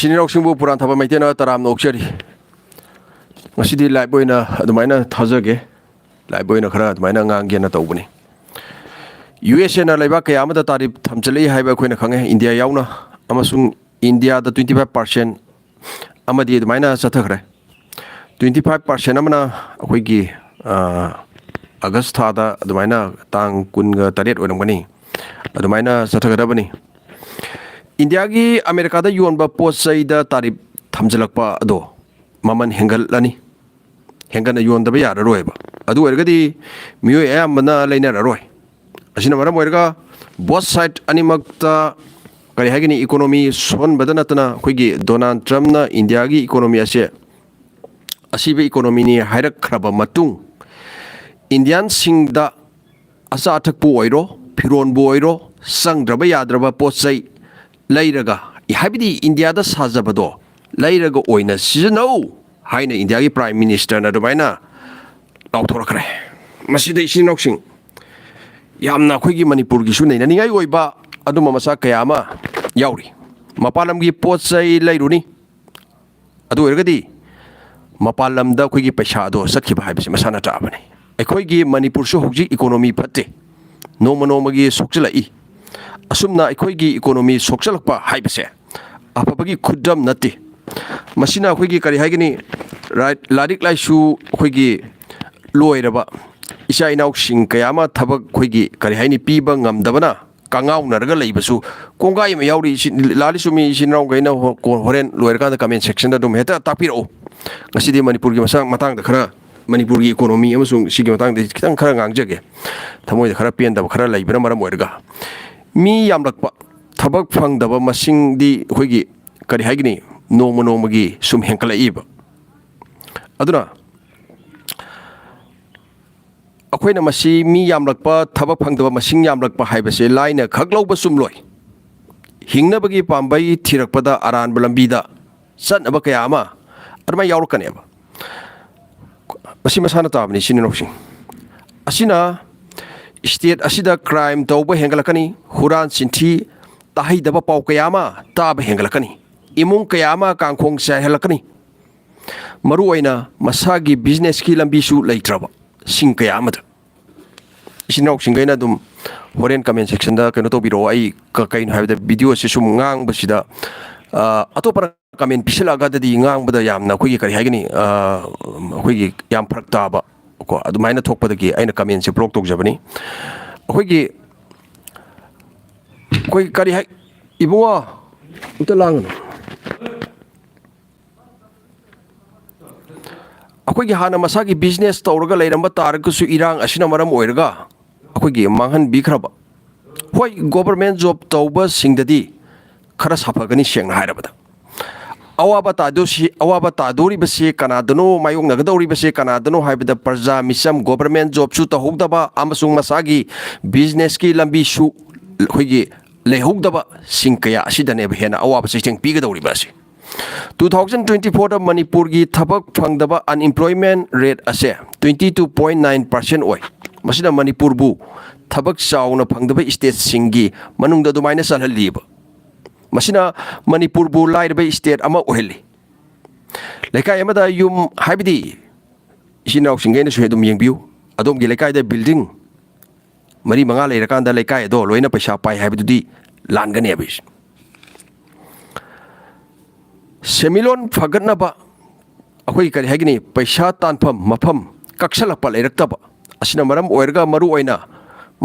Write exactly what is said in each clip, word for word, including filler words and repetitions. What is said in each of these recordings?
ꯏꯆꯤꯟ ꯏꯅꯥꯎꯁꯤꯡꯕꯨ ꯄꯨꯔꯥꯟ ꯊꯕ ꯃꯩꯇꯩꯅ ꯇꯔꯥꯝꯅ ꯑꯣꯛꯆꯔꯤ꯫ ꯉꯁꯤꯗꯤ ꯂꯥꯏꯕ ꯑꯣꯏꯅ ꯑꯗꯨꯃꯥꯏꯅ ꯊꯥꯖꯒꯦ, ꯂꯥꯏꯕ ꯑꯣꯏꯅ ꯈꯔ ꯑꯗꯨꯃꯥꯏꯅ ꯉꯥꯡꯒꯦꯅ ꯇꯧꯕꯅꯤ꯫ ꯌꯨ ꯑꯦꯁ ꯑꯦꯅ ꯂꯩꯕꯥꯛ ꯀꯌꯥ ꯑꯃꯗ ꯇꯥꯔꯤꯐ ꯊꯝꯖꯤꯜꯂꯛꯏ ꯍꯥꯏꯕ ꯑꯩꯈꯣꯏꯅ ꯈꯪꯉꯦ, ꯏꯟꯗꯤꯌꯥ ꯌꯥꯎꯅ, ꯑꯃꯁꯨꯡ ꯏꯟꯗꯤꯌꯥꯗ twenty five percent ꯑꯃꯗꯤ ꯑꯗꯨꯃꯥꯏꯅ ꯆꯠꯊꯈ꯭ꯔꯦ꯫ Twenty five percent ꯑꯃꯅ ꯑꯩꯈꯣꯏꯒꯤ, ꯑ, ꯑꯥꯒꯁ ꯊꯥꯗ ꯑꯗꯨꯃꯥꯏꯅ ꯇꯥꯡ ꯀꯨꯟꯒ ꯇꯔꯦꯠ ꯑꯣꯏꯔꯝꯒꯅꯤ, ꯑꯗꯨꯃꯥꯏꯅ ꯆꯠꯊꯒꯗꯕꯅꯤ꯫ ꯏꯟꯗꯤꯌꯥꯒꯤ ꯑꯃꯦꯔꯤꯀꯥꯗ ꯌꯣꯟꯕ ꯄꯣꯠ ꯆꯩꯗ ꯇꯥꯔꯤꯐ ꯊꯝꯖꯤꯜꯂꯛꯄ ꯑꯗꯣ ꯃꯃꯜ ꯍꯦꯟꯒꯠꯂꯅꯤ, ꯍꯦꯟꯒꯠꯅ ꯌꯣꯟꯗꯕ ꯌꯥꯔꯔꯣꯏꯕ꯫ ꯑꯗꯨ ꯑꯣꯏꯔꯒꯗꯤ ꯃꯤꯑꯣꯏ ꯑꯌꯥꯝꯕꯅ ꯂꯩꯅꯔꯔꯣꯏ꯫ ꯑꯁꯤꯅ ꯃꯔꯝ ꯑꯣꯏꯔꯒ both side ꯑꯅꯤꯃꯛꯇ, ꯀꯔꯤ ꯍꯥꯏꯒꯅꯤ, ꯏꯀꯣꯅꯣꯃꯤ ꯁꯣꯟꯕꯗ ꯅꯠꯇꯅ ꯑꯩꯈꯣꯏꯒꯤ ꯗꯣꯅꯥꯜꯗ ꯇ꯭ꯔꯝꯞꯅ ꯏꯟꯗꯤꯌꯥꯒꯤ ꯏꯀꯣꯅꯣꯃꯤ ꯑꯁꯦ ꯑꯁꯤꯕ ꯏꯀꯣꯅꯣꯃꯤꯅꯤ ꯍꯥꯏꯔꯛꯈ꯭ꯔꯕ ꯃꯇꯨꯡ, ꯏꯟꯗꯤꯌꯥꯟꯁꯤꯡꯗ ꯑꯆꯥ ꯑꯊꯛꯄꯨ ꯑꯣꯏꯔꯣ, ꯐꯤꯔꯣꯟꯕꯨ ꯑꯣꯏꯔꯣ, ꯆꯪꯗ꯭ꯔꯕ ꯌꯥꯗ꯭ꯔꯕ ꯄꯣꯠ ꯆꯩ ꯂꯩꯔꯒ, ꯍꯥꯏꯕꯗꯤ ꯏꯟꯗꯤꯌꯥꯗ ꯁꯥꯖꯕꯗꯣ ꯂꯩꯔꯒ ꯑꯣꯏꯅ ꯁꯤꯖꯤꯟꯅꯧ ꯍꯥꯏꯅ ꯏꯟꯗꯤꯌꯥꯒꯤ ꯄ꯭ꯔꯥꯏꯝ ꯃꯤꯅꯤꯁꯇꯔꯅ ꯑꯗꯨꯃꯥꯏꯅ ꯂꯥꯎꯊꯣꯔꯛꯈ꯭ꯔꯦ꯫ ꯃꯁꯤꯗ ꯏꯆꯤꯟ ꯏꯅꯥꯎꯁꯤꯡ, ꯌꯥꯝꯅ ꯑꯩꯈꯣꯏꯒꯤ ꯃꯅꯤꯄꯨꯔꯒꯤꯁꯨ ꯅꯩꯅꯅꯤꯡꯉꯥꯏ ꯑꯣꯏꯕ ꯑꯗꯨꯝꯕ ꯃꯆꯥꯛ ꯀꯌꯥ ꯑꯃ ꯌꯥꯎꯔꯤ꯫ ꯃꯄꯥꯟ ꯂꯝꯒꯤ ꯄꯣꯠ ꯆꯩ ꯂꯩꯔꯨꯅꯤ, ꯑꯗꯨ ꯑꯣꯏꯔꯒꯗꯤ ꯃꯄꯥꯟ ꯂꯝꯗ ꯑꯩꯈꯣꯏꯒꯤ ꯄꯩꯁꯥ ꯑꯗꯣ ꯆꯠꯈꯤꯕ ꯍꯥꯏꯕꯁꯤ ꯃꯁꯥꯅ ꯇꯥꯛꯑꯕꯅꯤ꯫ ꯑꯩꯈꯣꯏꯒꯤ ꯃꯅꯤꯄꯨꯔꯁꯨ ꯍꯧꯖꯤꯛ ꯏꯀꯣꯅꯣꯃꯤ ꯐꯠꯇꯦ, ꯅꯣꯡꯃ ꯅꯣꯡꯃꯒꯤ ꯁꯣꯛꯆꯤꯜꯂꯛꯏ꯫ ꯑꯁꯨꯝꯅ ꯑꯩꯈꯣꯏꯒꯤ ꯏꯀꯣꯅꯣꯃꯤ ꯁꯣꯛꯆꯤꯜꯂꯛꯄ ꯍꯥꯏꯕꯁꯦ ꯑꯐꯕꯒꯤ ꯈꯨꯗꯝ ꯅꯠꯇꯦ꯫ ꯃꯁꯤꯅ ꯑꯩꯈꯣꯏꯒꯤ, ꯀꯔꯤ ꯍꯥꯏꯒꯅꯤ, ꯂꯥꯏ-, ꯂꯥꯏꯔꯤꯛ ꯂꯥꯏꯁꯨ ꯑꯩꯈꯣꯏꯒꯤ ꯂꯣꯏꯔꯕ ꯏꯆꯥ ꯏꯅꯥꯎꯁꯤꯡ ꯀꯌꯥ ꯑꯃ ꯊꯕꯛ, ꯑꯩꯈꯣꯏꯒꯤ, ꯀꯔꯤ ꯍꯥꯏꯅꯤ, ꯄꯤꯕ ꯉꯝꯗꯕꯅ ꯀꯉꯥꯎꯅꯔꯒ ꯂꯩꯕꯁꯨ ꯀꯣꯡꯒꯥꯏ ꯑꯃ ꯌꯥꯎꯔꯤ꯫ ꯏꯆꯤꯟ-, ꯂꯥꯜꯂꯤ ꯆꯨꯝꯃꯤ, ꯏꯆꯤꯟ ꯏꯅꯥꯎꯈꯩꯅ ꯍꯣ-, ꯀꯣ-, ꯍꯣꯔꯦꯟ ꯂꯣꯏꯔꯀꯥꯟꯗ comment sectionꯗ ꯑꯗꯨꯝ ꯍꯦꯛꯇ ꯇꯥꯛꯄꯤꯔꯛꯎ꯫ ꯉꯁꯤꯗꯤ ꯃꯅꯤꯄꯨꯔꯒꯤ ꯃꯁꯥ-, ꯃꯇꯥꯡꯗ ꯈꯔ, ꯃꯅꯤꯄꯨꯔꯒꯤ ꯏꯀꯣꯅꯣꯃꯤ ꯑꯃꯁꯨꯡ ꯁꯤꯒꯤ ꯃꯇꯥꯡꯗ ꯈꯤꯇꯪ ꯈꯔ ꯉꯥꯡꯖꯒꯦ꯫ ꯊꯃꯣꯏꯗ ꯈꯔ ꯄꯦꯟꯗꯕ ꯈꯔ ꯂꯩꯕꯅ ꯃꯔꯝ ꯑꯣꯏꯔꯒ, ꯃꯤ ꯌꯥꯝꯂꯛꯄ, ꯊꯕꯛ ꯐꯪꯗꯕ ꯃꯁꯤꯡꯗꯤ ꯑꯩꯈꯣꯏꯒꯤ, ꯀꯔꯤ ꯍꯥꯏꯒꯅꯤ, ꯅꯣꯡꯃ ꯅꯣꯡꯃꯒꯤ ꯁꯨꯝ ꯍꯦꯟꯀꯠꯂꯛꯏꯕ꯫ ꯑꯗꯨꯅ ꯑꯩꯈꯣꯏꯅ ꯃꯁꯤ, ꯃꯤ ꯌꯥꯝꯂꯛꯄ, ꯊꯕꯛ ꯐꯪꯗꯕ ꯃꯁꯤꯡ ꯌꯥꯝꯂꯛꯄ ꯍꯥꯏꯕꯁꯦ ꯂꯥꯏꯅ ꯈꯛ ꯂꯧꯕ ꯆꯨꯝꯂꯣꯏ꯫ ꯍꯤꯡꯅꯕꯒꯤ ꯄꯥꯝꯕꯩ ꯊꯤꯔꯛꯄꯗ ꯑꯔꯥꯟꯕ ꯂꯝꯕꯤꯗ ꯆꯠꯅꯕ ꯀꯌꯥ ꯑꯃ ꯑꯗꯨꯃꯥꯏꯅ ꯌꯥꯎꯔꯛꯀꯅꯦꯕ꯫ ꯃꯁꯤ ꯃꯁꯥꯅ ꯇꯥꯕꯅꯤ, ꯏꯆꯤꯟ ꯏꯅꯥꯎꯁꯤꯡ꯫ ꯑꯁꯤꯅ state ꯑꯁꯤꯗ crime ꯇꯧꯕ ꯍꯦꯟꯒꯠꯂꯛꯀꯅꯤ, ꯍꯨꯔꯥꯟ ꯆꯤꯟꯊꯤ, ꯇꯥꯍꯩꯗꯕ ꯄꯥꯎ ꯀꯌꯥ ꯑꯃ ꯇꯥꯕ ꯍꯦꯟꯒꯠꯂꯛꯀꯅꯤ꯫ ꯏꯃꯨꯡ ꯀꯌꯥ ꯑꯃ ꯀꯥꯡꯈꯣꯡ ꯆꯥꯏꯍꯜꯂꯛꯀꯅꯤ꯫ ꯃꯔꯨꯑꯣꯏꯅ ꯃꯁꯥꯒꯤ businessꯀꯤ ꯂꯝꯕꯤꯁꯨ ꯂꯩꯇ꯭ꯔꯕ ꯁꯤꯡ ꯀꯌꯥ ꯑꯃꯗ꯫ ꯏꯆꯤꯟ ꯏꯅꯥꯎꯁꯤꯡꯈꯩꯅ ꯑꯗꯨꯝ ꯍꯣꯔꯦꯟ comment sectionꯗ ꯀꯩꯅꯣ ꯇꯧꯕꯤꯔꯛꯑꯣ꯫ ꯑꯩ ꯀ-, ꯀꯩꯅꯣ ꯍꯥꯏꯕꯗ, videoꯁꯦ ꯁꯨꯝ ꯉꯥꯡꯕꯁꯤꯗ, ꯑ, ꯑꯇꯣꯞꯄꯅ comment ꯄꯤꯁꯤꯜꯂꯛꯑꯒꯗꯤ ꯉꯥꯡꯕꯗ ꯌꯥꯝꯅ ꯑꯩꯈꯣꯏꯒꯤ, ꯀꯔꯤ ꯍꯥꯏꯒꯅꯤ, ꯑ, ꯑꯩꯈꯣꯏꯒꯤ ꯌꯥꯝ ꯐꯔꯛ ꯇꯥꯕ ꯀꯣ, ꯑꯗꯨꯃꯥꯏꯅ ꯊꯣꯛꯄꯗꯒꯤ ꯑꯩꯅ commentꯁꯦ block ꯇꯧꯖꯕꯅꯤ꯫ ꯑꯩꯈꯣꯏꯒꯤ, ꯑꯩꯈꯣꯏ ꯀꯔꯤ ꯍꯥꯏ, ꯏꯕꯨꯡꯉꯣ, ꯑꯝꯇ ꯂꯥꯡꯒꯅꯨ꯫ ꯑꯩꯈꯣꯏꯒꯤ ꯍꯥꯟꯅ ꯃꯁꯥꯒꯤ business ꯇꯧꯔꯒ ꯂꯩꯔꯝꯕ ꯇꯥꯔꯒꯁꯨ, ꯏꯔꯥꯡ ꯑꯁꯤꯅ ꯃꯔꯝ ꯑꯣꯏꯔꯒ ꯑꯩꯈꯣꯏꯒꯤ ꯃꯥꯡꯍꯟꯕꯤꯈ꯭ꯔꯕ꯫ ꯍꯣꯏ, government job ꯇꯧꯕꯁꯤꯡꯗꯗꯤ ꯈꯔ ꯁꯥꯐꯒꯅꯤ, ꯁꯦꯡꯅ ꯍꯥꯏꯔꯕꯗ꯫ ꯑꯋꯥꯕ ꯇꯥꯗꯣꯏꯁꯤ, ꯑꯋꯥꯕ ꯇꯥꯗꯣꯔꯤꯕꯁꯤ ꯀꯅꯥꯗꯅꯣ, ꯃꯥꯌꯣꯛꯅꯒꯗꯧꯔꯤꯕꯁꯤ ꯀꯅꯥꯗꯅꯣ ꯍꯥꯏꯕꯗ, ꯄ꯭ꯔꯖꯥ ꯃꯤꯆꯝ, government jobꯁꯨ ꯇꯧꯍꯧꯗꯕ ꯑꯃꯁꯨꯡ ꯃꯁꯥꯒꯤ businessꯀꯤ ꯂꯝꯕꯤꯁꯨ ꯑꯩꯈꯣꯏꯒꯤ ꯂꯩꯍꯧꯗꯕꯁꯤꯡ ꯀꯌꯥ ꯑꯁꯤꯗꯅꯦꯕ ꯍꯦꯟꯅ ꯑꯋꯥꯕ ꯆꯩꯊꯦꯡ ꯄꯤꯒꯗꯧꯔꯤꯕ ꯑꯁꯤ꯫ Two thousand twenty fourꯗ ꯃꯅꯤꯄꯨꯔꯒꯤ ꯊꯕꯛ ꯐꯪꯗꯕ unemployment rate ꯑꯁꯦ twenty two point nine percent ꯑꯣꯏ꯫ ꯃꯁꯤꯅ ꯃꯅꯤꯄꯨꯔꯕꯨ ꯊꯕꯛ ꯆꯥꯎꯅ ꯐꯪꯗꯕ stateꯁꯤꯡꯒꯤ ꯃꯅꯨꯡꯗ ꯑꯗꯨꯃꯥꯏꯅ ꯆꯜꯍꯜꯂꯤꯕ꯫ ꯃꯁꯤꯅ ꯃꯅꯤꯄꯨꯔꯕꯨ ꯂꯥꯏꯔꯕ state ꯑꯃ ꯑꯣꯏꯍꯜꯂꯤ꯫ ꯂꯩꯀꯥꯏ ꯑꯃꯗ ꯌꯨꯝ, ꯍꯥꯏꯕꯗꯤ ꯏꯆꯤꯟ ꯏꯅꯥꯎꯁꯤꯡꯈꯩꯅꯁꯨ ꯑꯗꯨꯝ ꯌꯦꯡꯕꯤꯌꯨ, ꯑꯗꯣꯝꯒꯤ ꯂꯩꯀꯥꯏꯗ building ꯃꯔꯤ ꯃꯉꯥ ꯂꯩꯔꯀꯥꯟꯗ ꯂꯩꯀꯥꯏ ꯑꯗꯣ ꯂꯣꯏꯅ ꯄꯩꯁꯥ ꯄꯥꯏ ꯍꯥꯏꯕꯗꯨꯗꯤ ꯂꯥꯟꯒꯅꯦꯕ꯫ ꯁꯦꯟꯃꯤꯠꯂꯣꯟ ꯐꯒꯠꯅꯕ ꯑꯩꯈꯣꯏ, ꯀꯔꯤ ꯍꯥꯏꯒꯅꯤ, ꯄꯩꯁꯥ ꯇꯥꯟꯐꯝ ꯃꯐꯝ ꯀꯛꯁꯜꯂꯛꯄ, ꯂꯩꯔꯛꯇꯕ ꯑꯁꯤꯅ ꯃꯔꯝ ꯑꯣꯏꯔꯒ, ꯃꯔꯨꯑꯣꯏꯅ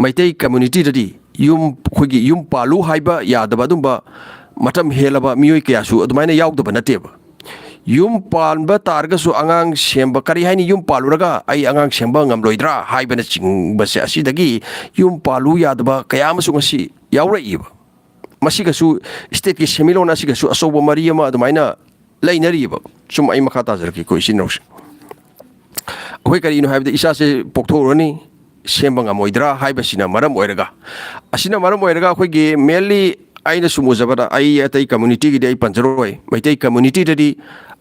ꯃꯩꯇꯩ communityꯗꯗꯤ ꯌꯨꯝ, ꯑꯩꯈꯣꯏꯒꯤ ꯌꯨꯝ ꯄꯥꯜꯂꯨ ꯍꯥꯏꯕ ꯌꯥꯗꯕ ꯑꯗꯨꯝꯕ ꯃꯇꯝ ꯍꯦꯜꯂꯕ ꯃꯤꯑꯣꯏ ꯀꯌꯥꯁꯨ ꯑꯗꯨꯃꯥꯏꯅ ꯌꯥꯎꯗꯕ ꯅꯠꯇꯦꯕ꯫ ꯌꯨꯝ ꯄꯥꯟꯕ ꯇꯥꯔꯒꯁꯨ ꯑꯉꯥꯡ ꯁꯦꯝꯕ, ꯀꯔꯤ ꯍꯥꯏꯅꯤ, ꯌꯨꯝ ꯄꯥꯜꯂꯨꯔꯒ ꯑꯩ ꯑꯉꯥꯡ ꯁꯦꯝꯕ ꯉꯝꯂꯣꯏꯗ꯭ꯔꯥ ꯍꯥꯏꯕꯅꯆꯤꯡꯕꯁꯦ, ꯑꯁꯤꯗꯒꯤ ꯌꯨꯝ ꯄꯥꯜꯂꯨ ꯌꯥꯗꯕ ꯀꯌꯥ ꯑꯃꯁꯨ ꯉꯁꯤ ꯌꯥꯎꯔꯛꯏꯕ꯫ ꯃꯁꯤꯒꯁꯨ stateꯀꯤ ꯁꯦꯟꯃꯤꯠꯂꯣꯟ ꯑꯁꯤꯒꯁꯨ ꯑꯆꯧꯕ ꯃꯔꯤ ꯑꯃ ꯑꯗꯨꯃꯥꯏꯅ ꯂꯩꯅꯔꯤꯕ꯫ ꯁꯨꯝ ꯑꯩ ꯃꯈꯥ ꯇꯥꯖꯔꯛꯀꯦꯀꯣ, ꯏꯆꯤꯟ ꯏꯅꯥꯎꯁꯦ꯫ ꯑꯩꯈꯣꯏ ꯀꯔꯤꯅꯣ ꯍꯥꯏꯕꯗ, ꯏꯆꯥꯁꯦ ꯄꯣꯛꯊꯣꯛꯎꯔꯅꯤ, ꯁꯦꯝꯕ ꯉꯝꯃꯣꯏꯗ꯭ꯔꯥ ꯍꯥꯏꯕꯁꯤꯅ ꯃꯔꯝ ꯑꯣꯏꯔꯒ, ꯑꯁꯤꯅ ꯃꯔꯝ ꯑꯣꯏꯔꯒ ꯑꯩꯈꯣꯏꯒꯤ mainly ꯑꯩꯅ ꯁꯨꯝ ꯎꯖꯕꯗ, ꯑꯩ ꯑꯇꯩ communityꯒꯤꯗꯤ ꯑꯩ ꯄꯟꯖꯔꯣꯏ, ꯃꯩꯇꯩ communityꯗꯗꯤ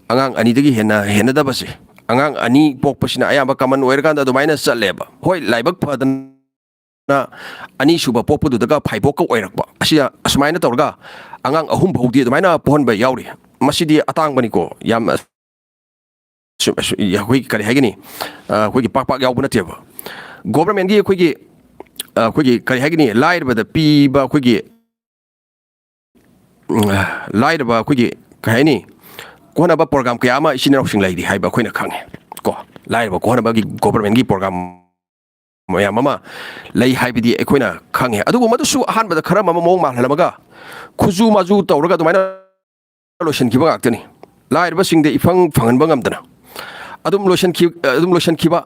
ꯑꯉꯥꯡ ꯑꯅꯤꯗꯒꯤ ꯍꯦꯟꯅ ꯍꯦꯟꯅꯗꯕꯁꯦ, ꯑꯉꯥꯡ ꯑꯅꯤ ꯄꯣꯛꯄꯁꯤꯅ ꯑꯌꯥꯝꯕ common ꯑꯣꯏꯔꯀꯥꯟꯗ ꯑꯗꯨꯃꯥꯏꯅ ꯆꯠꯂꯦꯕ꯫ ꯍꯣꯏ, ꯂꯥꯏꯕꯛ ꯐꯗꯅ ꯅ ꯑꯅꯤꯁꯨꯕ ꯄꯣꯛꯄꯗꯨꯗꯒ ꯐꯥꯏꯕꯣꯛꯀ ꯑꯣꯏꯔꯛꯄ꯫ ꯑꯁꯤ ꯑꯁꯨꯃꯥꯏꯅ ꯇꯧꯔꯒ ꯑꯉꯥꯡ ꯑꯍꯨꯝ ꯐꯥꯎꯗꯤ ꯑꯗꯨꯃꯥꯏꯅ ꯄꯣꯛꯍꯟꯕ ꯌꯥꯎꯔꯤ꯫ ꯃꯁꯤꯗꯤ ꯑꯇꯥꯡꯕꯅꯤꯀꯣ, ꯌꯥꯝ ꯑꯁ-, ꯑꯁ-, ꯑꯩꯈꯣꯏꯒꯤ ꯀꯔꯤ ꯍꯥꯏꯒꯅꯤ, ꯑ, ꯑꯩꯈꯣꯏꯒꯤ ꯄꯥꯛ ꯄꯥꯛ ꯌꯥꯎꯕ ꯅꯠꯇꯦꯕ꯫ ꯒꯣꯕꯔꯃꯦꯟꯒꯤ ꯑꯩꯈꯣꯏꯒꯤ, ꯑ, ꯑꯩꯈꯣꯏꯒꯤ ꯀꯔꯤ ꯍꯥꯏꯒꯅꯤ, ꯂꯥꯏꯔꯕꯗ ꯄꯤꯕ ꯑꯩꯈꯣꯏꯒꯤ, ꯎꯝ, ꯂꯥꯏꯔꯕ ꯑꯩꯈꯣꯏꯒꯤ ꯀꯩ ꯍꯥꯏꯅꯤ, ꯀꯣꯟꯅꯕ ꯄ꯭ꯔꯣꯒ꯭ꯔꯥꯝ ꯀꯌꯥ ꯑꯃ ꯏꯆꯤꯟ ꯏꯅꯥꯎꯁꯤꯡ ꯂꯩꯔꯤ ꯍꯥꯏꯕ ꯑꯩꯈꯣꯏꯅ ꯈꯪꯉꯦ ꯀꯣ꯫ ꯂꯥꯏꯔꯕ ꯀꯣꯟꯅꯕꯒꯤ ꯒꯣꯕꯔꯃꯦꯟꯒꯤ ꯄ꯭ꯔꯣꯒ꯭ꯔꯥꯝ ꯃꯌꯥꯝ ꯑꯃ ꯂꯩ ꯍꯥꯏꯕꯗꯤ ꯑꯩꯈꯣꯏꯅ ꯈꯪꯉꯦ꯫ ꯑꯗꯨꯕꯨ ꯃꯗꯨꯁꯨ ꯑꯍꯥꯟꯕꯗ ꯈꯔ ꯑꯃ ꯃꯑꯣꯡ ꯃꯥꯜꯍꯜꯂꯝꯃꯒ ꯈꯨꯖꯨ ꯃꯥꯖꯨ ꯇꯧꯔꯒ ꯑꯗꯨꯃꯥꯏꯅ ꯂꯣꯏꯁꯤꯟꯈꯤꯕ ꯉꯥꯛꯇꯅꯤ꯫ ꯂꯥꯏꯔꯕꯁꯤꯡꯗ ꯏꯐꯪ ꯐꯪꯍꯟꯕ ꯉꯝꯗꯅ꯫ ꯑꯗꯨꯝ ꯂꯣꯏꯁꯤꯟꯈꯤ-, ꯑꯗꯨꯝ ꯂꯣꯏꯁꯤꯟꯈꯤꯕ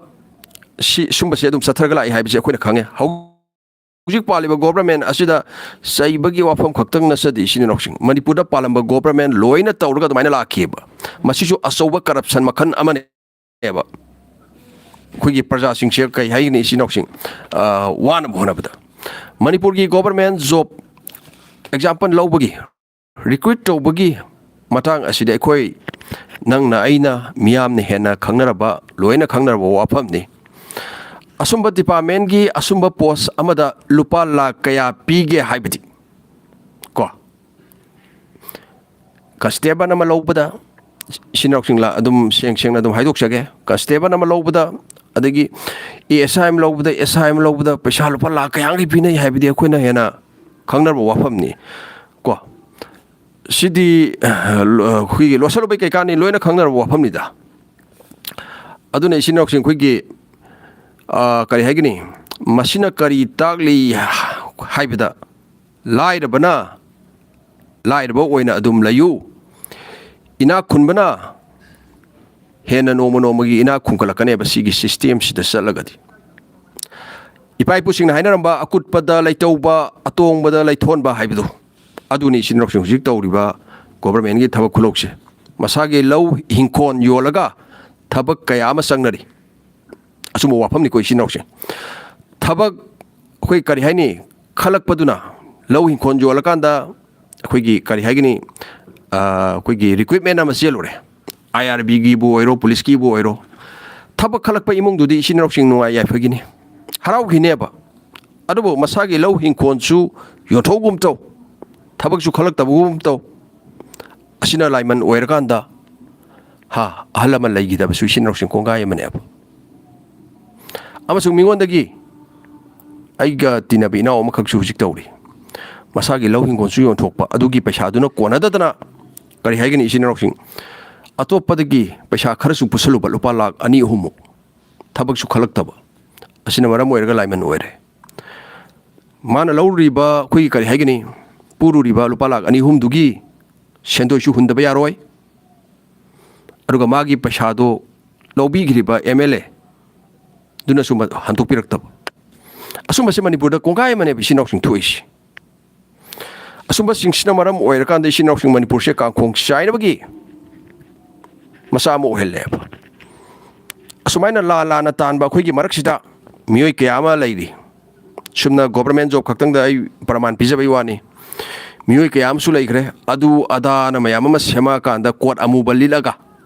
ꯁꯤ, ꯁꯨꯝꯕꯁꯦ ꯑꯗꯨꯝ ꯆꯠꯊꯔꯒ ꯂꯥꯛꯏ ꯍꯥꯏꯕꯁꯦ ꯑꯩꯈꯣꯏꯅ ꯈꯪꯉꯦ꯫ ꯍꯧꯖꯤꯛ ꯄꯥꯜꯂꯤꯕ ꯒꯣꯕꯔꯃꯦꯟ ꯑꯁꯤꯗ ꯆꯩꯕꯒꯤ ꯋꯥꯐꯝ ꯈꯛꯇꯪ ꯅꯠꯆꯗꯦ, ꯏꯆꯤꯟ ꯏꯅꯥꯎꯁꯤꯡ꯫ ꯃꯅꯤꯄꯨꯔꯗ ꯄꯥꯜꯂꯝꯕ ꯒꯣꯕꯔꯃꯦꯟ ꯂꯣꯏꯅ ꯇꯧꯔꯒ ꯑꯗꯨꯃꯥꯏꯅ ꯂꯥꯛꯈꯤꯑꯕ꯫ ꯃꯁꯤꯁꯨ ꯑꯆꯧꯕ ꯀꯔꯞꯁꯟ ꯃꯈꯜ ꯑꯃꯅꯦꯕ꯫ ꯑꯩꯈꯣꯏꯒꯤ ꯄ꯭ꯔꯖꯥꯁꯤꯡꯁꯦ ꯀꯩ ꯍꯥꯏꯒꯅꯤ, ꯏꯆꯤꯟ ꯏꯅꯥꯎꯁꯤꯡ, ꯑ, ꯋꯥꯅꯕ ꯍꯣꯠꯅꯕꯗ꯫ ꯃꯅꯤꯄꯨꯔꯒꯤ ꯒꯣꯕꯔꯃꯦꯟ ꯖꯣꯕ ꯑꯦꯛꯖꯥꯝꯄꯜ ꯂꯧꯕꯒꯤ, ꯔꯤꯀ꯭ꯔꯨꯏꯠ ꯇꯧꯕꯒꯤ ꯃꯇꯥꯡ ꯑꯁꯤꯗ ꯑꯩꯈꯣꯏ, ꯅꯪꯅ ꯑꯩꯅ, ꯃꯤꯌꯥꯝꯅ ꯍꯦꯟꯅ ꯈꯪꯅꯔꯕ, ꯂꯣꯏꯅ ꯈꯪꯅꯔꯕ ꯋꯥꯐꯝꯅꯤ꯫ ꯑꯁꯨꯝꯕ ꯗꯤꯄꯥꯔꯠꯃꯦꯟꯒꯤ ꯑꯁꯨꯝꯕ ꯄꯣꯁ ꯑꯃꯗ ꯂꯨꯄꯥ ꯂꯥꯈ ꯀꯌꯥ ꯄꯤꯒꯦ ꯍꯥꯏꯕꯗꯤ, ꯀꯣ, ꯀꯟꯁꯇꯦꯕꯜ ꯑꯃ ꯂꯧꯕꯗ, ꯏꯆꯤꯟ ꯏꯅꯥꯎꯁꯤꯡ ꯂꯥ-, ꯑꯗꯨꯝ ꯁꯦꯡ ꯁꯦꯡꯅ ꯑꯗꯨꯝ ꯍꯥꯏꯗꯣꯛꯆꯒꯦ, ꯀꯟꯁꯇꯦꯕꯜ ꯑꯃ ꯂꯧꯕꯗ, ꯑꯗꯒꯤ ꯑꯦ ꯑꯦꯁ ꯑꯥꯏ ꯑꯃ ꯂꯧꯕꯗ, ꯑꯦꯁ ꯑꯥꯏ ꯑꯃ ꯂꯧꯕꯗ ꯄꯩꯁꯥ ꯂꯨꯄꯥ ꯂꯥꯈ ꯀꯌꯥꯒꯤ ꯄꯤꯅꯩ ꯍꯥꯏꯕꯗꯤ ꯑꯩꯈꯣꯏꯅ ꯍꯦꯟꯅ ꯈꯪꯅꯔꯕ ꯋꯥꯐꯝꯅꯤ ꯀꯣ꯫ ꯁꯤꯗꯤ, ꯑ, ꯂꯣ-, ꯑꯩꯈꯣꯏꯒꯤ ꯂꯣꯠꯁꯤꯜꯂꯨꯕꯩ ꯀꯩꯀꯥꯅꯤ, ꯂꯣꯏꯅ ꯈꯪꯅꯔꯕ ꯋꯥꯐꯝꯅꯤꯗ꯫ ꯑꯗꯨꯅ ꯏꯆꯤꯟ ꯏꯅꯥꯎꯁꯤꯡ ꯑꯩꯈꯣꯏꯒꯤ, ꯑ, ꯀꯔꯤ ꯍꯥꯏꯒꯅꯤ, ꯃꯁꯤꯅ ꯀꯔꯤ ꯇꯥꯛꯂꯤ ꯍꯥꯏꯕꯗ, ꯂꯥꯏꯔꯕꯅ ꯂꯥꯏꯔꯕ ꯑꯣꯏꯅ ꯑꯗꯨꯝ ꯂꯩꯌꯨ, ꯏꯅꯥꯛ ꯈꯨꯟꯕꯅ ꯍꯦꯟꯅ ꯅꯣꯡꯃ ꯅꯣꯡꯃꯒꯤ ꯏꯅꯥꯛ ꯈꯨꯟꯒꯠꯂꯛꯀꯅꯦꯕ ꯁꯤꯒꯤ ꯁꯤꯁꯇꯦꯝꯁꯤꯗ ꯆꯠꯂꯒꯗꯤ꯫ ꯏꯄꯥ ꯏꯄꯨꯁꯤꯡꯅ ꯍꯥꯏꯅꯔꯝꯕ "ꯑꯀꯨꯠꯄꯗ ꯂꯩꯇꯧꯕ, ꯑꯇꯣꯡꯕꯗ ꯂꯩꯊꯣꯟꯕ" ꯍꯥꯏꯕꯗꯣ, ꯑꯗꯨꯅꯤ ꯏꯆꯤꯟ ꯏꯅꯥꯎꯁꯤꯡ ꯍꯧꯖꯤꯛ ꯇꯧꯔꯤꯕ ꯒꯣꯕꯔꯃꯦꯟꯒꯤ ꯊꯕꯛ ꯈꯨꯂꯣꯛꯁꯦ꯫ ꯃꯁꯥꯒꯤ ꯂꯧ ꯏꯪꯈꯣꯜ ꯌꯣꯜꯂꯒ ꯊꯕꯛ ꯀꯌꯥ ꯑꯃ ꯆꯪꯅꯔꯤ꯫ ꯑꯆꯨꯝꯕ ꯋꯥꯐꯝꯅꯤꯀꯣ, ꯏꯆꯤꯟ ꯏꯅꯥꯎꯁꯦ꯫ ꯊꯕꯛ, ꯑꯩꯈꯣꯏ ꯀꯔꯤ ꯍꯥꯏꯅꯤ, ꯈꯜꯂꯛꯄꯗꯨꯅ, ꯂꯧ ꯏꯪꯈꯣꯜ ꯌꯣꯜꯂꯀꯥꯟꯗ ꯑꯩꯈꯣꯏꯒꯤ ꯀꯔꯤ ꯍꯥꯏꯒꯅꯤ, ꯑ, ꯑꯩꯈꯣꯏꯒꯤ ꯔꯤꯀ꯭ꯔꯨꯏꯠꯃꯦꯟ ꯑꯃ ꯆꯦꯜꯂꯨꯔꯦ, ꯑꯥꯏ ꯑꯥꯔ ꯕꯤꯒꯤꯕꯨ ꯑꯣꯏꯔꯣ, ꯄꯨꯂꯤꯁꯀꯤꯕꯨ ꯑꯣꯏꯔꯣ꯫ ꯊꯕꯛ ꯈꯜꯂꯛꯄ ꯏꯃꯨꯡꯗꯨꯗꯤ ꯏꯆꯤꯟ ꯏꯅꯥꯎꯁꯤꯡ ꯅꯨꯡꯉꯥꯏ ꯌꯥꯏꯐꯒꯤꯅꯤ, ꯍꯔꯥꯎꯈꯤꯅꯦꯕ꯫ ꯑꯗꯨꯕꯨ ꯃꯁꯥꯒꯤ ꯂꯧ ꯍꯤꯡꯈꯣꯜꯁꯨ ꯌꯣꯟꯊꯣꯛꯒꯨꯝ ꯇꯧ, ꯊꯕꯛꯁꯨ ꯈꯜꯂꯛꯇꯕꯒꯨꯝ ꯇꯧ꯫ ꯑꯁꯤꯅ ꯂꯥꯏꯃꯟ ꯑꯣꯏꯔꯀꯥꯟꯗ, ꯍꯥ, ꯑꯍꯜ ꯂꯃꯟ ꯂꯩꯈꯤꯗꯕꯁꯨ ꯏꯆꯤꯟ ꯏꯅꯥꯎꯁꯤꯡ ꯀꯣꯡꯒꯥꯏ ꯑꯃꯅꯦꯕ꯫ ꯑꯃꯁꯨꯡ ꯃꯤꯉꯣꯟꯗꯒꯤ, ꯑꯩꯒ ꯇꯤꯟꯅꯕ ꯏꯅꯥꯎ ꯑꯃꯈꯛꯁꯨ ꯍꯧꯖꯤꯛ ꯇꯧꯔꯤ, ꯃꯁꯥꯒꯤ ꯂꯧ ꯍꯤꯡꯒꯣꯜꯁꯨ ꯌꯣꯟꯊꯣꯛꯄ, ꯑꯗꯨꯒꯤ ꯄꯩꯁꯥꯗꯨꯅ ꯀꯣꯟꯅꯗꯗꯅ, ꯀꯔꯤ ꯍꯥꯏꯒꯅꯤ, ꯏꯆꯤꯟ ꯏꯅꯥꯎꯁꯤꯡ, ꯑꯇꯣꯞꯄꯗꯒꯤ ꯄꯩꯁꯥ ꯈꯔꯁꯨ ꯄꯨꯁꯜꯂꯨꯕ, ꯂꯨꯄꯥ ꯂꯥꯈ ꯑꯅꯤ ꯑꯍꯨꯝꯃꯨꯛ, ꯊꯕꯛꯁꯨ ꯈꯜꯂꯛꯇꯕ, ꯑꯁꯤꯅ ꯃꯔꯝ ꯑꯣꯏꯔꯒ ꯂꯥꯏꯃꯟ ꯑꯣꯏꯔꯦ꯫ ꯃꯥꯅ ꯂꯧꯔꯨꯔꯤꯕ, ꯑꯩꯈꯣꯏꯒꯤ ꯀꯔꯤ ꯍꯥꯏꯒꯅꯤ, ꯄꯨꯔꯨꯔꯤꯕ ꯂꯨꯄꯥ ꯂꯥꯈ ꯑꯅꯤ ꯑꯍꯨꯝꯗꯨꯒꯤ ꯁꯦꯟꯗꯣꯏꯁꯨ ꯍꯨꯟꯗꯕ ꯌꯥꯔꯣꯏ, ꯑꯗꯨꯒ ꯃꯥꯒꯤ ꯄꯩꯁꯥꯗꯣ ꯂꯧꯕꯤꯈ꯭ꯔꯤꯕ ꯑꯦꯝ ꯑꯦꯜ ꯑꯦ ꯑꯗꯨꯅꯁꯨ ꯃ-, ꯍꯟꯗꯣꯛꯄꯤꯔꯛꯇꯕ꯫ ꯑꯁꯨꯝꯕꯁꯦ ꯃꯅꯤꯄꯨꯔꯗ ꯀꯣꯡꯒꯥꯏ ꯑꯃꯅꯦꯕ ꯏꯆꯤꯟ ꯏꯅꯥꯎꯁꯤꯡ ꯊꯣꯛꯏꯁꯦ꯫ ꯑꯁꯨꯝꯕꯁꯤꯡꯁꯤꯅ ꯃꯔꯝ ꯑꯣꯏꯔꯀꯥꯟꯗ ꯏꯆꯤꯟ ꯏꯅꯥꯎꯁꯤꯡ ꯃꯅꯤꯄꯨꯔꯁꯦ ꯀꯥꯡꯈꯣꯡ ꯆꯥꯏꯅꯕꯒꯤ ꯃꯆꯥꯛ ꯑꯃ ꯑꯣꯏꯍꯜꯂꯦꯕ꯫ ꯑꯁꯨꯃꯥꯏꯅ ꯂꯥꯟ ꯂꯥꯟꯅ ꯇꯥꯟꯕ ꯑꯩꯈꯣꯏꯒꯤ ꯃꯔꯛꯁꯤꯗ ꯃꯤꯑꯣꯏ ꯀꯌꯥ ꯑꯃ ꯂꯩꯔꯤ꯫ ꯁꯨꯝꯅ ꯒꯣꯕꯔꯃꯦꯟ ꯖꯣꯕ ꯈꯛꯇꯪꯗ ꯑꯩ ꯄ꯭ꯔꯃꯥꯟ ꯄꯤꯖꯕꯩ ꯋꯥꯅꯤ꯫ ꯃꯤꯑꯣꯏ ꯀꯌꯥ ꯑꯃꯁꯨ ꯂꯩꯈ꯭ꯔꯦ, ꯑꯗꯨ ꯑꯗꯥꯅ ꯃꯌꯥꯝ ꯑꯃ ꯁꯦꯝꯃꯛꯑꯀꯥꯟꯗ ꯀꯣꯠ ꯑꯃꯨꯕ ꯂꯤꯠꯂꯒ,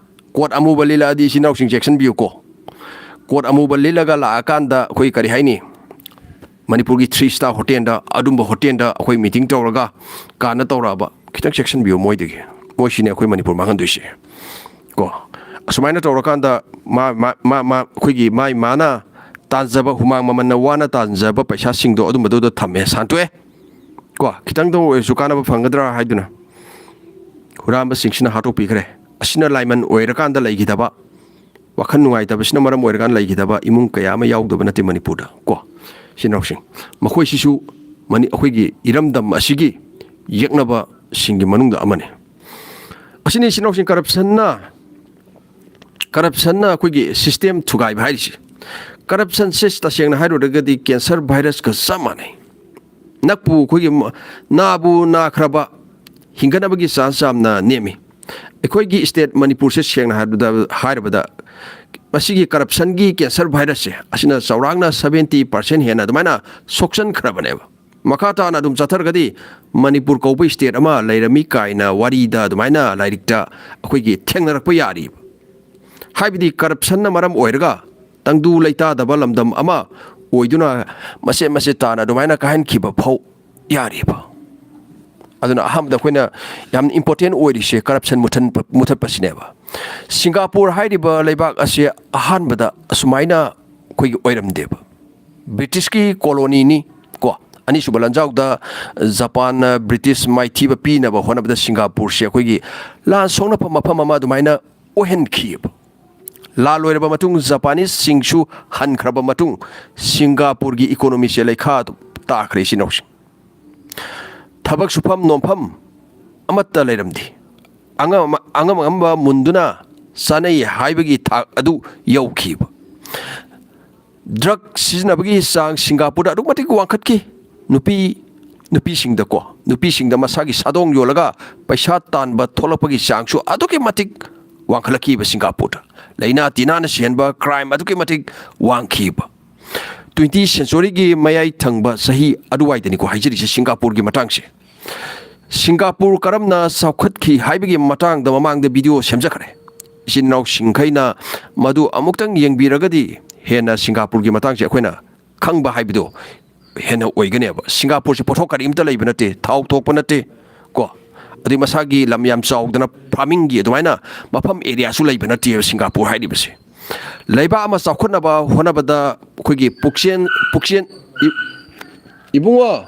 ꯀꯣꯠ ꯑꯃꯨꯕ ꯂꯤꯠꯂꯛꯑꯗꯤ ꯏꯆꯤꯟ ꯏꯅꯥꯎꯁꯤꯡ ꯆꯦꯛꯁꯤꯟꯕꯤꯌꯨꯀꯣ꯫ ꯀꯣꯠ ꯑꯃꯨꯕ ꯂꯤꯠꯂꯒ ꯂꯥꯛꯑꯀꯥꯟꯗ ꯑꯩꯈꯣꯏ ꯀꯔꯤ ꯍꯥꯏꯅꯤ, ꯃꯅꯤꯄꯨꯔꯒꯤ ꯊ꯭ꯔꯤ ꯁ꯭ꯇꯥꯔ ꯍꯣꯇꯦꯜꯗ, ꯑꯗꯨꯝꯕ ꯍꯣꯇꯦꯜꯗ ꯑꯩꯈꯣꯏ ꯃꯤꯇꯤꯡ ꯇꯧꯔꯒ ꯀꯥꯟꯅ ꯇꯧꯔꯛꯑꯕ, ꯈꯤꯇꯪ ꯆꯦꯛꯁꯤꯟꯕꯤꯌꯨ ꯃꯣꯏꯗꯒꯤ꯫ ꯃꯣꯏꯁꯤꯅꯦ ꯑꯩꯈꯣꯏ ꯃꯅꯤꯄꯨꯔ ꯃꯥꯡꯍꯟꯗꯣꯏꯁꯦ꯫ ꯀꯣ, ꯑꯁꯨꯃꯥꯏꯅ ꯇꯧꯔꯀꯥꯟꯗ ꯃꯥ, ꯃꯥ, ꯃꯥ, ꯃꯥ, ꯑꯩꯈꯣꯏꯒꯤ ꯃꯥꯏ ꯃꯥꯅ ꯇꯥꯟꯖꯕ, ꯍꯨꯃꯥꯡ ꯃꯃꯜꯅ ꯋꯥꯅ ꯇꯥꯟꯖꯕ ꯄꯩꯁꯥꯁꯤꯡꯗꯣ ꯑꯗꯨꯝꯕꯗꯨꯗ ꯊꯝꯃꯦ, ꯁꯥꯟꯇꯣꯛꯑꯦ꯫ ꯀꯣ, ꯈꯤꯇꯪꯗ ꯑꯣꯏꯔꯁꯨ ꯀꯥꯟꯅꯕ ꯐꯪꯒꯗ꯭ꯔꯥ ꯍꯥꯏꯗꯨꯅ ꯍꯨꯔꯥꯟꯕꯁꯤꯡꯁꯤꯅ ꯍꯥꯠꯇꯣꯛꯄꯤꯈ꯭ꯔꯦ꯫ ꯑꯁꯤꯅ ꯂꯥꯏꯃꯟ ꯑꯣꯏꯔꯀꯥꯟꯗ ꯂꯩꯈꯤꯗꯕ, ꯋꯥꯈꯜ ꯅꯨꯡꯉꯥꯏꯇꯕꯁꯤꯅ ꯃꯔꯝ ꯑꯣꯏꯔꯀꯥꯟꯗ ꯂꯩꯈꯤꯗꯕ ꯏꯃꯨꯡ ꯀꯌꯥ ꯑꯃ ꯌꯥꯎꯗꯕ ꯅꯠꯇꯦ ꯃꯅꯤꯄꯨꯔꯗ꯫ ꯀꯣ, ꯏꯆꯤꯟ ꯏꯅꯥꯎꯁꯤꯡ, ꯃꯈꯣꯏꯁꯤꯁꯨ ꯃꯅꯤ-, ꯑꯩꯈꯣꯏꯒꯤ ꯏꯔꯝꯗꯝ ꯑꯁꯤꯒꯤ ꯌꯦꯛꯅꯕꯁꯤꯡꯒꯤ ꯃꯅꯨꯡꯗ ꯑꯃꯅꯤ꯫ ꯑꯁꯤꯅꯤ ꯏꯆꯤꯟ ꯏꯅꯥꯎꯁꯤꯡ, ꯀꯔꯞꯁꯟꯅ, ꯀꯔꯞꯁꯟꯅ ꯑꯩꯈꯣꯏꯒꯤ ꯁꯤꯁꯇꯦꯝ ꯊꯨꯒꯥꯏꯕ ꯍꯥꯏꯔꯤꯁꯤ꯫ ꯀꯔꯞꯁꯟꯁꯦ ꯇꯁꯦꯡꯅ ꯍꯥꯏꯔꯨꯔꯒꯗꯤ ꯀꯦꯟꯁꯔ ꯚꯥꯏꯔꯁꯀ ꯆꯞ ꯃꯥꯟꯅꯩ꯫ ꯅꯛꯄꯨ ꯑꯩꯈꯣꯏꯒꯤ ꯃ-, ꯅꯥꯕꯨ ꯅꯥꯈ꯭ꯔꯕ, ꯍꯤꯡꯒꯠꯅꯕꯒꯤ ꯆꯥꯟꯁ ꯌꯥꯝꯅ ꯅꯦꯝꯃꯤ꯫ ꯑꯩꯈꯣꯏꯒꯤ ꯁ꯭ꯇꯦꯠ ꯃꯅꯤꯄꯨꯔꯁꯦ ꯁꯦꯡꯅ ꯍꯥꯏꯔꯕꯗ, ꯍꯥꯏꯔꯕꯗ, ꯃꯁꯤꯒꯤ ꯀꯔꯞꯁꯟꯒꯤ ꯀꯦꯟꯁꯔ ꯚꯥꯏꯔꯁꯁꯦ, ꯑꯁꯤꯅ ꯆꯥꯎꯔꯥꯛꯅ ꯁꯕꯦꯟꯇꯤ ꯄꯥꯔꯁꯦꯟ ꯍꯦꯟꯅ ꯑꯗꯨꯃꯥꯏꯅ ꯁꯣꯛꯆꯟꯈ꯭ꯔꯕꯅꯦꯕ꯫ ꯃꯈꯥ ꯇꯥꯅ ꯑꯗꯨꯝ ꯆꯠꯊꯔꯒꯗꯤ ꯃꯅꯤꯄꯨꯔ ꯀꯧꯕ ꯁ꯭ꯇꯦꯠ ꯑꯃ ꯂꯩꯔꯝꯃꯤ ꯀꯥꯏꯅ ꯋꯥꯔꯤꯗ, ꯑꯗꯨꯃꯥꯏꯅ ꯂꯥꯏꯔꯤꯛꯇ ꯑꯩꯈꯣꯏꯒꯤ ꯊꯦꯡꯅꯔꯛꯄ ꯌꯥꯔꯤꯕ꯫ ꯍꯥꯏꯕꯗꯤ ꯀꯔꯞꯁꯟꯅ ꯃꯔꯝ ꯑꯣꯏꯔꯒ ꯇꯪꯗꯨ ꯂꯩꯇꯥꯗꯕ ꯂꯝꯗꯝ ꯑꯃ ꯑꯣꯏꯗꯨꯅ ꯃꯆꯦꯠ ꯃꯆꯦꯠ ꯇꯥꯅ ꯑꯗꯨꯃꯥꯏꯅ ꯀꯥꯏꯍꯟꯈꯤꯕ ꯐꯥꯎ ꯌꯥꯔꯤꯕ꯫ ꯑꯗꯨꯅ ꯑꯍꯥꯟꯕꯗ ꯑꯩꯈꯣꯏꯅ ꯌꯥꯝ ꯏꯝꯄꯣꯔꯇꯦꯟ ꯑꯣꯏꯔꯤꯁꯦ ꯀꯔꯞꯁꯟ ꯃꯨꯊꯠꯄ, ꯃꯨꯊꯠꯄꯁꯤꯅꯦꯕ꯫ ꯁꯤꯡꯒꯥꯄꯨꯔ ꯍꯥꯏꯔꯤꯕ ꯂꯩꯕꯥꯛ ꯑꯁꯤ ꯑꯍꯥꯟꯕꯗ ꯑꯁꯨꯃꯥꯏꯅ ꯑꯩꯈꯣꯏꯒꯤ ꯑꯣꯏꯔꯝꯗꯦꯕ꯫ ꯕ꯭ꯔꯤꯇꯤꯁꯀꯤ ꯀꯣꯂꯣꯅꯤꯅꯤ ꯀꯣ꯫ ꯑꯅꯤꯁꯨꯕ ꯂꯥꯟꯖꯥꯎꯗ ꯖꯄꯥꯟꯅ ꯕ꯭ꯔꯤꯇꯤꯁ ꯃꯥꯏꯊꯤꯕ ꯄꯤꯅꯕ ꯍꯣꯠꯅꯕꯗ ꯁꯤꯡꯒꯥꯄꯨꯔꯁꯦ ꯑꯩꯈꯣꯏꯒꯤ ꯂꯥꯟ ꯁꯣꯛꯅꯐꯝ ꯃꯐꯝ ꯑꯃ ꯑꯗꯨꯃꯥꯏꯅ ꯑꯣꯏꯍꯟꯈꯤꯑꯕ꯫ ꯂꯥꯟ ꯂꯣꯏꯔꯕ ꯃꯇꯨꯡ, ꯖꯄꯥꯅꯤꯁꯁꯤꯡꯁꯨ ꯍꯟꯈ꯭ꯔꯕ ꯃꯇꯨꯡ, ꯁꯤꯡꯒꯥꯄꯨꯔꯒꯤ ꯏꯀꯣꯅꯣꯃꯤꯁꯦ ꯂꯩꯈꯥ ꯑꯗꯨꯝ ꯇꯥꯈ꯭ꯔꯦ, ꯏꯆꯤꯟ ꯏꯅꯥꯎꯁꯤꯡ꯫ ꯊꯕꯛ ꯁꯨꯐꯝ ꯅꯣꯝꯐꯝ ꯑꯃꯠꯇ ꯂꯩꯔꯝꯗꯦ꯫ ꯑꯉꯝ ꯑꯉꯝ ꯑꯉꯝꯕ ꯃꯨꯟꯗꯨꯅ ꯆꯥꯅꯩ ꯍꯥꯏꯕꯒꯤ ꯊꯥꯛ ꯑꯗꯨ ꯌꯧꯈꯤꯕ꯫ ꯗ꯭ꯔꯒ ꯁꯤꯖꯤꯟꯅꯕꯒꯤ ꯆꯥꯡ ꯁꯤꯡꯒꯥꯄꯨꯔꯗ ꯑꯗꯨꯛꯀꯤ ꯃꯇꯤꯛ ꯋꯥꯡꯈꯠꯈꯤ꯫ ꯅꯨꯄꯤ, ꯅꯨꯄꯤꯁꯤꯡꯗꯀꯣ, ꯅꯨꯄꯤꯁꯤꯡꯗ ꯃꯁꯥꯒꯤ ꯁꯥꯗꯣꯡ ꯌꯣꯜꯂꯒ ꯄꯩꯁꯥ ꯇꯥꯟꯕ ꯊꯣꯛꯂꯛꯄꯒꯤ ꯆꯥꯡꯁꯨ ꯑꯗꯨꯛꯀꯤ ꯃꯇꯤꯛ ꯋꯥꯡꯈꯠꯂꯛꯈꯤꯕ ꯁꯤꯡꯒꯥꯄꯨꯔꯗ꯫ ꯂꯥꯏꯅꯥ ꯇꯤꯟꯅꯥꯅ ꯁꯤꯍꯟꯕ, ꯀ꯭ꯔꯥꯏꯝ ꯑꯗꯨꯛꯀꯤ ꯃꯇꯤꯛ ꯋꯥꯡꯈꯤꯕ꯫ ꯇ꯭ꯋꯦꯟꯇꯤ ꯁꯦꯟꯆꯨꯔꯤꯒꯤ ꯃꯌꯥꯏ ꯊꯪꯕ ꯆꯍꯤ ꯑꯗꯨꯋꯥꯏꯗꯅꯤꯀꯣ ꯍꯥꯏꯖꯔꯤꯁꯦ ꯁꯤꯡꯒꯥꯄꯨꯔꯒꯤ ꯃꯇꯥꯡꯁꯦ꯫ ꯁꯤꯡꯒꯥꯄꯨꯔ ꯀꯔꯝꯅ ꯆꯥꯎꯈꯠꯈꯤ ꯍꯥꯏꯕꯒꯤ ꯃꯇꯥꯡꯗ ꯃꯃꯥꯡꯗ ꯚꯤꯗꯤꯑꯣ ꯁꯦꯝꯖꯈ꯭ꯔꯦ꯫ ꯏꯆꯤꯟ ꯏꯅꯥꯎꯁꯤꯡꯈꯩꯅ ꯃꯗꯨ ꯑꯃꯨꯛꯇꯪ ꯌꯦꯡꯕꯤꯔꯒꯗꯤ ꯍꯦꯟꯅ ꯁꯤꯡꯒꯥꯄꯨꯔꯒꯤ ꯃꯇꯥꯡꯁꯦ ꯑꯩꯈꯣꯏꯅ ꯈꯪꯕ ꯍꯥꯏꯕꯗꯣ ꯍꯦꯟꯅ ꯑꯣꯏꯒꯅꯦꯕ꯫ ꯁꯤꯡꯒꯥꯄꯨꯔꯁꯦ ꯄꯣꯠꯊꯣꯛ ꯀꯔꯤꯝꯇ ꯂꯩꯕ ꯅꯠꯇꯦ, ꯊꯥꯎ ꯊꯣꯛꯄ ꯅꯠꯇꯦ ꯀꯣ, ꯑꯗꯩ ꯃꯁꯥꯒꯤ ꯂꯝ ꯌꯥꯝ ꯆꯥꯎꯗꯅ ꯐꯥꯔꯃꯤꯡꯒꯤ ꯑꯗꯨꯃꯥꯏꯅ ꯃꯐꯝ ꯑꯦꯔꯤꯌꯥꯁꯨ ꯂꯩꯕ ꯅꯠꯇꯦꯕ ꯁꯤꯡꯒꯥꯄꯨꯔ ꯍꯥꯏꯔꯤꯕꯁꯦ꯫ ꯂꯩꯕꯥꯛ ꯑꯃ ꯆꯥꯎꯈꯠꯅꯕ ꯍꯣꯠꯅꯕꯗ ꯑꯩꯈꯣꯏꯒꯤ ꯄꯨꯛꯆꯦꯟ, ꯄꯨꯛꯆꯦꯟ, ꯏ-, ꯏꯕꯨꯡꯉꯣ,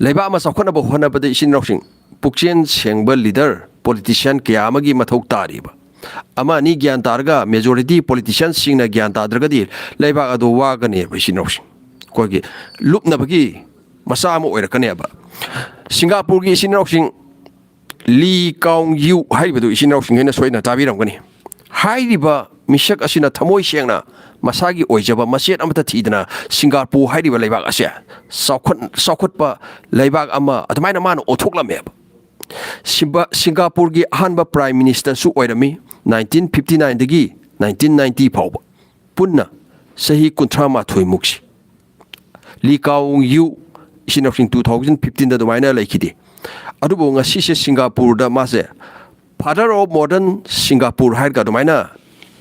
ꯂꯩꯕꯥꯛ ꯑꯃ ꯆꯥꯎꯈꯠꯅꯕ ꯍꯣꯠꯅꯕꯗ, ꯏꯆꯤꯟ ꯏꯅꯥꯎꯁꯤꯡ, ꯄꯨꯛꯆꯦꯟ ꯁꯦꯡꯕ ꯂꯤꯗꯔ, ꯄꯣꯂꯤꯇꯤꯁꯤꯌꯥꯟ ꯀꯌꯥ ꯑꯃꯒꯤ ꯃꯊꯧ ꯇꯥꯔꯤꯕ꯫ ꯑꯃ ꯑꯅꯤ ꯒ꯭ꯌꯥꯟ ꯇꯥꯔꯒ, ꯃꯦꯖꯣꯔꯤꯇꯤ ꯄꯣꯂꯤꯇꯤꯁꯤꯌꯥꯟꯁꯤꯡꯅ ꯒ꯭ꯌꯥꯟ ꯇꯥꯗ꯭ꯔꯒꯗꯤ ꯂꯩꯕꯥꯛ ꯑꯗꯨ ꯋꯥꯒꯅꯦꯕ, ꯏꯆꯤꯟ ꯏꯅꯥꯎꯁꯤꯡ꯫ ꯑꯩꯈꯣꯏꯒꯤ ꯂꯨꯞꯅꯕꯒꯤ ꯃꯆꯥ ꯑꯃ ꯑꯣꯏꯔꯛꯀꯅꯦꯕ꯫ ꯁꯤꯡꯒꯥꯄꯨꯔꯒꯤ ꯏꯆꯤꯟ ꯏꯅꯥꯎꯁꯤꯡ, ꯂꯤ ꯀꯥꯎ ꯌꯨ ꯍꯥꯏꯔꯤꯕꯗꯨ ꯏꯆꯤꯟ ꯏꯅꯥꯎꯁꯤꯡ ꯍꯦꯟꯅ ꯁꯣꯏꯗꯅ ꯇꯥꯕꯤꯔꯝꯒꯅꯤ꯫ ꯍꯥꯏꯔꯤꯕ ꯃꯤꯁꯛ ꯑꯁꯤꯅ ꯊꯃꯣꯏ ꯁꯦꯡꯅ ꯃꯁꯥꯒꯤ ꯑꯣꯏꯖꯕ ꯃꯆꯦꯠ ꯑꯃꯠꯇ ꯊꯤꯗꯅ ꯁꯤꯡꯒꯥꯄꯨꯔ ꯍꯥꯏꯔꯤꯕ ꯂꯩꯕꯥꯛ ꯑꯁꯦ ꯆꯥꯎꯈꯠ-, ꯆꯥꯎꯈꯠꯄ ꯂꯩꯕꯥꯛ ꯑꯃ ꯑꯗꯨꯃꯥꯏꯅ ꯃꯥꯅ ꯑꯣꯟꯊꯣꯛꯂꯝꯃꯦꯕ꯫ ꯁꯤꯡꯕ-, ꯁꯤꯡꯒꯥꯄꯨꯔꯒꯤ ꯑꯍꯥꯟꯕ ꯄ꯭ꯔꯥꯏꯝ ꯃꯤꯅꯤꯁꯇꯔꯁꯨ ꯑꯣꯏꯔꯝꯃꯤ, ꯅꯥꯏꯟꯇꯤꯟ ꯐꯤꯐꯇꯤ ꯅꯥꯏꯟꯗꯒꯤ ꯅꯥꯏꯟꯇꯤꯟ ꯅꯥꯏꯟꯇꯤ ꯐꯥꯎꯕ꯫ ꯄꯨꯟꯅ ꯆꯍꯤ ꯀꯨꯟꯊ꯭ꯔꯥ ꯃꯥꯊꯣꯏ ꯃꯨꯛꯁꯤ꯫ ꯂꯤ ꯀꯥꯎ ꯌꯨ, ꯏꯆꯤꯟ ꯏꯅꯥꯎꯁꯤꯡ, ꯇꯨ ꯊꯥꯎꯖꯟ ꯐꯤꯐꯇꯤꯟꯗ ꯑꯗꯨꯃꯥꯏꯅ ꯂꯩꯈꯤꯗꯦ꯫ ꯑꯗꯨꯕꯨ ꯉꯁꯤꯁꯦ ꯁꯤꯡꯒꯥꯄꯨꯔꯗ ꯃꯥꯁꯦ Father of Modern Singapore ꯍꯥꯏꯔꯒ ꯑꯗꯨꯃꯥꯏꯅ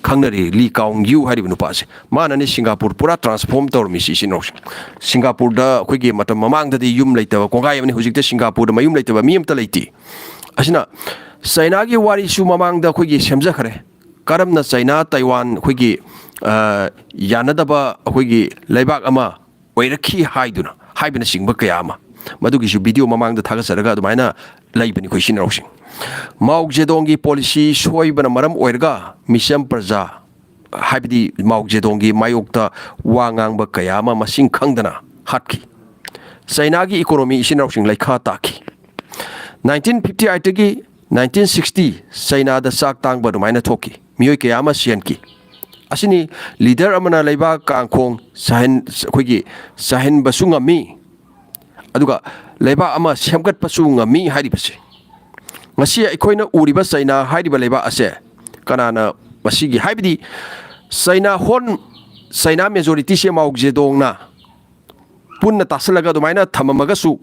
ꯈꯪꯅꯔꯤ, ꯂꯤ ꯀꯥꯎꯟ ꯌꯨ ꯍꯥꯏꯔꯤꯕ ꯅꯨꯄꯥꯁꯦ꯫ ꯃꯥꯅꯅꯤ ꯁꯤꯡꯒꯥꯄꯨꯔ ꯄꯨꯔꯥ ꯇ꯭ꯔꯥꯟꯁꯐꯣꯔꯝ ꯇꯧꯔꯝꯃꯤꯁꯤ, ꯏꯆꯤꯟ ꯏꯅꯥꯎꯁꯤꯡ꯫ ꯁꯤꯡꯒꯥꯄꯨꯔꯗ ꯑꯩꯈꯣꯏꯒꯤ ꯃꯇꯝ ꯃꯃꯥꯡꯗꯗꯤ ꯌꯨꯝ ꯂꯩꯇꯕ ꯀꯣꯡꯒꯥꯏ ꯑꯃꯅꯤ, ꯍꯧꯖꯤꯛꯇꯤ ꯁꯤꯡꯒꯥꯄꯨꯔꯗ ꯃꯌꯨꯝ ꯂꯩꯇꯕ ꯃꯤ ꯑꯝꯇ ꯂꯩꯇꯦ꯫ ꯑꯁꯤꯅ ꯆꯩꯅꯥꯒꯤ ꯋꯥꯔꯤꯁꯨ ꯃꯃꯥꯡꯗ ꯑꯩꯈꯣꯏꯒꯤ ꯁꯦꯝꯖꯈ꯭ꯔꯦ꯫ ꯀꯔꯝꯅ ꯆꯩꯅꯥ, ꯇꯥꯏꯋꯥꯟ ꯑꯩꯈꯣꯏꯒꯤ, ꯑ, ꯌꯥꯅꯗꯕ ꯑꯩꯈꯣꯏꯒꯤ ꯂꯩꯕꯥꯛ ꯑꯃ ꯑꯣꯏꯔꯛꯈꯤ ꯍꯥꯏꯗꯨꯅ, ꯍꯥꯏꯕꯅꯆꯤꯡꯕ ꯀꯌꯥ ꯑꯃ꯫ ꯃꯗꯨꯒꯤꯁꯨ ꯚꯤꯗꯤꯑꯣ ꯃꯃꯥꯡꯗ ꯊꯥꯒꯠꯆꯔꯒ ꯑꯗꯨꯃꯥꯏꯅ ꯂꯩꯕꯅꯤ ꯑꯩꯈꯣꯏ ꯏꯆꯤꯟ ꯏꯅꯥꯎꯁꯤꯡ꯫ ꯃꯥꯎ ꯖꯦꯗꯣꯡꯒꯤ ꯄꯣꯂꯤꯁꯤ ꯁꯣꯏꯕꯅ ꯃꯔꯝ ꯑꯣꯏꯔꯒ ꯃꯤꯆꯝ ꯄ꯭ꯔꯖꯥ, ꯍꯥꯏꯕꯗꯤ ꯃꯥꯎ ꯖꯦꯗꯣꯡꯒꯤ ꯃꯥꯌꯣꯛꯇ ꯋꯥ ꯉꯥꯡꯕ ꯀꯌꯥ ꯑꯃ ꯃꯁꯤꯡ ꯈꯪꯗꯅ ꯍꯥꯠꯈꯤ꯫ ꯆꯩꯅꯥꯒꯤ ꯏꯀꯣꯅꯣꯃꯤ, ꯏꯆꯤꯟ ꯏꯅꯥꯎꯁꯤꯡ, ꯂꯩꯈꯥ ꯇꯥꯈꯤ꯫ ꯅꯥꯏꯟꯇꯤꯟ ꯐꯤꯐꯇꯤ ꯑꯩꯠꯇꯒꯤ ꯅꯥꯏꯟꯇꯤꯟ ꯁꯤꯛꯁꯇꯤ ꯆꯩꯅꯥꯗ ꯆꯥꯛ ꯇꯥꯡꯕ ꯑꯗꯨꯃꯥꯏꯅ ꯊꯣꯛꯈꯤ꯫ ꯃꯤꯑꯣꯏ ꯀꯌꯥ ꯑꯃ ꯁꯤꯍꯟꯈꯤ꯫ ꯑꯁꯤꯅꯤ ꯂꯤꯗꯔ ꯑꯃꯅ ꯂꯩꯕꯥꯛ ꯀꯥꯡꯈꯣꯡ ꯆꯥꯏꯍꯟ-, ꯑꯩꯈꯣꯏꯒꯤ ꯆꯥꯏꯍꯟꯕꯁꯨ ꯉꯝꯃꯤ, ꯑꯗꯨꯒ ꯂꯩꯕꯥꯛ ꯑꯃ ꯁꯦꯝꯒꯠꯄꯁꯨ ꯉꯝꯃꯤ ꯍꯥꯏꯔꯤꯕꯁꯦ꯫ ꯉꯁꯤ ꯑꯩꯈꯣꯏꯅ ꯎꯔꯤꯕ ꯆꯩꯅꯥ ꯍꯥꯏꯔꯤꯕ ꯂꯩꯕꯥꯛ ꯑꯁꯦ ꯀꯅꯥꯅ ꯃꯁꯤꯒꯤ, ꯍꯥꯏꯕꯗꯤ ꯆꯩꯅꯥ ꯍꯣꯟ, ꯆꯩꯅꯥ ꯃꯦꯖꯣꯔꯤꯇꯤꯁꯦ ꯃꯥꯎ ꯖꯦꯗꯣꯡꯅ ꯄꯨꯟꯅ ꯇꯥꯁꯜꯂꯒ ꯑꯗꯨꯃꯥꯏꯅ ꯊꯝꯃꯝꯃꯒꯁꯨ,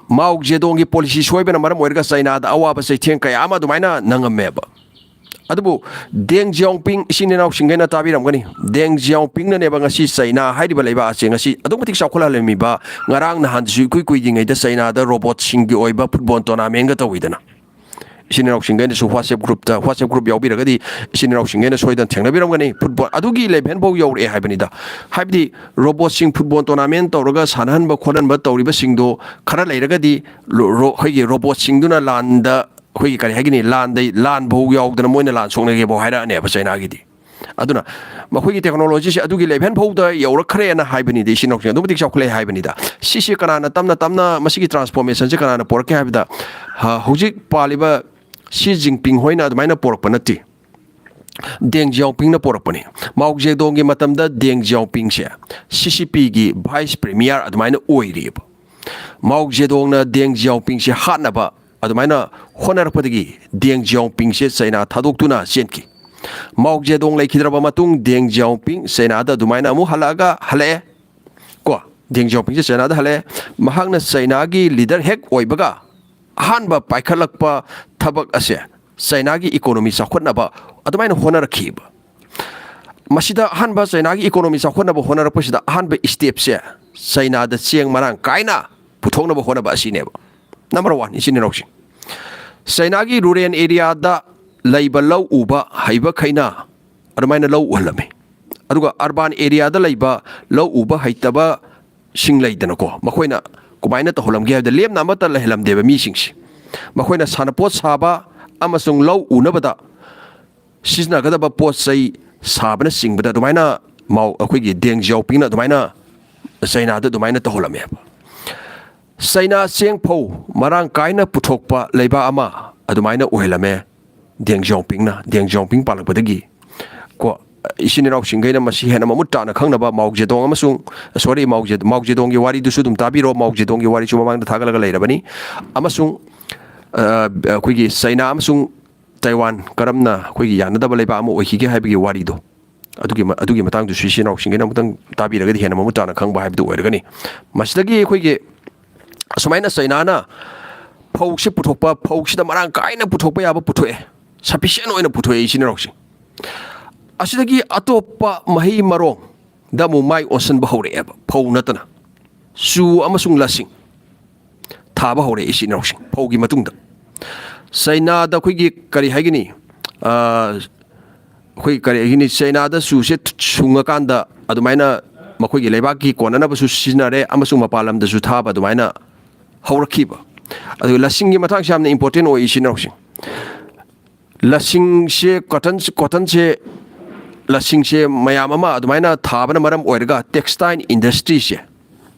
ꯃꯥꯎ ꯖꯦꯗꯣꯡꯒꯤ ꯄꯣꯂꯤꯁꯤ ꯁꯣꯏꯕꯅ ꯃꯔꯝ ꯑꯣꯏꯔꯒ ꯆꯩꯅꯥꯗ ꯑꯋꯥꯕ ꯆꯩꯊꯦꯡ ꯀꯌꯥ ꯑꯃ ꯑꯗꯨꯃꯥꯏꯅ ꯅꯪꯉꯝꯃꯦꯕ꯫ ꯑꯗꯨꯕꯨ ꯗꯦꯡ ꯖꯤꯌꯥꯑꯣꯄꯤꯡ, ꯏꯆꯤꯟ ꯏꯅꯥꯎꯁꯤꯡꯈꯩꯅ ꯇꯥꯕꯤꯔꯝꯒꯅꯤ, ꯗꯦꯡ ꯖꯤꯌꯥꯑꯣꯄꯤꯡꯅꯅꯦꯕ ꯉꯁꯤ ꯆꯩꯅꯥ ꯍꯥꯏꯔꯤꯕ ꯂꯩꯕꯥꯛ ꯑꯁꯦ ꯉꯁꯤ ꯑꯗꯨꯛ ꯃꯇꯤꯛ ꯆꯥꯎꯈꯠꯍꯜꯂꯝꯃꯤꯕ꯫ ꯉꯔꯥꯡ ꯅꯍꯥꯟꯗꯁꯨ ꯏꯀꯨꯏ ꯀꯨꯏꯗ꯭ꯔꯤꯉꯩꯗ ꯆꯩꯅꯥꯗ ꯔꯣꯕꯣꯠꯁꯤꯡꯒꯤ ꯑꯣꯏꯕ ꯐꯨꯠꯕꯣꯜ ꯇꯣꯔꯅꯥꯃꯦꯟꯒ ꯇꯧꯋꯤꯗꯅ꯫ ꯏꯆꯤꯟ ꯏꯅꯥꯎꯁꯤꯡꯈꯩꯅꯁꯨ WhatsApp ꯒ꯭ꯔꯨꯞꯇ, WhatsApp ꯒ꯭ꯔꯨꯞ ꯌꯥꯎꯕꯤꯔꯒꯗꯤ ꯏꯆꯤꯟ ꯏꯅꯥꯎꯁꯤꯡꯈꯩꯅ ꯁꯣꯏꯗꯅ ꯊꯦꯡꯅꯕꯤꯔꯝꯒꯅꯤ꯫ ꯐꯨꯠꯕꯣꯜ ꯑꯗꯨꯒꯤ ꯂꯦꯚꯦꯜꯐꯥꯎ ꯌꯧꯔꯛꯑꯦ ꯍꯥꯏꯕꯅꯤꯗ꯫ ꯍꯥꯏꯕꯗꯤ ꯔꯣꯕꯣꯠꯁꯤꯡ ꯐꯨꯠꯕꯣꯜ ꯇꯣꯔꯅꯥꯃꯦꯟ ꯇꯧꯔꯒ ꯁꯥꯟꯅꯍꯟꯕ ꯈꯣꯠꯍꯟꯕ ꯇꯧꯔꯤꯕꯁꯤꯡꯗꯣ ꯈꯔ ꯂꯩꯔꯒꯗꯤ ꯂꯣ-, ꯔꯣ-, ꯑꯩꯈꯣꯏꯒꯤ ꯔꯣꯕꯣꯠꯁꯤꯡꯗꯨꯅ ꯂꯥꯟꯗ, ꯑꯩꯈꯣꯏꯒꯤ ꯀꯔꯤ ꯍꯥꯏꯒꯅꯤ, ꯂꯥꯟꯗ, ꯂꯥꯟꯐꯧ ꯌꯥꯎꯗꯅ ꯃꯣꯏꯅ ꯂꯥꯟ ꯁꯣꯛꯅꯒꯦꯐꯥꯎ ꯍꯥꯏꯔꯛꯑꯅꯦꯕ ꯆꯩꯅꯥꯒꯤꯗꯤ꯫ ꯑꯗꯨꯅ ꯃꯈꯣꯏꯒꯤ ꯇꯦꯛꯅꯣꯂꯣꯖꯤꯁꯦ ꯑꯗꯨꯒꯤ ꯂꯦꯚꯦꯜ ꯐꯥꯎꯗ ꯌꯧꯔꯛꯈ꯭ꯔꯦꯅ ꯍꯥꯏꯕꯅꯤꯗ, ꯏꯆꯤꯟ ꯏꯅꯥꯎꯁꯤꯡ ꯑꯗꯨꯛ ꯃꯇꯤꯛ ꯆꯥꯎꯈꯠꯂꯛꯑꯦ ꯍꯥꯏꯕꯅꯤꯗ꯫ ꯁꯤꯁꯦ ꯀꯅꯥꯅ ꯇꯞꯅ ꯇꯞꯅ ꯃꯁꯤꯒꯤ ꯇ꯭ꯔꯥꯟꯁꯐꯣꯔꯃꯦꯁꯟꯁꯦ ꯀꯅꯥꯅ ꯄꯣꯔꯛꯀꯦ ꯍꯥꯏꯕꯗ, ꯍ-, ꯍꯧꯖꯤꯛ ꯄꯥꯜꯂꯤꯕ ꯁꯤ ꯖꯤꯟꯄꯤꯡ ꯍꯣꯏꯅ ꯑꯗꯨꯃꯥꯏꯅ ꯄꯣꯔꯛꯄ ꯅꯠꯇꯦ꯫ ꯗꯦꯡ ꯖꯤꯌꯥꯑꯣꯄꯤꯡꯅ ꯄꯣꯔꯛꯄꯅꯤ꯫ ꯃꯥꯎ ꯖꯦꯗꯣꯡꯒꯤ ꯃꯇꯝꯗ ꯗꯦꯡ ꯖꯤꯌꯥꯑꯣꯄꯤꯡꯁꯦ ꯁꯤ ꯁꯤ ꯄꯤꯒꯤ ꯚꯥꯏꯁ ꯄ꯭ꯔꯤꯃꯤꯌꯥꯔ ꯑꯗꯨꯃꯥꯏꯅ ꯑꯣꯏꯔꯤꯑꯕ꯫ ꯃꯥꯎ ꯖꯦꯗꯣꯡꯅ ꯗꯦꯡ ꯖꯤꯌꯥꯑꯣꯄꯤꯡꯁꯦ ꯍꯥꯠꯅꯕ ꯑꯗꯨꯃꯥꯏꯅ ꯍꯣꯠꯅꯔꯛꯄꯗꯒꯤ ꯗꯦꯡ ꯖꯤꯌꯥꯑꯣꯄꯤꯡꯁꯦ ꯆꯩꯅꯥ ꯊꯥꯗꯣꯛꯇꯨꯅ ꯆꯦꯟꯈꯤ꯫ ꯃꯥꯎ ꯖꯦꯗꯣꯡ ꯂꯩꯈꯤꯗ꯭ꯔꯕ ꯃꯇꯨꯡ ꯗꯦꯡ ꯖꯤꯌꯥꯑꯣꯄꯤꯡ ꯆꯩꯅꯥꯗ ꯑꯗꯨꯃꯥꯏꯅ ꯑꯃꯨꯛ ꯍꯜꯂꯛꯑꯒ ꯍꯜꯂꯛꯑꯦ꯫ ꯀꯣ, ꯗꯦꯡ ꯖꯤꯌꯥꯑꯣꯄꯤꯡꯁꯦ ꯆꯩꯅꯥꯗ ꯍꯜꯂꯛꯑꯦ꯫ ꯃꯍꯥꯛꯅ ꯆꯩꯅꯥꯒꯤ ꯂꯤꯗꯔ ꯍꯦꯛ ꯑꯣꯏꯕꯒ ꯑꯍꯥꯟꯕ ꯄꯥꯏꯈꯠꯂꯛꯄ ꯊꯕꯛ ꯑꯁꯦ ꯆꯩꯅꯥꯒꯤ ꯏꯀꯣꯅꯣꯃꯤ ꯆꯥꯎꯈꯠꯅꯕ ꯑꯗꯨꯃꯥꯏꯅ ꯍꯣꯠꯅꯔꯛꯈꯤꯕ꯫ ꯃꯁꯤꯗ ꯑꯍꯥꯟꯕ ꯆꯩꯅꯥꯒꯤ ꯏꯀꯣꯅꯣꯃꯤ ꯆꯥꯎꯈꯠꯅꯕ ꯍꯣꯠꯅꯔꯛꯄꯁꯤꯗ ꯑꯍꯥꯟꯕ ꯁ꯭ꯇꯦꯞꯁꯦ ꯆꯩꯅꯥꯗ ꯆꯦꯡ ꯃꯔꯥꯡ ꯀꯥꯏꯅ ꯄꯨꯊꯣꯛꯅꯕ ꯍꯣꯠꯅꯕ ꯑꯁꯤꯅꯦꯕ꯫ ꯅꯝꯕꯔ ꯋꯥꯟ, ꯏꯆꯤꯟ ꯏꯅꯥꯎꯁꯤꯡ, ꯆꯩꯅꯥꯒꯤ ꯔꯨꯔꯦꯜ ꯑꯦꯔꯤꯌꯥꯗ ꯂꯩꯕ ꯂꯧ ꯎꯕ ꯍꯩꯕꯈꯩꯅ ꯑꯗꯨꯃꯥꯏꯅ ꯂꯧ ꯎꯍꯜꯂꯝꯃꯤ꯫ ꯑꯗꯨꯒ ꯑꯔꯕꯥꯟ ꯑꯦꯔꯤꯌꯥꯗ ꯂꯩꯕ ꯂꯧ ꯎꯕ ꯍꯩꯇꯕꯁꯤꯡ ꯂꯩꯗꯅꯀꯣ, ꯃꯈꯣꯏꯅ ꯀꯃꯥꯏꯅ ꯇꯧꯍꯜꯂꯝꯒꯦ ꯍꯥꯏꯕꯗ ꯂꯦꯝꯅ ꯑꯃꯠꯇ ꯂꯩꯍꯜꯂꯝꯗꯦꯕ ꯃꯤꯁꯤꯡꯁꯦ꯫ ꯃꯈꯣꯏꯅ ꯁꯥꯟꯅꯄꯣꯠ ꯁꯥꯕ ꯑꯃꯁꯨꯡ ꯂꯧ ꯎꯅꯕꯗ ꯁꯤꯖꯤꯟꯅꯒꯗꯕ ꯄꯣꯠ ꯆꯩ ꯁꯥꯕꯅꯆꯤꯡꯕꯗ ꯑꯗꯨꯃꯥꯏꯅ ꯃꯥꯎ-, ꯑꯩꯈꯣꯏꯒꯤ ꯗꯦꯡ ꯖꯤꯌꯥꯑꯣꯄꯤꯡꯅ ꯑꯗꯨꯃꯥꯏꯅ ꯆꯩꯅꯥꯗ ꯑꯗꯨꯃꯥꯏꯅ ꯇꯧꯍꯜꯂꯝꯃꯦꯕ꯫ ꯆꯩꯅꯥ ꯆꯦꯡ ꯐꯧ ꯃꯔꯥꯡ ꯀꯥꯏꯅ ꯄꯨꯊꯣꯛꯄ ꯂꯩꯕꯥꯛ ꯑꯃ ꯑꯗꯨꯃꯥꯏꯅ ꯑꯣꯏꯍꯜꯂꯝꯃꯦ ꯗꯦꯡ ꯖꯤꯌꯥꯑꯣꯄꯤꯡꯅ, ꯗꯦꯡ ꯖꯤꯌꯥꯑꯣꯄꯤꯡ ꯄꯥꯜꯂꯛꯄꯗꯒꯤ꯫ ꯀꯣ, ꯏꯆꯤꯟ ꯏꯅꯥꯎꯁꯤꯡꯈꯩꯅ ꯃꯁꯤ ꯍꯦꯟꯅ ꯃꯃꯨꯠ ꯇꯥꯅ ꯈꯪꯅꯕ ꯃꯥꯎ ꯖꯦꯗꯣꯡ ꯑꯃꯁꯨꯡ, ꯁꯣꯔꯤ, ꯃꯥꯎ ꯖꯦ-, ꯃꯥꯎ ꯖꯦꯗꯣꯡꯒꯤ ꯋꯥꯔꯤꯗꯨꯁꯨ ꯑꯗꯨꯝ ꯇꯥꯕꯤꯔꯣ꯫ ꯃꯥꯎ ꯖꯦꯗꯣꯡꯒꯤ ꯋꯥꯔꯤꯁꯨ ꯃꯃꯥꯡꯗ ꯊꯥꯒꯠꯂꯒ ꯂꯩꯔꯕꯅꯤ꯫ ꯑꯃꯁꯨꯡ, ꯑ, ꯑꯩꯈꯣꯏꯒꯤ ꯆꯩꯅꯥ ꯑꯃꯁꯨꯡ ꯇꯥꯏꯋꯥꯟ ꯀꯔꯝꯅ ꯑꯩꯈꯣꯏꯒꯤ ꯌꯥꯅꯗꯕ ꯂꯩꯕꯥꯛ ꯑꯃ ꯑꯣꯏꯈꯤꯒꯦ ꯍꯥꯏꯕꯒꯤ ꯋꯥꯔꯤꯗꯣ, ꯑꯗꯨꯒꯤ ꯃ-, ꯑꯗꯨꯒꯤ ꯃꯇꯥꯡꯗꯨꯁꯨ ꯏꯆꯤꯟ ꯏꯅꯥꯎꯁꯤꯡꯒꯤꯅ ꯑꯃꯨꯛꯇꯪ ꯇꯥꯕꯤꯔꯒꯗꯤ ꯍꯦꯟꯅ ꯃꯃꯨꯠ ꯇꯥꯅ ꯈꯪꯕ ꯍꯥꯏꯕꯗꯨ ꯑꯣꯏꯔꯒꯅꯤ꯫ ꯃꯁꯤꯗꯒꯤ ꯑꯩꯈꯣꯏꯒꯤ ꯑꯁꯨꯃꯥꯏꯅ ꯆꯩꯅꯥꯅ ꯐꯧꯁꯤ ꯄꯨꯊꯣꯛꯄ, ꯐꯧꯁꯤꯗ ꯃꯔꯥꯡ ꯀꯥꯏꯅ ꯄꯨꯊꯣꯛꯄ ꯌꯥꯕ ꯄꯨꯊꯣꯛꯑꯦ, ꯁꯐꯤꯁꯤꯌꯦꯟ ꯑꯣꯏꯅ ꯄꯨꯊꯣꯛꯑꯦ, ꯏꯆꯤꯟ ꯏꯅꯥꯎꯁꯤꯡ꯫ ꯑꯁꯤꯗꯒꯤ ꯑꯇꯣꯞꯄ ꯃꯍꯩ ꯃꯔꯣꯡꯗ ꯑꯃꯨꯛ ꯃꯥꯏ ꯑꯣꯟꯁꯤꯟꯕ ꯍꯧꯔꯛꯑꯦꯕ, ꯐꯧ ꯅꯠꯇꯅ꯫ ꯆꯨ ꯑꯃꯁꯨꯡ ꯂꯁꯤꯡ ꯊꯥꯕ ꯍꯧꯔꯛꯑꯦ, ꯏꯆꯤꯟ ꯏꯅꯥꯎꯁꯤꯡ, ꯐꯧꯒꯤ ꯃꯇꯨꯡꯗ꯫ ꯆꯩꯅꯥꯗ ꯑꯩꯈꯣꯏꯒꯤ ꯀꯔꯤ ꯍꯥꯏꯒꯅꯤ, ꯑ, ꯑꯩꯈꯣꯏ ꯀꯔꯤ ꯍꯥꯏꯒꯅꯤ, ꯆꯩꯅꯥꯗ ꯆꯨꯁꯦ ꯁꯨꯡꯉꯀꯥꯟꯗ ꯑꯗꯨꯃꯥꯏꯅ ꯃꯈꯣꯏꯒꯤ ꯂꯩꯕꯥꯛꯀꯤ ꯀꯣꯟꯅꯅꯕꯁꯨ ꯁꯤꯖꯤꯟꯅꯔꯦ ꯑꯃꯁꯨꯡ ꯃꯄꯥꯟ ꯂꯝꯗꯁꯨ ꯊꯥꯕ ꯑꯗꯨꯃꯥꯏꯅ ꯍꯧꯔꯛꯈꯤꯕ꯫ ꯑꯗꯨꯒ ꯂꯁꯤꯡꯒꯤ ꯃꯇꯥꯡꯁꯦ ꯌꯥꯝꯅ ꯏꯝꯄꯣꯔꯇꯦꯟ ꯑꯣꯏ, ꯏꯆꯤꯟ ꯏꯅꯥꯎꯁꯤꯡ꯫ ꯂꯁꯤꯡꯁꯦ, ꯀꯣꯇꯟ, ꯀꯣꯇꯟꯁꯦ, ꯂꯁꯤꯡꯁꯦ ꯃꯌꯥꯝ ꯑꯃ ꯑꯗꯨꯃꯥꯏꯅ ꯊꯥꯕꯅ ꯃꯔꯝ ꯑꯣꯏꯔꯒ ꯇꯦꯛꯁꯇꯥꯏꯜ ꯏꯟꯗꯁꯇ꯭ꯔꯤꯁꯦ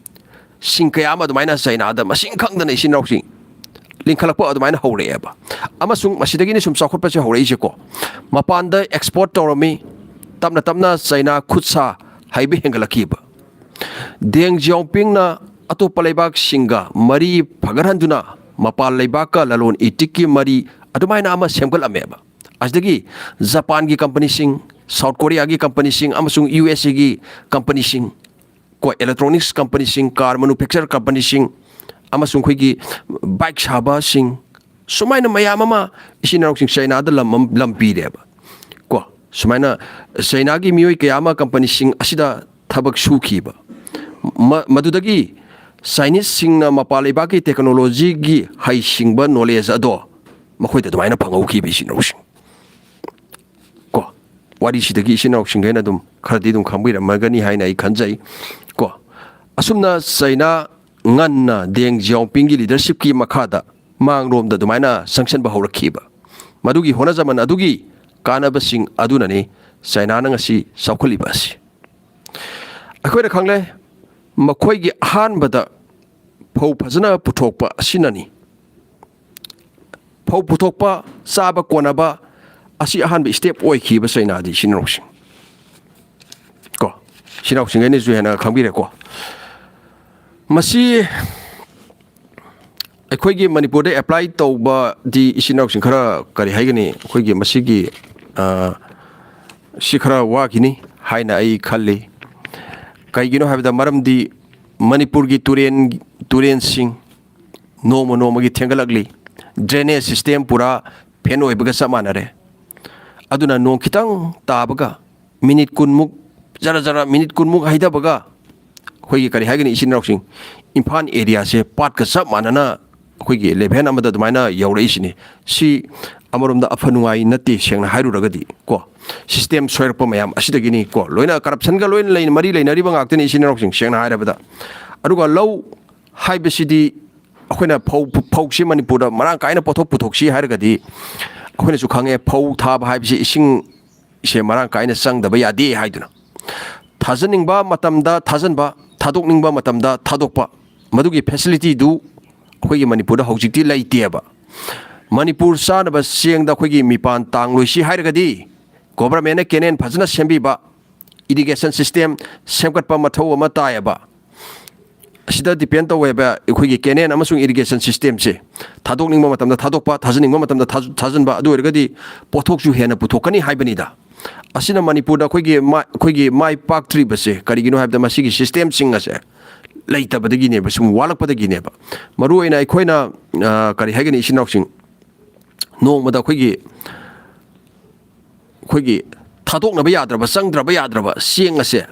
ꯁꯤꯡ ꯀꯌꯥ ꯑꯃ ꯑꯗꯨꯃꯥꯏꯅ ꯆꯩꯅꯥꯗ ꯃꯁꯤꯡ ꯈꯪꯗꯅ, ꯏꯆꯤꯟ ꯏꯅꯥꯎꯁꯤꯡ, ꯂꯤꯡꯈꯠꯂꯛꯄ ꯑꯗꯨꯃꯥꯏꯅ ꯍꯧꯔꯛꯑꯦꯕ꯫ ꯑꯃꯁꯨꯡ ꯃꯁꯤꯗꯒꯤꯅꯤ ꯁꯨꯝ ꯆꯥꯎꯈꯠꯄꯁꯦ ꯍꯧꯔꯛꯏꯁꯦꯀꯣ꯫ ꯃꯄꯥꯟꯗ ꯑꯦꯛꯁꯄꯣꯔꯠ ꯇꯧꯔꯝꯃꯤ, ꯇꯞꯅ ꯇꯞꯅ ꯆꯩꯅꯥ ꯈꯨꯠ ꯁꯥ ꯍꯩꯕ ꯍꯦꯟꯒꯠꯂꯛꯈꯤꯕ꯫ ꯗꯦꯡ ꯖꯤꯌꯥꯑꯣꯄꯤꯡꯅ ꯑꯇꯣꯞꯄ ꯂꯩꯕꯥꯛꯁꯤꯡꯒ ꯃꯔꯤ ꯐꯒꯠꯍꯟꯗꯨꯅ ꯃꯄꯥꯟ ꯂꯩꯕꯥꯛꯀ ꯂꯂꯣꯟ ꯏꯇꯤꯛꯀꯤ ꯃꯔꯤ ꯑꯗꯨꯃꯥꯏꯅ ꯑꯃ ꯁꯦꯝꯒꯠꯂꯝꯃꯦꯕ꯫ ꯑꯁꯤꯗꯒꯤ ꯖꯄꯥꯟꯒꯤ ꯀꯝꯄꯅꯤꯁꯤꯡ, ꯁꯥꯎꯠ ꯀꯣꯔꯤꯌꯥꯒꯤ ꯀꯝꯄꯅꯤꯁꯤꯡ ꯑꯃꯁꯨꯡ ꯌꯨ ꯑꯦꯁ ꯑꯦꯒꯤ ꯀꯝꯄꯅꯤꯁꯤꯡ, ꯀꯣ, ꯏꯂꯦꯛꯇ꯭ꯔꯣꯅꯤꯛꯁ ꯀꯝꯄꯅꯤꯁꯤꯡ, ꯀꯥꯔ ꯃꯦꯅꯨꯐꯦꯛꯆꯔ ꯀꯝꯄꯅꯤꯁꯤꯡ, ꯑꯃꯁꯨꯡ ꯑꯩꯈꯣꯏꯒꯤ ꯕꯥꯏꯛ ꯁꯥꯕꯁꯤꯡ, ꯁꯨꯃꯥꯏꯅ ꯃꯌꯥꯝ ꯑꯃ ꯏꯆꯤꯟ ꯏꯅꯥꯎꯁꯤꯡ ꯆꯩꯅꯥꯗ ꯂꯝ ꯑꯃ, ꯂꯝ ꯄꯤꯔꯦꯕ꯫ ꯀꯣ, ꯁꯨꯃꯥꯏꯅ ꯆꯩꯅꯥꯒꯤ ꯃꯤꯑꯣꯏ ꯀꯌꯥ ꯑꯃ ꯀꯝꯄꯅꯤꯁꯤꯡ ꯑꯁꯤꯗ ꯊꯕꯛ ꯁꯨꯈꯤꯕ꯫ ꯃ-, ꯃꯗꯨꯗꯒꯤ ꯆꯥꯏꯅꯤꯁꯁꯤꯡꯅ ꯃꯄꯥꯟ ꯂꯩꯕꯥꯛꯀꯤ ꯇꯦꯛꯅꯣꯂꯣꯖꯤꯒꯤ ꯍꯩꯁꯤꯡꯕ, ꯅꯣꯂꯦꯖ ꯑꯗꯣ ꯃꯈꯣꯏꯗ ꯑꯗꯨꯃꯥꯏꯅ ꯐꯪꯍꯧꯈꯤꯕ ꯏꯆꯤꯟ ꯏꯅꯥꯎꯁꯤꯡ꯫ ꯀꯣ, ꯋꯥꯔꯤꯁꯤꯗꯒꯤ ꯏꯆꯤꯟ ꯏꯅꯥꯎꯁꯤꯡꯈꯩꯅ ꯑꯗꯨꯝ ꯈꯔꯗꯤ ꯑꯗꯨꯝ ꯈꯪꯕꯤꯔꯝꯃꯒꯅꯤ ꯍꯥꯏꯅ ꯑꯩ ꯈꯟꯖꯩ꯫ ꯀꯣ, ꯑꯁꯨꯝꯅ ꯆꯩꯅꯥ ꯉꯟꯅ ꯗꯦꯡ ꯖꯤꯌꯥꯑꯣꯄꯤꯡꯒꯤ ꯂꯤꯗꯔꯁꯤꯞꯀꯤ ꯃꯈꯥꯗ ꯃꯥꯡꯂꯣꯝꯗ ꯑꯗꯨꯃꯥꯏꯅ ꯆꯪꯁꯤꯟꯕ ꯍꯧꯔꯛꯈꯤꯕ꯫ ꯃꯗꯨꯒꯤ ꯍꯣꯠꯅꯖꯃꯟ ꯑꯗꯨꯒꯤ ꯀꯥꯟꯅꯕꯁꯤꯡ ꯑꯗꯨꯅꯅꯤ ꯆꯩꯅꯥꯅ ꯉꯁꯤ ꯆꯥꯎꯈꯠꯂꯤꯕ ꯑꯁꯤ꯫ ꯑꯩꯈꯣꯏꯅ ꯈꯪꯂꯦ, ꯃꯈꯣꯏꯒꯤ ꯑꯍꯥꯟꯕꯗ ꯐꯧ ꯐꯖꯅ ꯄꯨꯊꯣꯛꯄ ꯑꯁꯤꯅꯅꯤ꯫ ꯐꯧ ꯄꯨꯊꯣꯛꯄ, ꯆꯥꯕ ꯀꯣꯟꯅꯕ ꯑꯁꯤ ꯑꯍꯥꯟꯕ ꯁ꯭ꯇꯦꯞ ꯑꯣꯏꯈꯤꯕ ꯆꯩꯅꯥꯗꯤ, ꯏꯆꯤꯟ ꯏꯅꯥꯎꯁꯤꯡ꯫ ꯀꯣ, ꯏꯆꯤꯟ ꯏꯅꯥꯎꯁꯤꯡ ꯑꯩꯅꯁꯨ ꯍꯦꯟꯅ ꯈꯪꯕꯤꯔꯦꯀꯣ꯫ ꯃꯁꯤ ꯑꯩꯈꯣꯏꯒꯤ ꯃꯅꯤꯄꯨꯔꯗ ꯑꯦꯄ꯭ꯂꯥꯏ ꯇꯧꯕꯗꯤ ꯏꯆꯤꯟ ꯏꯅꯥꯎꯁꯤꯡ ꯈꯔ, ꯀꯔꯤ ꯍꯥꯏꯒꯅꯤ, ꯑꯩꯈꯣꯏꯒꯤ ꯃꯁꯤꯒꯤ, ꯑ, ꯁꯤ ꯈꯔ ꯋꯥꯈꯤꯅꯤ ꯍꯥꯏꯅ ꯑꯩ ꯈꯜꯂꯤ꯫ ꯀꯩꯒꯤꯅꯣ ꯍꯥꯏꯕꯗ, ꯃꯔꯝꯗꯤ ꯃꯅꯤꯄꯨꯔꯒꯤ ꯇꯨꯔꯦꯟ, ꯇꯨꯔꯦꯟꯁꯤꯡ ꯅꯣꯡꯃ ꯅꯣꯡꯃꯒꯤ ꯊꯦꯡꯒꯠꯂꯛꯂꯤ꯫ ꯗ꯭ꯔꯦꯅꯦꯖ ꯁꯤꯁꯇꯦꯝ ꯄꯨꯔꯥ ꯐꯦꯟ ꯑꯣꯏꯕꯒ ꯆꯞ ꯃꯥꯟꯅꯔꯦ꯫ ꯑꯗꯨꯅ ꯅꯣꯡ ꯈꯤꯇꯪ ꯇꯥꯕꯒ, ꯃꯤꯅꯤꯠ ꯀꯨꯟꯃꯨꯛ, ꯖꯔ ꯖꯔ ꯃꯤꯅꯤꯠ ꯀꯨꯟꯃꯨꯛ ꯍꯩꯊꯕꯒ, ꯑꯩꯈꯣꯏꯒꯤ, ꯀꯔꯤ ꯍꯥꯏꯒꯅꯤ, ꯏꯆꯤꯟ ꯏꯅꯥꯎꯁꯤꯡ, ꯏꯝꯐꯥꯜ ꯑꯦꯔꯤꯌꯥꯁꯦ ꯄꯥꯠꯀ ꯆꯞ ꯃꯥꯟꯅꯅ ꯑꯩꯈꯣꯏꯒꯤ ꯂꯦꯚꯦꯜ ꯑꯃꯗ ꯑꯗꯨꯃꯥꯏꯅ ꯌꯧꯔꯛꯏꯁꯤꯅꯤ꯫ ꯁꯤ ꯑꯃꯔꯣꯝꯗ ꯑꯐ ꯅꯨꯡꯉꯥꯏ ꯅꯠꯇꯦ, ꯁꯦꯡꯅ ꯍꯥꯏꯔꯨꯔꯒꯗꯤ ꯀꯣ꯫ ꯁꯤꯁꯇꯦꯝ ꯁꯣꯏꯔꯛꯄ ꯃꯌꯥꯝ ꯑꯁꯤꯗꯒꯤꯅꯤ ꯀꯣ꯫ ꯂꯣꯏꯅ ꯀꯔꯞꯁꯟꯒ ꯂꯣꯏꯅ ꯂꯩ-, ꯃꯔꯤ ꯂꯩꯅꯔꯤꯕ ꯉꯥꯛꯇꯅꯤ, ꯏꯆꯤꯟ ꯏꯅꯥꯎꯁꯤꯡ, ꯁꯦꯡꯅ ꯍꯥꯏꯔꯕꯗ꯫ ꯑꯗꯨꯒ ꯂꯧ ꯍꯥꯏꯕꯁꯤꯗꯤ, ꯑꯩꯈꯣꯏꯅ ꯐꯧ, ꯐꯧꯁꯤ ꯃꯅꯤꯄꯨꯔꯗ ꯃꯔꯥꯡ ꯀꯥꯏꯅ ꯄꯣꯠꯊꯣꯛ ꯄꯨꯊꯣꯛꯁꯤ ꯍꯥꯏꯔꯒꯗꯤ, ꯑꯩꯈꯣꯏꯅꯁꯨ ꯈꯪꯉꯦ, ꯐꯧ ꯊꯥꯕ ꯍꯥꯏꯕꯁꯤ ꯏꯁꯤꯡꯁꯦ ꯃꯔꯥꯡ ꯀꯥꯏꯅ ꯆꯪꯗꯕ ꯌꯥꯗꯦ ꯍꯥꯏꯗꯨꯅ, ꯊꯥꯖꯅꯤꯡꯕ ꯃꯇꯝꯗ ꯊꯥꯖꯟꯕ, ꯊꯥꯗꯣꯛꯅꯤꯡꯕ ꯃꯇꯝꯗ ꯊꯥꯗꯣꯛꯄ, ꯃꯗꯨꯒꯤ ꯐꯦꯁꯤꯂꯤꯇꯤꯗꯨ ꯑꯩꯈꯣꯏꯒꯤ ꯃꯅꯤꯄꯨꯔꯗ ꯍꯧꯖꯤꯛꯇꯤ ꯂꯩꯇꯦꯕ꯫ ꯃꯅꯤꯄꯨꯔ ꯆꯥꯅꯕ ꯆꯦꯡꯗ ꯑꯩꯈꯣꯏꯒꯤ ꯃꯤꯄꯥꯟ ꯇꯥꯡꯂꯣꯏꯁꯤ ꯍꯥꯏꯔꯒꯗꯤ, ꯒꯣꯕꯔꯃꯦꯟꯅ ꯀꯦꯅꯦꯜ ꯐꯖꯅ ꯁꯦꯝꯕꯤꯕ, ꯏꯔꯤꯒꯦꯁꯟ ꯁꯤꯁꯇꯦꯝ ꯁꯦꯝꯒꯠꯄ ꯃꯊꯧ ꯑꯃ ꯇꯥꯏꯌꯦꯕ꯫ ꯑꯁꯤꯗ ꯗꯤꯄꯦꯟ ꯇꯧꯋꯦꯕ ꯑꯩꯈꯣꯏꯒꯤ ꯀꯦꯅꯦꯜ ꯑꯃꯁꯨꯡ ꯏꯔꯤꯒꯦꯁꯟ ꯁꯤꯁꯇꯦꯝꯁꯦ꯫ ꯊꯥꯗꯣꯛꯅꯤꯡꯕ ꯃꯇꯝꯗ ꯊꯥꯗꯣꯛꯄ, ꯊꯥꯖꯅꯤꯡꯕ ꯃꯇꯝꯗ ꯊꯥꯖ-, ꯊꯥꯖꯟꯕ, ꯑꯗꯨ ꯑꯣꯏꯔꯒꯗꯤ ꯄꯣꯠꯊꯣꯛꯁꯨ ꯍꯦꯟꯅ ꯄꯨꯊꯣꯛꯀꯅꯤ ꯍꯥꯏꯕꯅꯤꯗ꯫ ꯑꯁꯤꯅ ꯃꯅꯤꯄꯨꯔꯗ ꯑꯩꯈꯣꯏꯒꯤ ꯃꯥ-, ꯑꯩꯈꯣꯏꯒꯤ ꯃꯥꯏ ꯄꯥꯛꯇ꯭ꯔꯤꯕꯁꯦ ꯀꯔꯤꯒꯤꯅꯣ ꯍꯥꯏꯕꯗ, ꯃꯁꯤꯒꯤ ꯁꯤꯁꯇꯦꯝꯁꯤꯡ ꯑꯁꯦ ꯂꯩꯇꯕꯗꯒꯤꯅꯦꯕ, ꯁꯨꯝ ꯋꯥꯠꯂꯛꯄꯗꯒꯤꯅꯦꯕ꯫ ꯃꯔꯨ ꯑꯣꯏꯅ ꯑꯩꯈꯣꯏꯅ, ꯑ, ꯀꯔꯤ ꯍꯥꯏꯒꯅꯤ, ꯏꯆꯤꯟ ꯏꯅꯥꯎꯁꯤꯡ, ꯅꯣꯡꯃꯗ ꯑꯩꯈꯣꯏꯒꯤ ꯑꯩꯈꯣꯏꯒꯤ ꯊꯥꯗꯣꯛꯅꯕ ꯌꯥꯗ꯭ꯔꯕ, ꯆꯪꯗ꯭ꯔꯕ ꯌꯥꯗ꯭ꯔꯕ ꯆꯦꯡ ꯑꯁꯦ,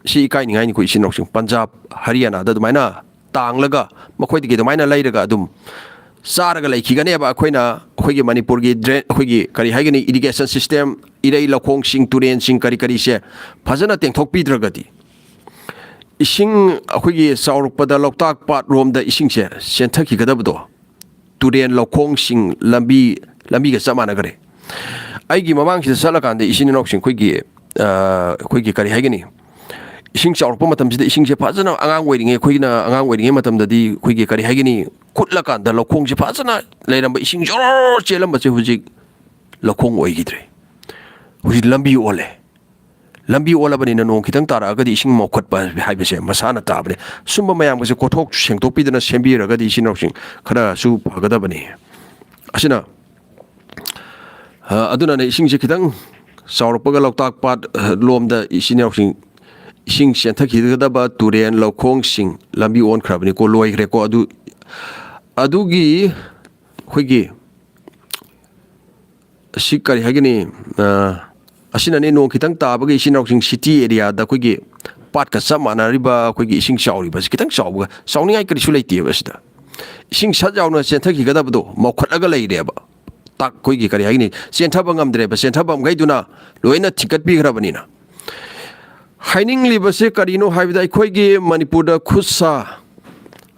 ꯁꯤ ꯏꯀꯥꯏꯅꯤꯡꯉꯥꯏꯅꯤ꯫ ꯑꯩꯈꯣꯏ ꯏꯆꯤꯟ ꯏꯅꯥꯎꯁꯤꯡ ꯄꯟꯖꯥꯕ, ꯍꯔꯤꯌꯥꯅꯥꯗ ꯑꯗꯨꯃꯥꯏꯅ ꯇꯥꯡꯂꯒ, ꯃꯈꯣꯏꯗꯒꯤ ꯑꯗꯨꯃꯥꯏꯅ ꯂꯩꯔꯒ ꯑꯗꯨꯝ ꯆꯥꯔꯒ ꯂꯩꯈꯤꯒꯅꯦꯕ꯫ ꯑꯩꯈꯣꯏꯅ ꯑꯩꯈꯣꯏꯒꯤ ꯃꯅꯤꯄꯨꯔꯒꯤ ꯗ꯭ꯔꯦꯟ, ꯑꯩꯈꯣꯏꯒꯤ ꯀꯔꯤ ꯍꯥꯏꯒꯅꯤ, ꯏꯔꯤꯒꯦꯁꯟ ꯁꯤꯁꯇꯦꯝ, ꯏꯔꯩ ꯂꯧꯈꯣꯡꯁꯤꯡ, ꯇꯨꯔꯦꯟꯁꯤꯡ, ꯀꯔꯤ ꯀꯔꯤꯁꯦ ꯐꯖꯅ ꯇꯦꯡꯊꯣꯛꯄꯤꯗ꯭ꯔꯒꯗꯤ, ꯏꯁꯤꯡ ꯑꯩꯈꯣꯏꯒꯤ ꯆꯥꯎꯔꯛꯄꯗ ꯂꯣꯛꯇꯥꯛ ꯄꯥꯠ ꯔꯣꯝꯗ ꯏꯁꯤꯡꯁꯦ ꯆꯦꯟꯊꯈꯤꯒꯗꯕꯗꯣ, ꯇꯨꯔꯦꯟ, ꯂꯧꯈꯣꯡꯁꯤꯡ, ꯂꯝꯕꯤ, ꯂꯝꯕꯤꯒ ꯆꯞ ꯃꯥꯟꯅꯈ꯭ꯔꯦ꯫ ꯑꯩꯒꯤ ꯃꯃꯥꯡꯁꯤꯗ ꯆꯠꯂꯀꯥꯟꯗ ꯏꯆꯤꯟ ꯏꯅꯥꯎꯁꯤꯡ ꯑꯩꯈꯣꯏꯒꯤ, ꯑ, ꯑꯩꯈꯣꯏꯒꯤ ꯀꯔꯤ ꯍꯥꯏꯒꯅꯤ, ꯏꯁꯤꯡ ꯆꯥꯎꯔꯛꯄ ꯃꯇꯝꯁꯤꯗ ꯏꯁꯤꯡꯁꯦ ꯐꯖꯅ ꯑꯉꯥꯡ ꯑꯣꯏꯔꯤꯉꯩ, ꯑꯩꯈꯣꯏꯅ ꯑꯉꯥꯡ ꯑꯣꯏꯔꯤꯉꯩ ꯃꯇꯝꯗꯗꯤ ꯑꯩꯈꯣꯏꯒꯤ ꯀꯔꯤ ꯍꯥꯏꯒꯅꯤ, ꯀꯨꯠꯂꯀꯥꯟꯗ ꯂꯧꯈꯣꯡꯁꯦ ꯐꯖꯅ ꯂꯩꯔꯝꯕ, ꯏꯁꯤꯡ ꯖꯣꯔ ꯆꯦꯜꯂꯝꯕꯁꯦ ꯍꯧꯖꯤꯛ ꯂꯧꯈꯣꯡ ꯑꯣꯏꯈꯤꯗ꯭ꯔꯦ, ꯍꯧꯖꯤꯛ ꯂꯝꯕꯤ ꯑꯣꯜꯂꯦ꯫ ꯂꯝꯕꯤ ꯑꯣꯜꯂꯕꯅꯤꯅ ꯅꯣꯡ ꯈꯤꯇꯪ ꯇꯥꯔꯛꯑꯒꯗꯤ ꯏꯁꯤꯡ ꯃꯧꯈꯠꯄ ꯍꯥꯏꯕꯁꯦ ꯃꯁꯥꯅ ꯇꯥꯕꯅꯦ꯫ ꯁꯨꯝꯕ ꯃꯌꯥꯝꯒꯁꯦ ꯀꯣꯊꯣꯛ ꯁꯦꯡꯗꯣꯛꯄꯤꯗꯅ ꯁꯦꯝꯕꯤꯔꯒꯗꯤ ꯏꯆꯤꯟ ꯏꯅꯥꯎꯁꯤꯡ ꯈꯔꯁꯨ ꯐꯒꯗꯕꯅꯤ꯫ ꯑꯁꯤꯅ, ꯑ, ꯑꯗꯨꯅꯅꯦ ꯏꯁꯤꯡꯁꯦ ꯈꯤꯇꯪ ꯆꯥꯎꯔꯛꯄꯒ ꯂꯣꯛꯇꯥꯛ ꯄꯥꯠ, ꯑ, ꯂꯣꯝꯗ ꯏꯆꯤꯟ ꯏꯅꯥꯎꯁꯤꯡ ꯏꯁꯤꯡ ꯆꯦꯟꯊꯈꯤꯒꯗꯕ ꯇꯨꯔꯦꯟ, ꯂꯧꯈꯣꯡꯁꯤꯡ ꯂꯝꯕꯤ ꯑꯣꯟꯈ꯭ꯔꯕꯅꯤꯀꯣ, ꯂꯣꯏꯈ꯭ꯔꯦꯀꯣ꯫ ꯑꯗꯨ, ꯑꯗꯨꯒꯤ ꯑꯩꯈꯣꯏꯒꯤ ꯁꯤ ꯀꯔꯤ ꯍꯥꯏꯒꯅꯤ? ꯑ, ꯑꯁꯤꯅꯅꯦ, ꯅꯣꯡ ꯈꯤꯇꯪ ꯇꯥꯕꯒꯤ ꯏꯆꯤꯟ ꯏꯅꯥꯎꯁꯤꯡ ꯁꯤꯇꯤ ꯑꯦꯔꯤꯌꯥꯗ ꯑꯩꯈꯣꯏꯒꯤ ꯄꯥꯠꯀ ꯆꯞ ꯃꯥꯟꯅꯔꯤꯕ ꯑꯩꯈꯣꯏꯒꯤ ꯏꯁꯤꯡ ꯆꯥꯎꯔꯤꯕꯁꯤ ꯈꯤꯇꯪ ꯆꯥꯎꯕꯒ, ꯆꯥꯎꯅꯤꯡꯉꯥꯏ ꯀꯔꯤꯁꯨ ꯂꯩꯇꯦꯕ ꯑꯁꯤꯗ꯫ ꯏꯁꯤꯡ ꯁꯠ ꯌꯥꯎꯅ ꯆꯦꯟꯊꯈꯤꯒꯗꯕꯗꯣ ꯃꯧꯈꯠꯂꯒ ꯂꯩꯔꯦꯕ꯫ ꯇꯥꯛ-, ꯑꯩꯈꯣꯏꯒꯤ ꯀꯔꯤ ꯍꯥꯏꯒꯅꯤ? ꯆꯦꯟꯊꯕ ꯉꯝꯗ꯭ꯔꯦꯕ, ꯆꯦꯟꯊꯐꯝꯈꯩꯗꯨꯅ ꯂꯣꯏꯅ ꯊꯤꯡꯀꯠꯄꯤꯈ꯭ꯔꯕꯅꯤꯅ꯫ ꯍꯥꯏꯅꯤꯡꯂꯤꯕꯁꯦ ꯀꯔꯤꯅꯣ ꯍꯥꯏꯕꯗ, ꯑꯩꯈꯣꯏꯒꯤ ꯃꯅꯤꯄꯨꯔꯗ ꯈꯨꯠ ꯁꯥ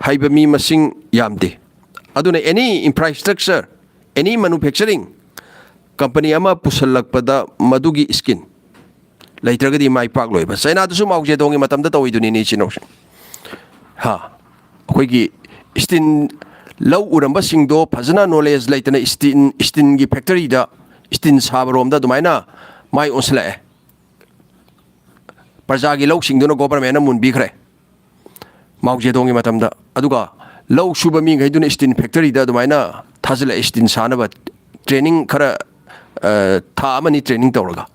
ꯍꯩꯕ ꯃꯤ ꯃꯁꯤꯡ ꯌꯥꯝꯗꯦ꯫ ꯑꯗꯨꯅ any infrastructure, any manufacturing company ꯑꯃ ꯄꯨꯁꯜꯂꯛꯄꯗ ꯃꯗꯨꯒꯤ ꯁ꯭ꯀꯤꯜ ꯂꯩꯇ꯭ꯔꯒꯗꯤ ꯃꯥꯏ ꯄꯥꯛꯂꯣꯏꯕ꯫ ꯆꯩꯅꯥꯗꯁꯨ ꯃꯥꯎ ꯖꯦꯗꯣꯡꯒꯤ ꯃꯇꯝꯗ ꯇꯧꯋꯤꯗꯨꯅꯤꯅꯦ, ꯏꯆꯤꯟ ꯏꯅꯥꯎꯁꯤꯡ꯫ ꯍꯥ? ꯑꯩꯈꯣꯏꯒꯤ ꯁ꯭ꯇꯤꯟ ꯂꯧ ꯎꯔꯝꯕꯁꯤꯡꯗꯣ ꯐꯖꯅ ꯅꯣꯂꯦꯖ ꯂꯩꯇꯅ ꯁ꯭ꯇꯤꯟ, ꯁ꯭ꯇꯤꯟꯒꯤ ꯐꯦꯛꯇꯔꯤꯗ ꯁ꯭ꯇꯤꯟ ꯁꯥꯕꯔꯣꯝꯗ ꯑꯗꯨꯃꯥꯏꯅ ꯃꯥꯏ ꯑꯣꯟꯁꯤꯜꯂꯛꯑꯦ꯫ ꯄ꯭ꯔꯖꯥꯒꯤ ꯂꯧꯁꯤꯡꯗꯨꯅ ꯒꯣꯕꯔꯃꯦꯟꯅ ꯃꯨꯟꯕꯤꯈ꯭ꯔꯦ꯫ ꯃꯥꯎ ꯖꯦꯗꯣꯡꯒꯤ ꯃꯇꯝꯗ꯫ ꯑꯗꯨꯒ ꯂꯧ ꯁꯨꯕ ꯃꯤꯈꯩꯗꯨꯅ ꯁ꯭ꯇꯤꯟ ꯐꯦꯛꯇꯔꯤꯗ ꯑꯗꯨꯃꯥꯏꯅ ꯊꯥꯖꯤꯜꯂꯛꯑꯦ, ꯁ꯭ꯇꯤꯟ ꯁꯥꯅꯕ ꯇ꯭ꯔꯦꯅꯤꯡ ꯈꯔ, ꯑ, ꯊꯥ ꯑꯃꯅꯤ ꯇ꯭ꯔꯦꯅꯤꯡ ꯇꯧꯔꯒ꯫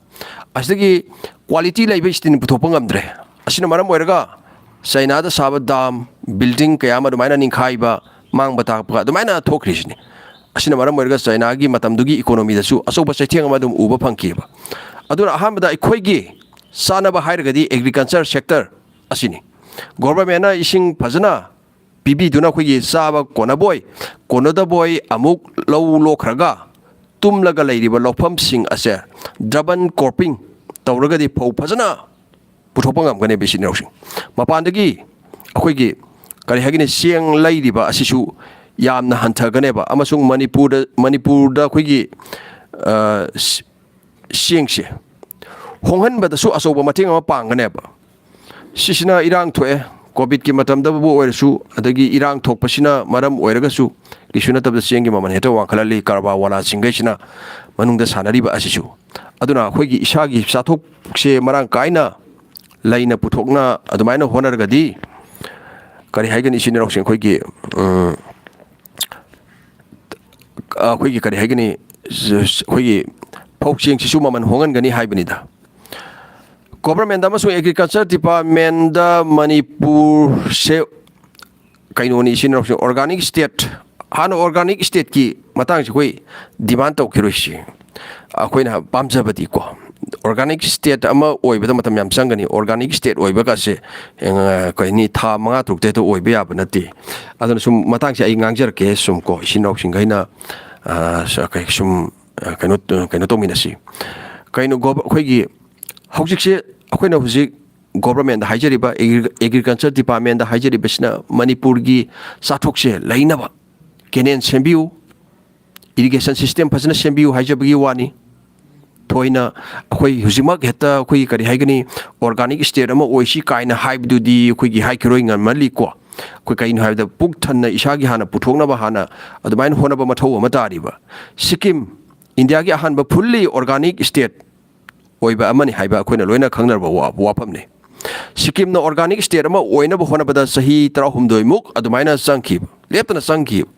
ꯑꯁꯤꯗꯒꯤ ꯀ꯭ꯋꯥꯂꯤꯇꯤ ꯂꯩꯕ ꯁ꯭ꯇꯤꯟ ꯄꯨꯊꯣꯛꯄ ꯉꯝꯗ꯭ꯔꯦ꯫ ꯑꯁꯤꯅ ꯃꯔꯝ ꯑꯣꯏꯔꯒ ꯆꯩꯅꯥꯗ ꯁꯥꯕ ꯗꯥꯝ, ꯕꯤꯜꯗꯤꯡ ꯀꯌꯥ ꯑꯃ ꯑꯗꯨꯃꯥꯏꯅ ꯅꯤꯡꯈꯥꯏꯕ, ꯃꯥꯡꯕ ꯇꯥꯛꯄ ꯑꯗꯨꯃꯥꯏꯅ ꯊꯣꯛꯈ꯭ꯔꯤꯁꯤꯅꯤ꯫ ꯑꯁꯤꯅ ꯃꯔꯝ ꯑꯣꯏꯔꯒ ꯆꯥꯏꯅꯥꯒꯤ ꯃꯇꯝꯗꯨꯒꯤ ꯏꯀꯣꯅꯣꯃꯤꯗꯁꯨ ꯑꯆꯧꯕ ꯆꯩꯊꯦꯡ ꯑꯃ ꯑꯗꯨꯝ ꯎꯕ ꯐꯪꯈꯤꯑꯕ꯫ ꯑꯗꯨꯅ ꯑꯍꯥꯟꯕꯗ ꯑꯩꯈꯣꯏꯒꯤ ꯆꯥꯅꯕ ꯍꯥꯏꯔꯒꯗꯤ ꯑꯦꯒ꯭ꯔꯤꯀꯜꯆꯔ ꯁꯦꯛꯇꯔ ꯑꯁꯤꯅꯤ꯫ ꯒꯣꯚꯔꯟꯃꯦꯟꯅ ꯏꯁꯤꯡ ꯐꯖꯅ ꯄꯤꯕꯤꯗꯨꯅ ꯑꯩꯈꯣꯏꯒꯤ ꯆꯥꯕ ꯀꯣꯟꯅꯕꯣꯏ ꯀꯣꯟꯅꯗꯕꯣꯏ ꯑꯃꯨꯛ ꯂꯧ ꯂꯣꯛꯈ꯭ꯔꯒ ꯇꯨꯝꯂꯒ ꯂꯩꯔꯤꯕ ꯂꯧꯐꯝꯁꯤꯡ ꯑꯁꯦ ꯗꯕꯜ ꯀ꯭ꯔꯣꯞꯄꯤꯡ ꯇꯧꯔꯒꯗꯤ ꯐꯧ ꯐꯖꯅ ꯄꯨꯊꯣꯛꯄ ꯉꯝꯒꯅꯦꯕ ꯏꯆꯤꯟ ꯏꯅꯥꯎꯁꯤꯡ꯫ ꯃꯄꯥꯟꯗꯒꯤ ꯑꯩꯈꯣꯏꯒꯤ, ꯀꯔꯤ ꯍꯥꯏꯒꯅꯤ, ꯆꯦꯡ ꯂꯩꯔꯤꯕ ꯑꯁꯤꯁꯨ ꯌꯥꯝꯅ ꯍꯟꯊꯒꯅꯦꯕ, ꯑꯃꯁꯨꯡ ꯃꯅꯤꯄꯨꯔꯗ, ꯃꯅꯤꯄꯨꯔꯗ ꯑꯩꯈꯣꯏꯒꯤ, ꯑ, ꯆꯦꯡꯁꯦ ꯍꯣꯡꯍꯟꯕꯗꯁꯨ ꯑꯆꯧꯕ ꯃꯇꯦꯡ ꯑꯃ ꯄꯥꯡꯒꯅꯦꯕ꯫ ꯁꯤꯁꯤꯅ ꯏꯔꯥꯡ ꯊꯣꯛꯑꯦ, ꯀꯣꯚꯤꯗꯀꯤ ꯃꯇꯝꯗꯕꯨ ꯑꯣꯏꯔꯁꯨ, ꯑꯗꯒꯤ ꯏꯔꯥꯡ ꯊꯣꯛꯄꯁꯤꯅ ꯃꯔꯝ ꯑꯣꯏꯔꯒꯁꯨ ꯀꯩꯁꯨ ꯅꯠꯇꯕꯗ ꯆꯦꯡꯒꯤ ꯃꯃꯜ ꯍꯦꯛꯇ ꯋꯥꯡꯈꯠꯍꯜꯂꯤ ꯀꯔꯕꯥꯔ ꯋꯥꯂꯥꯁꯤꯡꯈꯩꯁꯤꯅ ꯃꯅꯨꯡꯗ ꯁꯥꯟꯅꯔꯤꯕ ꯑꯁꯤꯁꯨ꯫ ꯑꯗꯨꯅ ꯑꯩꯈꯣꯏꯒꯤ ꯏꯁꯥꯒꯤ ꯆꯥꯊꯣꯛꯁꯦ ꯃꯔꯥꯡ ꯀꯥꯏꯅ ꯂꯩꯅ ꯄꯨꯊꯣꯛꯅ ꯑꯗꯨꯃꯥꯏꯅ ꯍꯣꯠꯅꯔꯒꯗꯤ, ꯀꯔꯤ ꯍꯥꯏꯒꯅꯤ, ꯏꯆꯤꯟ ꯏꯅꯥꯎꯁꯤꯡ ꯑꯩꯈꯣꯏꯒꯤ, ꯎꯝ, ꯑꯩꯈꯣꯏꯒꯤ, ꯀꯔꯤ ꯍꯥꯏꯒꯅꯤ, ꯑꯩꯈꯣꯏꯒꯤ ꯐꯧ ꯆꯦꯡꯁꯤꯁꯨ ꯃꯃꯜ ꯍꯣꯡꯍꯟꯒꯅꯤ ꯍꯥꯏꯕꯅꯤꯗ꯫ ꯒꯣꯚꯔꯟꯃꯦꯟꯗ ꯑꯃꯁꯨꯡ ꯑꯦꯒ꯭ꯔꯤꯀꯜꯆꯔ ꯗꯤꯄꯥꯔꯠꯃꯦꯟꯗ ꯃꯅꯤꯄꯨꯔꯁꯦ ꯀꯩꯅꯣꯅꯤ, ꯏꯆꯤꯟ ꯏꯅꯥꯎꯁꯤꯡ, ꯑꯣꯔꯒꯥꯅꯤꯛ ꯁ꯭ꯇꯦꯠ, ꯍꯥꯟꯅ ꯑꯣꯔꯒꯥꯅꯤꯛ ꯁ꯭ꯇꯦꯠꯀꯤ ꯃꯇꯥꯡꯁꯦ ꯑꯩꯈꯣꯏ ꯗꯤꯃꯥꯟ ꯇꯧꯈꯤꯔꯣꯏꯁꯤ꯫ ꯑꯩꯈꯣꯏꯅ ꯄꯥꯝꯖꯕꯗꯤꯀꯣ, ꯑꯣꯔꯒꯥꯅꯤꯛ ꯁ꯭ꯇꯦꯠ ꯑꯃ ꯑꯣꯏꯕꯗ ꯃꯇꯝ ꯌꯥꯝ ꯆꯪꯒꯅꯤ꯫ ꯑꯣꯔꯒꯥꯅꯤꯛ ꯁ꯭ꯇꯦꯠ ꯑꯣꯏꯕꯒꯁꯦ, ꯑ, ꯀꯩ ꯍꯥꯏꯅꯤ, ꯊꯥ ꯃꯉꯥ ꯇꯔꯨꯛꯇ ꯍꯦꯛꯇ ꯑꯣꯏꯕ ꯌꯥꯕ ꯅꯠꯇꯦ꯫ ꯑꯗꯨꯅ ꯁꯨꯝ ꯃꯇꯥꯡꯁꯦ ꯑꯩ ꯉꯥꯡꯖꯔꯛꯀꯦ ꯁꯨꯝ ꯀꯣ, ꯏꯆꯤꯟ ꯏꯅꯥꯎꯁꯤꯡꯈꯩꯅ, ꯑ, ꯁ-, ꯀꯩ-, ꯁꯨꯝ, ꯑ, ꯀꯩꯅꯣ, ꯀꯩꯅꯣ ꯇꯧꯃꯤꯟꯅꯁꯤ꯫ ꯀꯩꯅꯣ, ꯒꯣꯚ-, ꯑꯩꯈꯣꯏꯒꯤ ꯍꯧꯖꯤꯛꯁꯦ ꯑꯩꯈꯣꯏꯅ ꯍꯧꯖꯤꯛ ꯒꯣꯚꯔꯟꯃꯦꯟꯗ ꯍꯥꯏꯖꯔꯤꯕ, ꯑꯦꯒ꯭ꯔꯤ-, ꯑꯦꯒ꯭ꯔꯤꯀꯜꯆꯔ ꯗꯤꯄꯥꯔꯠꯃꯦꯟꯗ ꯍꯥꯏꯖꯔꯤꯕꯁꯤꯅ ꯃꯅꯤꯄꯨꯔꯒꯤ ꯆꯥꯊꯣꯛꯁꯦ ꯂꯩꯅꯕ ꯀꯦꯅꯦꯜ ꯁꯦꯝꯕꯤꯌꯨ, ꯏꯔꯤꯒꯦꯁꯟ ꯁꯤꯁꯇꯦꯝ ꯐꯖꯅ ꯁꯦꯝꯕꯤꯌꯨ ꯍꯥꯏꯖꯕꯒꯤ ꯋꯥꯅꯤ꯫ ꯊꯣꯏꯅ ꯑꯩꯈꯣꯏ ꯍꯧꯖꯤꯛꯃꯛ ꯍꯦꯛꯇ ꯑꯩꯈꯣꯏꯒꯤ, ꯀꯔꯤ ꯍꯥꯏꯒꯅꯤ, ꯑꯣꯔꯒꯥꯅꯤꯛ ꯁ꯭ꯇꯦꯠ ꯑꯃ ꯑꯣꯏꯁꯤ ꯀꯥꯏꯅ ꯍꯥꯏꯕꯗꯨꯗꯤ ꯑꯩꯈꯣꯏꯒꯤ ꯍꯥꯏꯈꯤꯔꯣꯏ, ꯉꯟꯃꯜꯂꯤꯀꯣ꯫ ꯑꯩꯈꯣꯏ ꯀꯩꯅꯣ ꯍꯥꯏꯕꯗ ꯄꯨꯛ ꯊꯟꯅ ꯏꯁꯥꯒꯤ ꯍꯥꯟꯅ ꯄꯨꯊꯣꯛꯅꯕ ꯍꯥꯟꯅ ꯑꯗꯨꯃꯥꯏꯅ ꯍꯣꯠꯅꯕ ꯃꯊꯧ ꯑꯃ ꯇꯥꯔꯤꯕ꯫ ꯁꯤꯛꯀꯤꯝ ꯏꯟꯗꯤꯌꯥꯒꯤ ꯑꯍꯥꯟꯕ ꯐꯨꯜꯂꯤ ꯑꯣꯔꯒꯥꯅꯤꯛ ꯁ꯭ꯇꯦꯠ ꯑꯣꯏꯕ ꯑꯃꯅꯤ ꯍꯥꯏꯕ ꯑꯩꯈꯣꯏꯅ ꯂꯣꯏꯅ ꯈꯪꯅꯔꯕ ꯋꯥ-, ꯋꯥꯐꯝꯅꯤ꯫ ꯁꯤꯛꯀꯤꯝꯅ ꯑꯣꯔꯒꯥꯅꯤꯛ ꯁ꯭ꯇꯦꯠ ꯑꯃ ꯑꯣꯏꯅꯕ ꯍꯣꯠꯅꯕꯗ ꯆꯍꯤ ꯇꯔꯥꯍꯨꯝꯗꯣꯏꯃꯨꯛ ꯑꯗꯨꯃꯥꯏꯅ ꯆꯪꯈꯤꯕ, ꯂꯦꯞꯇꯅ ꯆꯪꯈꯤꯕ꯫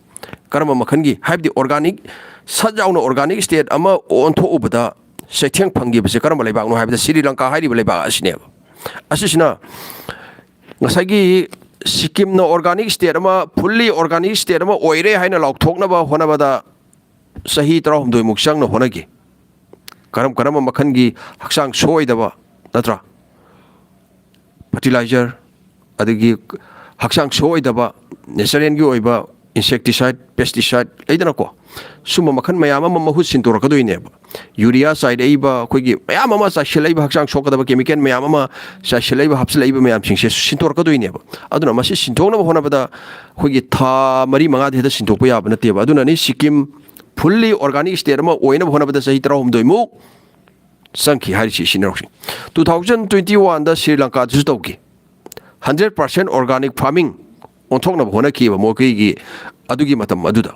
ꯀꯔꯝꯕ ꯃꯈꯜꯒꯤ, ꯍꯥꯏꯕꯗꯤ ꯑꯣꯔꯒꯥꯅꯤꯛ, ꯁꯠ ꯌꯥꯎꯅ ꯑꯣꯔꯒꯥꯅꯤꯛ ꯁ꯭ꯇꯦꯠ ꯑꯃ ꯑꯣꯟꯊꯣꯛꯎꯕꯗ ꯆꯩꯊꯦꯡ ꯐꯪꯈꯤꯕꯁꯦ ꯀꯔꯝꯕ ꯂꯩꯕꯥꯛꯅꯣ ꯍꯥꯏꯕꯗ ꯁ꯭ꯔꯤ ꯂꯪꯀꯥ ꯍꯥꯏꯔꯤꯕ ꯂꯩꯕꯥꯛ ꯑꯁꯤꯅꯦꯕ꯫ ꯑꯁꯤꯁꯤꯅ ꯉꯁꯥꯏꯒꯤ ꯁꯤꯛꯀꯤꯝꯅ organic state ꯑꯃ, fully organic state ꯑꯃ ꯑꯣꯏꯔꯦ ꯍꯥꯏꯅ ꯂꯥꯎꯊꯣꯛꯅꯕ ꯍꯣꯠꯅꯕꯗ ꯆꯍꯤ ꯇꯔꯥꯍꯨꯝꯗꯣꯏꯃꯨꯛ ꯆꯪꯅ ꯍꯣꯠꯅꯈꯤ꯫ ꯀꯔꯝ ꯀꯔꯝꯕ ꯃꯈꯜꯒꯤ ꯍꯛꯆꯥꯡ ꯁꯣꯛꯑꯣꯏꯗꯕ, ꯅꯠꯇ꯭ꯔꯥ? Fertilizer, ꯑꯗꯒꯤ ꯍꯛꯆꯥꯡ ꯁꯣꯛꯑꯣꯏꯗꯕ natural ꯒꯤ ꯑꯣꯏꯕ insecticide, pesticide ꯂꯩꯗꯅꯀꯣ, ꯁꯨꯝꯕ ꯃꯈꯜ ꯃꯌꯥꯝ ꯑꯃ ꯃꯍꯨꯠ ꯁꯤꯟꯗꯣꯔꯛꯀꯗꯣꯏꯅꯦꯕ꯫ Urea ꯆꯥꯏꯔꯛꯏꯕ, ꯑꯩꯈꯣꯏꯒꯤ ꯃꯌꯥꯝ ꯑꯃ ꯆꯥꯏꯁꯤꯜꯂꯛꯏꯕ, ꯍꯛꯆꯥꯡ ꯁꯣꯛꯀꯗꯕ chemical ꯃꯌꯥꯝ ꯑꯃ ꯆꯥꯏꯁꯤꯜꯂꯛꯏꯕ, ꯍꯥꯞꯆꯤꯜꯂꯛꯏꯕ ꯃꯌꯥꯝꯁꯤꯡꯁꯦ ꯁꯤꯟꯗꯣꯔꯛꯀꯗꯣꯏꯅꯦꯕ꯫ ꯑꯗꯨꯅ ꯃꯁꯤ ꯁꯤꯟꯗꯣꯛꯅꯕ ꯍꯣꯠꯅꯕꯗ ꯑꯩꯈꯣꯏꯒꯤ ꯊꯥ ꯃꯔꯤ ꯃꯉꯥꯗ ꯍꯦꯛꯇ ꯁꯤꯟꯗꯣꯛꯄ ꯌꯥꯕ ꯅꯠꯇꯦꯕ꯫ ꯑꯗꯨꯅꯅꯤ ꯁꯤꯛꯀꯤꯝ fully organic state ꯑꯃ ꯑꯣꯏꯅꯕ ꯍꯣꯠꯅꯕꯗ ꯆꯍꯤ ꯇꯔꯥꯍꯨꯝꯗꯣꯏꯃꯨꯛ ꯆꯪꯈꯤ ꯍꯥꯏꯔꯤꯁꯤ, ꯏꯆꯤꯟ ꯏꯅꯥꯎꯁꯤꯡ꯫ Two thousand twenty one ꯗ ꯁ꯭ꯔꯤ ꯂꯪꯀꯥꯗꯁꯨ ꯇꯧꯈꯤ꯫ Hundred percent organic farming ꯑꯣꯟꯊꯣꯛꯅꯕ ꯍꯣꯠꯅꯈꯤꯑꯕ ꯃꯈꯣꯏꯒꯤ ꯑꯗꯨꯒꯤ ꯃꯇꯝ ꯑꯗꯨꯗ꯫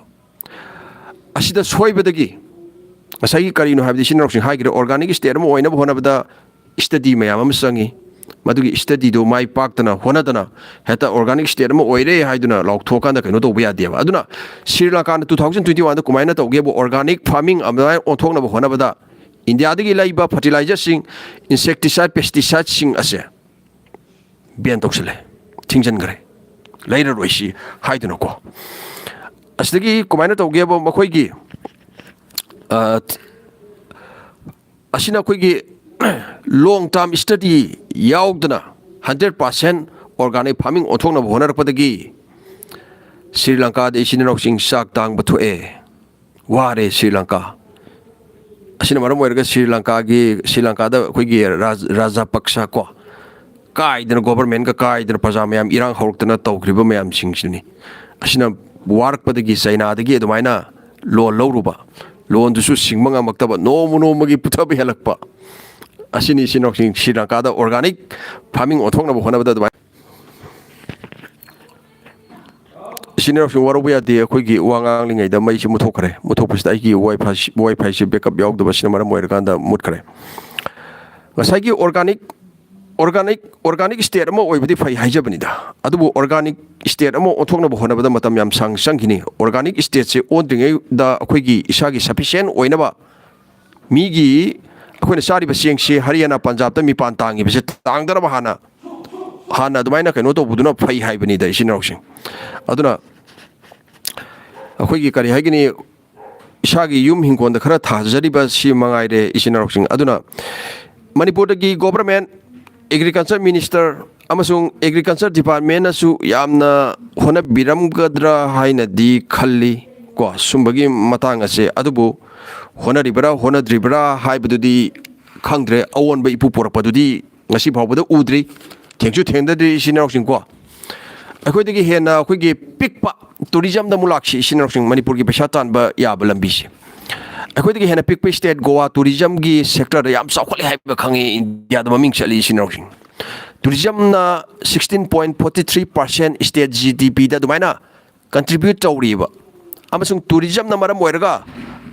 ꯑꯁꯤꯗ ꯁꯣꯏꯕꯗꯒꯤ ꯉꯁꯥꯏꯒꯤ ꯀꯔꯤꯅꯣ ꯍꯥꯏꯕꯗꯤ, ꯏꯆꯤꯟ ꯏꯅꯥꯎꯁꯤꯡ ꯍꯥꯏꯈ꯭ꯔꯦ, organic state ꯑꯃ ꯑꯣꯏꯅꯕ ꯍꯣꯠꯅꯕꯗ study ꯃꯌꯥꯝ ꯑꯃ ꯆꯪꯉꯤ꯫ ꯃꯗꯨꯒꯤ study ꯗꯨ ꯃꯥꯏ ꯄꯥꯛꯇꯅ ꯍꯣꯠꯅꯗꯅ ꯍꯦꯛꯇ organic state ꯑꯃ ꯑꯣꯏꯔꯦ ꯍꯥꯏꯗꯨꯅ ꯂꯥꯎꯊꯣꯛꯑꯀꯥꯟꯗ ꯀꯩꯅꯣ ꯇꯧꯕ ꯌꯥꯗꯦꯕ꯫ ꯑꯗꯨꯅ Shri ꯂꯪꯀꯥꯅ two thousand twenty one ꯗ ꯀꯃꯥꯏꯅ ꯇꯧꯒꯦꯕꯨ, organic farming ꯑꯗꯨꯃꯥꯏꯅ ꯑꯣꯟꯊꯣꯛꯅꯕ ꯍꯣꯠꯅꯕꯗ ꯏꯟꯗꯤꯌꯥꯗꯒꯤ ꯂꯩꯕ fertilizer ꯁꯤꯡ, insecticide, pesticide ꯁꯤꯡ ꯑꯁꯦ ban ꯇꯧꯁꯜꯂꯦ, ꯊꯤꯡꯖꯤꯟꯈ꯭ꯔꯦ, ꯂꯩꯔꯔꯣꯏꯁꯤ ꯍꯥꯏꯗꯨꯅꯀꯣ꯫ ꯑꯁꯤꯗꯒꯤ ꯀꯃꯥꯏꯅ ꯇꯧꯒꯦꯕ, ꯃꯈꯣꯏꯒꯤ, ꯑ, ꯑꯁꯤꯅ ꯑꯩꯈꯣꯏꯒꯤ long term study ꯌꯥꯎꯗꯅ hundred percent organic farming ꯑꯣꯟꯊꯣꯛꯅꯕ ꯍꯣꯠꯅꯔꯛꯄꯗꯒꯤ Shri ꯂꯪꯀꯥꯗ ꯏꯆꯤꯟ ꯏꯅꯥꯎꯁꯤꯡ ꯆꯥꯛ ꯇꯥꯡꯕ ꯊꯣꯛꯑꯦ, ꯋꯥꯔꯦ ꯁ꯭ꯔꯤ ꯂꯪꯀꯥ꯫ ꯑꯁꯤꯅ ꯃꯔꯝ ꯑꯣꯏꯔꯒ ꯁ꯭ꯔꯤ ꯂꯪꯀꯥꯒꯤ, ꯁ꯭ꯔꯤ ꯂꯪꯀꯥꯗ ꯑꯩꯈꯣꯏꯒꯤ ꯔꯥꯖ-, ꯔꯥꯖꯥꯄꯛꯁ ꯀꯣ, ꯀꯥꯏꯗꯅ, government ꯀ ꯀꯥꯏꯗꯅ, ꯄ꯭ꯔꯖꯥ ꯃꯌꯥꯝ ꯏꯔꯥꯡ ꯍꯧꯔꯛꯇꯅ ꯇꯧꯈ꯭ꯔꯤꯕ ꯃꯌꯥꯝꯁꯤꯡꯁꯤꯅꯤ꯫ ꯑꯁꯤꯅ ꯋꯥꯔꯛꯄꯗꯒꯤ ꯆꯩꯅꯥꯗꯒꯤ ꯑꯗꯨꯃꯥꯏꯅ loan ꯂꯧꯔꯨꯕ, loan ꯗꯨꯁꯨ ꯁꯤꯡꯕ ꯉꯝꯃꯛꯇꯕ, ꯅꯣꯡꯃ ꯅꯣꯡꯃꯒꯤ ꯄꯨꯊꯕ ꯍꯦꯜꯂꯛꯄ꯫ ꯑꯁꯤꯅꯤ ꯏꯆꯤꯟ ꯏꯅꯥꯎꯁꯤꯡ ꯁ꯭ꯔꯤ ꯂꯪꯀꯥꯗ organic farming ꯑꯣꯟꯊꯣꯛꯅꯕ ꯍꯣꯠꯅꯕꯗ ꯑꯗꯨꯃꯥꯏꯅ꯫ ꯏꯆꯤꯟ ꯏꯅꯥꯎꯁꯤꯡ ꯋꯥꯔꯧꯕ ꯌꯥꯗꯦ, ꯑꯩꯈꯣꯏꯒꯤ ꯋꯥ ꯉꯥꯡꯂꯤꯉꯩꯗ ꯃꯩꯁꯤ ꯃꯨꯠꯊꯣꯛꯈ꯭ꯔꯦ꯫ ꯃꯨꯠꯊꯣꯛꯄꯁꯤꯗ ꯑꯩꯒꯤ WiFi ꯁꯤ, WiFi ꯁꯤ backup ꯌꯥꯎꯗꯕꯁꯤꯅ ꯃꯔꯝ ꯑꯣꯏꯔꯀꯥꯟꯗ ꯃꯨꯠꯈ꯭ꯔꯦ꯫ ꯉꯁꯥꯏꯒꯤ organic, organic, organic state ꯑꯃ ꯑꯣꯏꯕꯗꯤ ꯐꯩ ꯍꯥꯏꯖꯕꯅꯤꯗ, ꯑꯗꯨꯕꯨ organic state ꯑꯃ ꯑꯣꯟꯊꯣꯛꯅꯕ ꯍꯣꯠꯅꯕꯗ ꯃꯇꯝ ꯌꯥꯝ ꯁꯥꯡ ꯆꯪꯈꯤꯅꯤ꯫ Organic state ꯁꯦ ꯑꯣꯟꯗ꯭ꯔꯤꯉꯩꯗ ꯑꯩꯈꯣꯏꯒꯤ ꯏꯁꯥꯒꯤ sufficient ꯑꯣꯏꯅꯕ, ꯃꯤꯒꯤ, ꯑꯩꯈꯣꯏꯅ ꯆꯥꯔꯤꯕ ꯆꯦꯡꯁꯤ ꯍꯔꯤꯌꯥꯅꯥ, ꯄꯟꯖꯥꯕꯇ ꯃꯤꯄꯥꯟ ꯇꯥꯡꯉꯤꯕꯁꯦ ꯇꯥꯡꯗꯅꯕ ꯍꯥꯟꯅ ꯍꯥꯟꯅ ꯑꯗꯨꯃꯥꯏꯅ ꯀꯩꯅꯣ ꯇꯧꯕꯗꯨꯅ ꯐꯩ ꯍꯥꯏꯕꯅꯤꯗ, ꯏꯆꯤꯟ ꯏꯅꯥꯎꯁꯤꯡ꯫ ꯑꯗꯨꯅ ꯑꯩꯈꯣꯏꯒꯤ, ꯀꯔꯤ ꯍꯥꯏꯒꯅꯤ, ꯏꯁꯥꯒꯤ ꯌꯨꯝ ꯍꯤꯡꯒꯣꯜꯗ ꯈꯔ ꯊꯥꯖꯔꯤꯕ ꯁꯤ ꯃꯉꯥꯏꯔꯦ, ꯏꯆꯤꯟ ꯏꯅꯥꯎꯁꯤꯡ꯫ ꯑꯗꯨꯅ ꯃꯅꯤꯄꯨꯔꯗꯒꯤ government, agriculture minister ꯑꯃꯁꯨꯡ agriculture departmentꯅꯁꯨ ꯌꯥꯝꯅ ꯍꯣꯠꯅꯕꯤꯔꯝꯒꯗ꯭ꯔꯥ ꯍꯥꯏꯅꯗꯤ ꯈꯜꯂꯤ ꯀꯣ, ꯁꯨꯝꯕꯒꯤ ꯃꯇꯥꯡ ꯑꯁꯦ꯫ ꯑꯗꯨꯕꯨ ꯍꯣꯠꯅꯔꯤꯕ꯭ꯔꯥ ꯍꯣꯠꯅꯗ꯭ꯔꯤꯕ꯭ꯔꯥ ꯍꯥꯏꯕꯗꯨꯗꯤ ꯈꯪꯗ꯭ꯔꯦ꯫ ꯑꯑꯣꯟꯕ ꯏꯄꯨ ꯄꯨꯔꯛꯄꯗꯨꯗꯤ ꯉꯁꯤ ꯐꯥꯎꯕꯗ ꯎꯗ꯭ꯔꯤ, ꯊꯦꯡꯁꯨ ꯊꯦꯡꯅꯗ꯭ꯔꯤ, ꯏꯆꯤꯟ ꯏꯅꯥꯎꯁꯤꯡ ꯀꯣ꯫ ꯑꯩꯈꯣꯏꯗꯒꯤ ꯍꯦꯟꯅ ꯑꯩꯈꯣꯏꯒꯤ ꯄꯤꯛꯄ, tourismꯗ ꯑꯃꯨꯛ ꯂꯥꯛꯁꯤ, ꯏꯆꯤꯟ ꯏꯅꯥꯎꯁꯤꯡ, ꯃꯅꯤꯄꯨꯔꯒꯤ ꯄꯩꯁꯥ ꯇꯥꯟꯕ ꯌꯥꯕ ꯂꯝꯕꯤꯁꯦ꯫ ꯑꯩꯈꯣꯏꯗꯒꯤ ꯍꯦꯟꯅ ꯄꯤꯛꯄ state ꯒꯣꯋꯥ tourismꯒꯤ sectorꯗ ꯌꯥꯝ ꯆꯥꯎꯈꯠꯂꯦ ꯍꯥꯏꯕ ꯈꯪꯉꯤ, ꯏꯟꯗꯤꯌꯥꯗ ꯃꯃꯤꯡ ꯆꯠꯂꯤ, ꯏꯆꯤꯟ ꯏꯅꯥꯎꯁꯤꯡ꯫ Tourismꯅ sixteen point forty three percent state GDPꯗ ꯑꯗꯨꯃꯥꯏꯅ contribute ꯇꯧꯔꯤꯕ, ꯑꯃꯁꯨꯡ tourismꯅ ꯃꯔꯝ ꯑꯣꯏꯔꯒ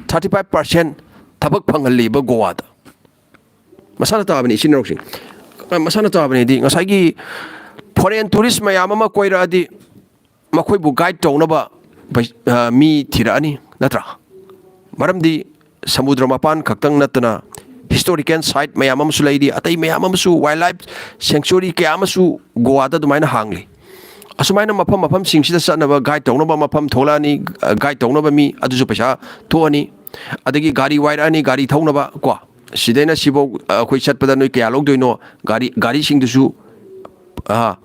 thirty five percent ꯊꯕꯛ ꯐꯪꯍꯜꯂꯤꯕ ꯒꯣꯋꯥꯗ꯫ ꯃꯁꯥꯅ ꯇꯥꯕꯅꯤ, ꯏꯆꯤꯟ ꯏꯅꯥꯎꯁꯤꯡ꯫ ꯃꯁꯥꯅ ꯇꯥꯕꯅꯤꯗꯤ, ꯉꯁꯥꯏꯒꯤ foreign tourist ꯃꯌꯥꯝ ꯑꯃ ꯀꯣꯏꯔꯛꯑꯗꯤ ꯃꯈꯣꯏꯕꯨ guide ꯇꯧꯅꯕ ꯄꯩ-, ꯑ, ꯃꯤ ꯊꯤꯔꯛꯑꯅꯤ, ꯅꯠꯇ꯭ꯔꯥ? ꯃꯔꯝꯗꯤ ꯁꯃꯨꯗ꯭ꯔ ꯃꯄꯥꯟ ꯈꯛꯇꯪ ꯅꯠꯇꯅ historical site ꯃꯌꯥꯝ ꯑꯃꯁꯨ ꯂꯩꯔꯤ, ꯑꯇꯩ ꯃꯌꯥꯝ ꯑꯃꯁꯨ, wildlife sanctuary ꯀꯌꯥ ꯑꯃꯁꯨ ꯒꯣꯋꯥꯗ ꯑꯗꯨꯃꯥꯏꯅ ꯍꯥꯡꯂꯤ꯫ ꯑꯁꯨꯃꯥꯏꯅ ꯃꯐꯝ ꯃꯐꯝꯁꯤꯡꯁꯤꯗ ꯆꯠꯅꯕ guide ꯇꯧꯅꯕ ꯃꯐꯝ ꯊꯣꯛꯂꯛꯑꯅꯤ, guide ꯇꯧꯅꯕ ꯃꯤ ꯑꯗꯨꯁꯨ ꯄꯩꯁꯥ ꯊꯣꯛꯑꯅꯤ꯫ ꯑꯗꯒꯤ ꯒꯥꯔꯤ ꯋꯥꯏꯔꯛꯑꯅꯤ, ꯒꯥꯔꯤ ꯊꯧꯅꯕ ꯀꯣ, ꯁꯤꯗꯩꯅ ꯁꯤꯐꯧ, ꯑ, ꯑꯩꯈꯣꯏ ꯆꯠꯄꯗ ꯅꯣꯏ ꯀꯌꯥ ꯂꯧꯗꯣꯏꯅꯣ? ꯒꯥꯔꯤ, ꯒꯥꯔꯤꯁꯤꯡꯗꯨꯁꯨ, ꯑ,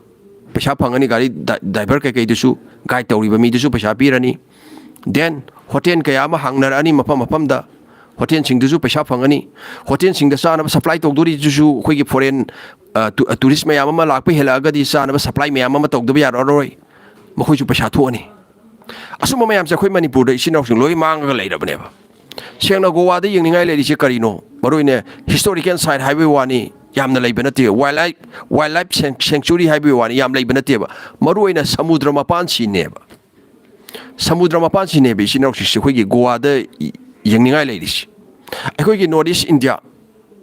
ꯄꯩꯁꯥ ꯐꯪꯉꯅꯤ꯫ ꯒꯥꯔꯤ ꯗ-, driver ꯀꯩꯀꯩꯗꯨꯁꯨ, guide ꯇꯧꯔꯤꯕ ꯃꯤꯗꯨꯁꯨ ꯄꯩꯁꯥ ꯄꯤꯔꯅꯤ꯫ Then hotel ꯀꯌꯥ ꯑꯃ ꯍꯥꯡꯅꯔꯛꯑꯅꯤ ꯃꯐꯝ ꯃꯐꯝꯗ, hotelꯁꯤꯡꯗꯨꯁꯨ ꯄꯩꯁꯥ ꯐꯪꯉꯅꯤ꯫ Hotelꯁꯤꯡꯗ ꯆꯥꯅꯕ supply ꯇꯧꯗꯣꯔꯤꯗꯨꯁꯨ ꯑꯩꯈꯣꯏꯒꯤ foreign, ꯑ, ꯇꯨ-, tourist ꯃꯌꯥꯝ ꯑꯃ ꯂꯥꯛꯄ ꯍꯦꯜꯂꯛꯑꯒꯗꯤ ꯆꯥꯅꯕ supply ꯃꯌꯥꯝ ꯑꯃ ꯇꯧꯗꯕ ꯌꯥꯔꯛꯑꯔꯣꯏ, ꯃꯈꯣꯏꯁꯨ ꯄꯩꯁꯥ ꯊꯣꯛꯑꯅꯤ꯫ ꯑꯁꯨꯝꯕ ꯃꯌꯥꯝꯁꯦ ꯑꯩꯈꯣꯏ ꯃꯅꯤꯄꯨꯔꯗ ꯏꯆꯤꯟ ꯏꯅꯥꯎꯁꯤꯡ ꯂꯣꯏ ꯃꯥꯡꯉꯒ ꯂꯩꯔꯕꯅꯦꯕ꯫ ꯁꯦꯡꯅ ꯒꯣꯋꯥꯗ ꯌꯦꯡꯅꯤꯡꯉꯥꯏ ꯂꯩꯔꯤꯁꯦ ꯀꯔꯤꯅꯣ? ꯃꯔꯨꯑꯣꯏꯅ historical site ꯍꯥꯏꯕꯒꯤ ꯋꯥꯅꯤ, ꯌꯥꯝꯅ ꯂꯩꯕ ꯅꯠꯇꯦ꯫ Wildlife, wildlife san-, sanctuary ꯍꯥꯏꯕꯒꯤ ꯋꯥꯅꯤ, ꯌꯥꯝ ꯂꯩꯕ ꯅꯠꯇꯦꯕ꯫ ꯃꯔꯨꯑꯣꯏꯅ ꯁꯃꯨꯗ꯭ꯔ ꯃꯄꯥꯟꯁꯤꯅꯦꯕ꯫ ꯁꯃꯨꯗ꯭ꯔ ꯃꯄꯥꯟꯁꯤꯅꯦꯕ, ꯏꯆꯤꯟ ꯏꯅꯥꯎꯁꯤꯡꯁꯦ ꯑꯩꯈꯣꯏꯒꯤ ꯒꯣꯋꯥꯗ ꯌꯦꯡꯅꯤꯡꯉꯥꯏ ꯂꯩꯔꯤꯁꯦ꯫ ꯑꯩꯈꯣꯏꯒꯤ North East India,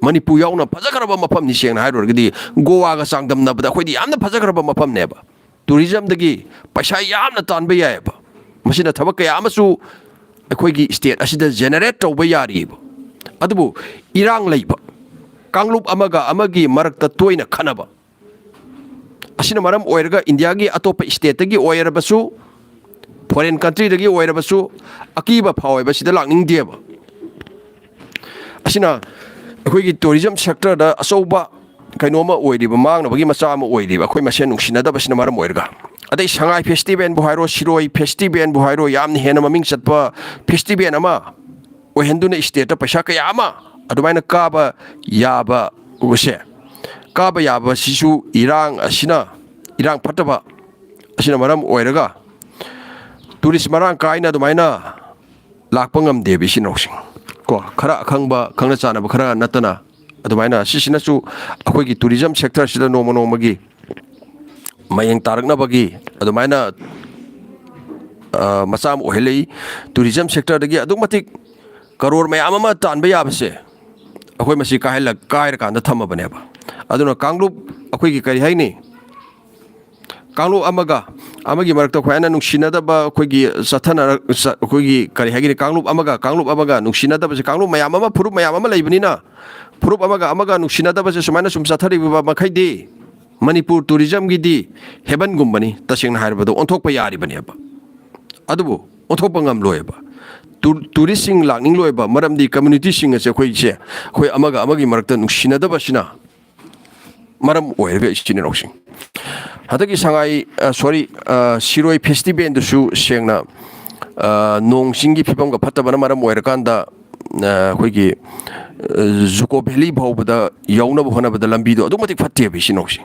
ꯃꯅꯤꯄꯨꯔ ꯌꯥꯎꯅ ꯐꯖꯈ꯭ꯔꯕ ꯃꯐꯝꯅꯤ꯫ ꯁꯦꯡꯅ ꯍꯥꯏꯔꯨꯔꯒꯗꯤ ꯒꯣꯋꯥꯒ ꯆꯥꯡꯗꯝꯅꯕꯗ ꯑꯩꯈꯣꯏꯗꯤ ꯌꯥꯝꯅ ꯐꯖꯈ꯭ꯔꯕ ꯃꯐꯝꯅꯦꯕ꯫ Tourismꯗꯒꯤ ꯄꯩꯁꯥ ꯌꯥꯝꯅ ꯇꯥꯟꯕ ꯌꯥꯏꯑꯕ꯫ ꯃꯁꯤꯅ ꯊꯕꯛ ꯀꯌꯥ ꯑꯃꯁꯨ ꯑꯩꯈꯣꯏꯒꯤ state ꯑꯁꯤꯗ generate ꯇꯧꯕ ꯌꯥꯔꯤꯑꯕ꯫ ꯑꯗꯨꯕꯨ ꯏꯔꯥꯡ ꯂꯩꯕ, ꯀꯥꯡꯂꯨꯞ ꯑꯃꯒ ꯑꯃꯒꯤ ꯃꯔꯛꯇ ꯇꯣꯏꯅ ꯈꯠꯅꯕ, ꯑꯁꯤꯅ ꯃꯔꯝ ꯑꯣꯏꯔꯒ ꯏꯟꯗꯤꯌꯥꯒꯤ ꯑꯇꯣꯞꯄ ꯁ꯭ꯇꯦꯠꯇꯒꯤ ꯑꯣꯏꯔꯕꯁꯨ, ꯐꯣꯔꯦꯟ ꯀꯟꯇ꯭ꯔꯤꯗꯒꯤ ꯑꯣꯏꯔꯕꯁꯨ, ꯑꯀꯤꯕ ꯐꯥꯎꯋꯦꯕ, ꯁꯤꯗ ꯂꯥꯛꯅꯤꯡꯗꯦꯕ꯫ ꯑꯁꯤꯅ ꯑꯩꯈꯣꯏꯒꯤ ꯇꯨꯔꯤꯖꯝ ꯁꯦꯛꯇꯔꯗ ꯑꯆꯧꯕ ꯀꯩꯅꯣꯝꯃ ꯑꯣꯏꯔꯤꯕ, ꯃꯥꯡꯅꯕꯒꯤ ꯃꯆꯥ ꯑꯃ ꯑꯣꯏꯔꯤꯕ, ꯑꯩꯈꯣꯏ ꯃꯁꯦꯟ ꯅꯨꯡꯁꯤꯅꯗꯕꯁꯤꯅ ꯃꯔꯝ ꯑꯣꯏꯔꯒ꯫ ꯑꯗꯩ ꯁꯉꯥꯏ ꯐꯦꯁꯇꯤꯚꯦꯜꯕꯨ ꯍꯥꯏꯔꯣ, ꯁꯤꯔꯣꯏ ꯐꯦꯁꯇꯤꯚꯦꯜꯕꯨ ꯍꯥꯏꯔꯣ, ꯌꯥꯝꯅ ꯍꯦꯟꯅ ꯃꯃꯤꯡ ꯆꯠꯄ ꯐꯦꯁꯇꯤꯚꯦꯜ ꯑꯃ ꯑꯣꯏꯍꯟꯗꯨꯅ ꯁ꯭ꯇꯦꯠꯇ ꯄꯩꯁꯥ ꯀꯌꯥ ꯑꯃ ꯑꯗꯨꯃꯥꯏꯅ ꯀꯥꯕ ꯌꯥꯕꯁꯦ, ꯀꯥꯕ ꯌꯥꯕꯁꯤꯁꯨ ꯏꯔꯥꯡ ꯑꯁꯤꯅ, ꯏꯔꯥꯡ ꯐꯠꯇꯕ ꯑꯁꯤꯅ ꯃꯔꯝ ꯑꯣꯏꯔꯒ ꯇꯨꯔꯤꯁ ꯃꯔꯥꯡ ꯀꯥꯏꯅ ꯑꯗꯨꯃꯥꯏꯅ ꯂꯥꯛꯄ ꯉꯝꯗꯦꯕ, ꯏꯆꯤꯟ ꯏꯅꯥꯎꯁꯤꯡ꯫ ꯀꯣ, ꯈꯔ ꯑꯈꯪꯕ, ꯈꯪꯅ ꯆꯥꯟꯅꯕ ꯈꯔ ꯅꯠꯇꯅ꯫ ꯑꯗꯨꯃꯥꯏꯅ ꯁꯤꯁꯤꯅꯁꯨ ꯑꯩꯈꯣꯏꯒꯤ ꯇꯨꯔꯤꯖꯝ ꯁꯦꯛꯇꯔꯁꯤꯗ ꯅꯣꯡꯃ ꯅꯣꯡꯃꯒꯤ ꯃꯌꯦꯡ ꯇꯥꯔꯛꯅꯕꯒꯤ ꯑꯗꯨꯃꯥꯏꯅ, ꯑ, ꯃꯆꯥ ꯑꯃ ꯑꯣꯏꯍꯜꯂꯛꯏ꯫ ꯇꯨꯔꯤꯖꯝ ꯁꯦꯛꯇꯔꯗꯒꯤ ꯑꯗꯨꯛ ꯃꯇꯤꯛ ꯀꯔꯣꯔ ꯃꯌꯥꯝ ꯑꯃ ꯇꯥꯟꯕ ꯌꯥꯕꯁꯦ ꯑꯩꯈꯣꯏ ꯃꯁꯤ ꯀꯥꯏꯍꯜꯂ-, ꯀꯥꯏꯔꯀꯥꯟꯗ ꯊꯝꯃꯕꯅꯦꯕ꯫ ꯑꯗꯨꯅ ꯀꯥꯡꯂꯨꯞ, ꯑꯩꯈꯣꯏꯒꯤ ꯀꯔꯤ ꯍꯥꯏꯅꯤ, ꯀꯥꯡꯂꯨꯞ ꯑꯃꯒ ꯑꯃꯒꯤ ꯃꯔꯛꯇ ꯈ꯭ꯋꯥꯏꯅ ꯅꯨꯡꯁꯤꯅꯗꯕ, ꯑꯩꯈꯣꯏꯒꯤ ꯆꯠꯊꯅꯔꯛ-, ꯆ-, ꯑꯩꯈꯣꯏꯒꯤ ꯀꯔꯤ ꯍꯥꯏꯒꯅꯤ, ꯀꯥꯡꯂꯨꯞ ꯑꯃꯒ ꯀꯥꯡꯂꯨꯞ ꯑꯃꯒ ꯅꯨꯡꯁꯤꯅꯗꯕꯁꯦ, ꯀꯥꯡꯂꯨꯞ ꯃꯌꯥꯝ ꯑꯃ, ꯐꯨꯔꯨꯞ ꯃꯌꯥꯝ ꯑꯃ ꯂꯩꯕꯅꯤꯅ, ꯐꯨꯔꯨꯞ ꯑꯃꯒ ꯑꯃꯒ ꯅꯨꯡꯁꯤꯅꯗꯕꯁꯦ ꯁꯨꯃꯥꯏꯅ ꯁꯨꯝ ꯆꯠꯊꯔꯤꯕ ꯃꯈꯩꯗꯤ ꯃꯅꯤꯄꯨꯔ ꯇꯨꯔꯤꯖꯝꯒꯤꯗꯤ ꯍꯦꯕꯟꯒꯨꯝꯕꯅꯤ, ꯇꯁꯦꯡꯅ ꯍꯥꯏꯔꯕꯗ ꯑꯣꯟꯊꯣꯛꯄ ꯌꯥꯔꯤꯕꯅꯦꯕ꯫ ꯑꯗꯨꯕꯨ ꯑꯣꯟꯊꯣꯛꯄ ꯉꯝꯂꯣꯏꯕ꯫ ꯇꯨ-, ꯇꯨꯔꯤꯁꯁꯤꯡ ꯂꯥꯛꯅꯤꯡꯂꯣꯏꯕ, ꯃꯔꯝꯗꯤ ꯀꯝꯃ꯭ꯌꯨꯅꯤꯇꯤꯁꯤꯡ ꯑꯁꯦ ꯑꯩꯈꯣꯏꯁꯦ, ꯑꯩꯈꯣꯏ ꯑꯃꯒ ꯑꯃꯒꯤ ꯃꯔꯛꯇ ꯅꯨꯡꯁꯤꯅꯗꯕꯁꯤꯅ ꯃꯔꯝ ꯑꯣꯏꯔꯒ, ꯏꯆꯤꯟ ꯏꯅꯥꯎꯁꯤꯡ꯫ ꯍꯟꯗꯛꯀꯤ ꯁꯉꯥꯏ, ꯑ, ꯁꯣꯔꯤ, ꯑ, ꯁꯤꯔꯣꯏ ꯐꯦꯁꯇꯤꯚꯦꯜꯗꯨꯁꯨ ꯁꯦꯡꯅ, ꯑ, ꯅꯣꯡ ꯆꯤꯡꯒꯤ ꯐꯤꯕꯝꯒ ꯐꯠꯇꯕꯅ ꯃꯔꯝ ꯑꯣꯏꯔꯀꯥꯟꯗ, ꯑ, ꯑꯩꯈꯣꯏꯒꯤ, ꯑ, ꯖꯨꯀꯣ ꯚꯦꯂꯤ ꯐꯥꯎꯕꯗ ꯌꯧꯅꯕ ꯍꯣꯠꯅꯕꯗ ꯂꯝꯕꯤꯗꯣ ꯑꯗꯨꯛ ꯃꯇꯤꯛ ꯐꯠꯇꯦꯕ, ꯏꯆꯤꯟ ꯏꯅꯥꯎꯁꯤꯡ꯫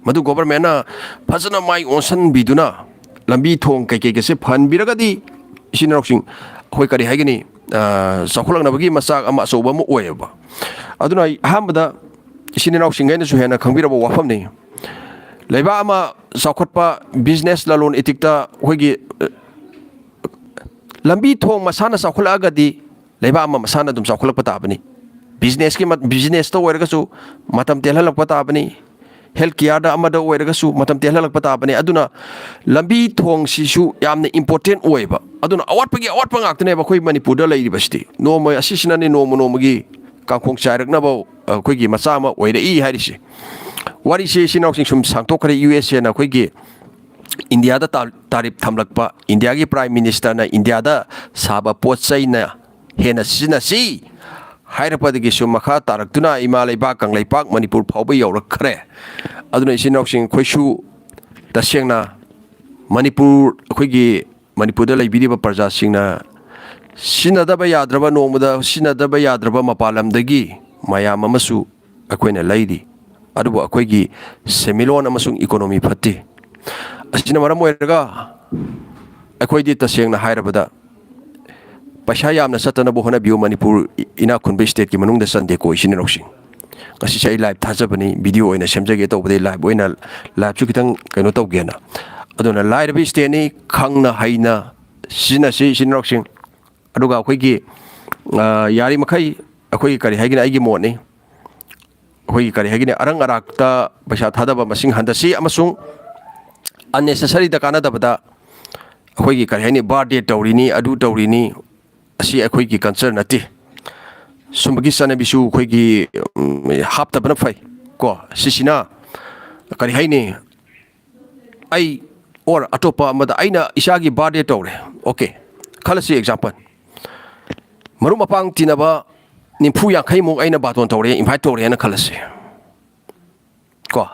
ꯃꯗꯨ ꯒꯣꯚꯔꯟꯃꯦꯟꯠꯅ ꯐꯖꯅ ꯃꯥꯏ ꯑꯣꯟꯁꯤꯟꯕꯤꯗꯨꯅ ꯂꯝꯕꯤ ꯊꯣꯡ ꯀꯩꯀꯩꯒꯁꯦ ꯐꯍꯟꯕꯤꯔꯒꯗꯤ, ꯏꯆꯤꯟ ꯏꯅꯥꯎꯁꯤꯡ, ꯑꯩꯈꯣꯏ ꯀꯔꯤ ꯍꯥꯏꯒꯅꯤ, ꯑ, ꯆꯥꯎꯈꯠꯂꯛꯅꯕꯒꯤ ꯃꯆꯥꯛ ꯑꯃ ꯑꯆꯧꯕ ꯑꯃ ꯑꯣꯏꯌꯦꯕ꯫ ꯑꯗꯨꯅ ꯑꯩ ꯑꯍꯥꯟꯕꯗ ꯏꯆꯤꯟ ꯏꯅꯥꯎꯁꯤꯡ ꯑꯩꯅꯁꯨ ꯍꯦꯟꯅ ꯈꯪꯕꯤꯔꯕ ꯋꯥꯐꯝꯅꯤ꯫ ꯂꯩꯕꯥꯛ ꯑꯃ ꯆꯥꯎꯈꯠꯄ, ꯕꯤꯖꯤꯅꯦꯁ, ꯂꯂꯣꯟ ꯏꯇꯤꯛꯇ ꯑꯩꯈꯣꯏꯒꯤ, ꯑ, ꯂꯝꯕꯤ ꯊꯣꯡ ꯃꯁꯥꯅ ꯆꯥꯎꯈꯠꯂꯛꯑꯒꯗꯤ ꯂꯩꯕꯥꯛ ꯑꯃ ꯃꯁꯥꯅ ꯑꯗꯨꯝ ꯆꯥꯎꯈꯠꯂꯛꯄ ꯇꯥꯕꯅꯤ꯫ ꯕꯤꯖꯤꯅꯦꯁꯀꯤ ꯃ-, ꯕꯤꯖꯤꯅꯦꯁꯇ ꯑꯣꯏꯔꯒꯁꯨ ꯃꯇꯝ ꯇꯦꯜꯍꯜꯂꯛꯄ ꯇꯥꯕꯅꯤ꯫ ꯍꯦꯜꯊ ꯀꯤꯌꯥꯔꯗ ꯑꯃꯗ ꯑꯣꯏꯔꯒꯁꯨ ꯃꯇꯝ ꯇꯦꯜꯍꯜꯂꯛꯄ ꯇꯥꯕꯅꯤ꯫ ꯑꯗꯨꯅ ꯂꯝꯕꯤ ꯊꯣꯡꯁꯤꯁꯨ ꯌꯥꯝꯅ ꯏꯝꯄꯣꯔꯇꯦꯟꯠ ꯑꯣꯏꯌꯦꯕ꯫ ꯑꯗꯨꯅ ꯑꯋꯥꯠꯄꯒꯤ ꯑꯋꯥꯠꯄ ꯉꯥꯛꯇꯅꯦꯕ ꯑꯩꯈꯣꯏ ꯃꯅꯤꯄꯨꯔꯗ ꯂꯩꯔꯤꯕꯁꯤꯗꯤ꯫ ꯅꯣꯡꯃ ꯑꯁꯤꯁꯤꯅꯅꯦ ꯅꯣꯡꯃ ꯅꯣꯡꯃꯒꯤ ꯀꯥꯡꯈꯣꯡ ꯆꯥꯏꯔꯛꯅꯕ ꯑꯩꯈꯣꯏꯒꯤ ꯃꯆꯥ ꯑꯃ ꯑꯣꯏꯔꯛꯏ ꯍꯥꯏꯔꯤꯁꯦ꯫ ꯋꯥꯔꯤꯁꯤ ꯏꯆꯤꯟ ꯏꯅꯥꯎꯁꯤꯡ ꯁꯨꯝ ꯁꯥꯡꯊꯣꯛꯈ꯭ꯔꯦ꯫ ꯌꯨ ꯑꯦꯁ ꯑꯦꯅ ꯑꯩꯈꯣꯏꯒꯤ ꯏꯟꯗꯤꯌꯥꯗ ꯇꯥ-, ꯇꯥꯔꯤꯐ ꯊꯝꯂꯛꯄ, ꯏꯟꯗꯤꯌꯥꯒꯤ ꯄ꯭ꯔꯥꯏꯝ ꯃꯤꯅꯤꯁꯇꯔꯅ ꯏꯟꯗꯤꯌꯥꯗ ꯁꯥꯕ ꯄꯣꯠ ꯆꯩꯅ ꯍꯦꯟꯅ ꯁꯤꯖꯤꯟꯅꯁꯤ ꯍꯥꯏꯔꯛꯄꯗꯒꯤꯁꯨ ꯃꯈꯥ ꯇꯥꯔꯛꯇꯨꯅ ꯏꯃꯥ ꯂꯩꯕꯥꯛ ꯀꯪꯂꯩꯄꯥꯛ ꯃꯅꯤꯄꯨꯔ ꯐꯥꯎꯕ ꯌꯧꯔꯛꯈ꯭ꯔꯦ꯫ ꯑꯗꯨꯅ ꯏꯆꯤꯟ ꯏꯅꯥꯎꯁꯤꯡ ꯑꯩꯈꯣꯏꯁꯨ ꯇꯁꯦꯡꯅ ꯃꯅꯤꯄꯨꯔ, ꯑꯩꯈꯣꯏꯒꯤ ꯃꯅꯤꯄꯨꯔꯗ ꯂꯩꯕꯤꯔꯤꯕ ꯄ꯭ꯔꯖꯥꯁꯤꯡꯅ ꯁꯤꯖꯤꯟꯅꯗꯕ ꯌꯥꯗ꯭ꯔꯕ, ꯅꯣꯡꯃꯗ ꯁꯤꯖꯤꯟꯅꯗꯕ ꯌꯥꯗ꯭ꯔꯕ ꯃꯄꯥꯟ ꯂꯝꯗꯒꯤ ꯃꯌꯥꯝ ꯑꯃꯁꯨ ꯑꯩꯈꯣꯏꯅ ꯂꯩꯔꯤ꯫ ꯑꯗꯨꯕꯨ ꯑꯩꯈꯣꯏꯒꯤ ꯁꯦꯟꯃꯤꯠꯂꯣꯟ ꯑꯃꯁꯨꯡ ꯏꯀꯣꯅꯣꯃꯤ ꯐꯠꯇꯦ꯫ ꯑꯁꯤꯅ ꯃꯔꯝ ꯑꯣꯏꯔꯒ ꯑꯩꯈꯣꯏꯗꯤ ꯇꯁꯦꯡꯅ ꯍꯥꯏꯔꯕꯗ ꯄꯩꯁꯥ ꯌꯥꯝꯅ ꯆꯠꯇꯅꯕ ꯍꯣꯠꯅꯕꯤꯌꯨ꯫ ꯃꯅꯤꯄꯨꯔ ꯏ-, ꯏꯅꯥꯛ ꯈꯨꯟꯕ ꯁ꯭ꯇꯦꯠꯀꯤ ꯃꯅꯨꯡꯗ ꯆꯟꯗꯦꯀꯣ, ꯏꯆꯤꯟ ꯏꯅꯥꯎꯁꯤꯡ꯫ ꯉꯁꯤꯁꯦ ꯑꯩ ꯂꯥꯏꯚ ꯊꯥꯖꯕꯅꯤ, ꯚꯤꯗꯤꯑꯣ ꯑꯣꯏꯅ ꯁꯦꯝꯖꯒꯦ ꯇꯧꯕꯗꯒꯤ ꯂꯥꯏꯚ ꯑꯣꯏꯅ, ꯂꯥꯏꯚꯁꯨ ꯈꯤꯇꯪ ꯀꯩꯅꯣ ꯇꯧꯒꯦꯅ꯫ ꯑꯗꯨꯅ ꯂꯥꯏꯔꯕ ꯁ꯭ꯇꯦꯠꯅꯤ, ꯈꯪꯅ ꯍꯩꯅ ꯁꯤꯖꯤꯟꯅꯁꯤ ꯏꯆꯤꯟ ꯏꯅꯥꯎꯁꯤꯡ꯫ ꯑꯗꯨꯒ ꯑꯩꯈꯣꯏꯒꯤ, ꯑ, ꯌꯥꯔꯤꯃꯈꯩ ꯑꯩꯈꯣꯏꯒꯤ ꯀꯔꯤ ꯍꯥꯏꯒꯅꯤ, ꯑꯩꯒꯤ ꯃꯣꯠꯅꯤ, ꯑꯩꯈꯣꯏꯒꯤ ꯀꯔꯤ ꯍꯥꯏꯒꯅꯤ, ꯑꯔꯪ ꯑꯔꯥꯛꯇ ꯄꯩꯁꯥ ꯊꯥꯗꯕ ꯃꯁꯤꯡ ꯍꯟꯊꯁꯤ ꯑꯃꯁꯨꯡ unnecessaryꯗ, ꯀꯥꯟꯅꯗꯕꯗ ꯑꯩꯈꯣꯏꯒꯤ ꯀꯔꯤ ꯍꯥꯏꯅꯤ, ꯕꯥꯔꯗꯦ ꯇꯧꯔꯤꯅꯤ, ꯑꯗꯨ ꯇꯧꯔꯤꯅꯤ, ꯑꯁꯤ ꯑꯩꯈꯣꯏꯒꯤ ꯀꯜꯆꯔ ꯅꯠꯇꯦ꯫ ꯁꯨꯝꯕꯒꯤ ꯆꯠꯅꯕꯤꯁꯨ ꯑꯩꯈꯣꯏꯒꯤ, ꯎꯝ, ꯍꯥꯞꯇꯕꯅ ꯐꯩ ꯀꯣ꯫ ꯁꯤꯁꯤꯅ ꯀꯔꯤ ꯍꯥꯏꯅꯤ, ꯑꯩ ꯑꯣꯔ ꯑꯇꯣꯞꯄ ꯑꯃꯗ ꯑꯩꯅ ꯏꯆꯥꯒꯤ ꯕꯥꯔꯗꯦ ꯇꯧꯔꯦ, ꯑꯣꯀꯦ, ꯈꯜꯂꯁꯤ ꯑꯦꯛꯖꯥꯝꯄꯜ, ꯃꯔꯨꯞ ꯃꯄꯥꯡ ꯇꯤꯟꯅꯕ ꯅꯤꯐꯨ ꯌꯥꯡꯈꯩꯃꯨꯛ ꯑꯩꯅ ꯕꯥꯇꯣꯟ ꯇꯧꯔꯦ, ꯏꯟꯚꯥꯏꯠ ꯇꯧꯔꯦꯅ ꯈꯜꯂꯁꯤ ꯀꯣ꯫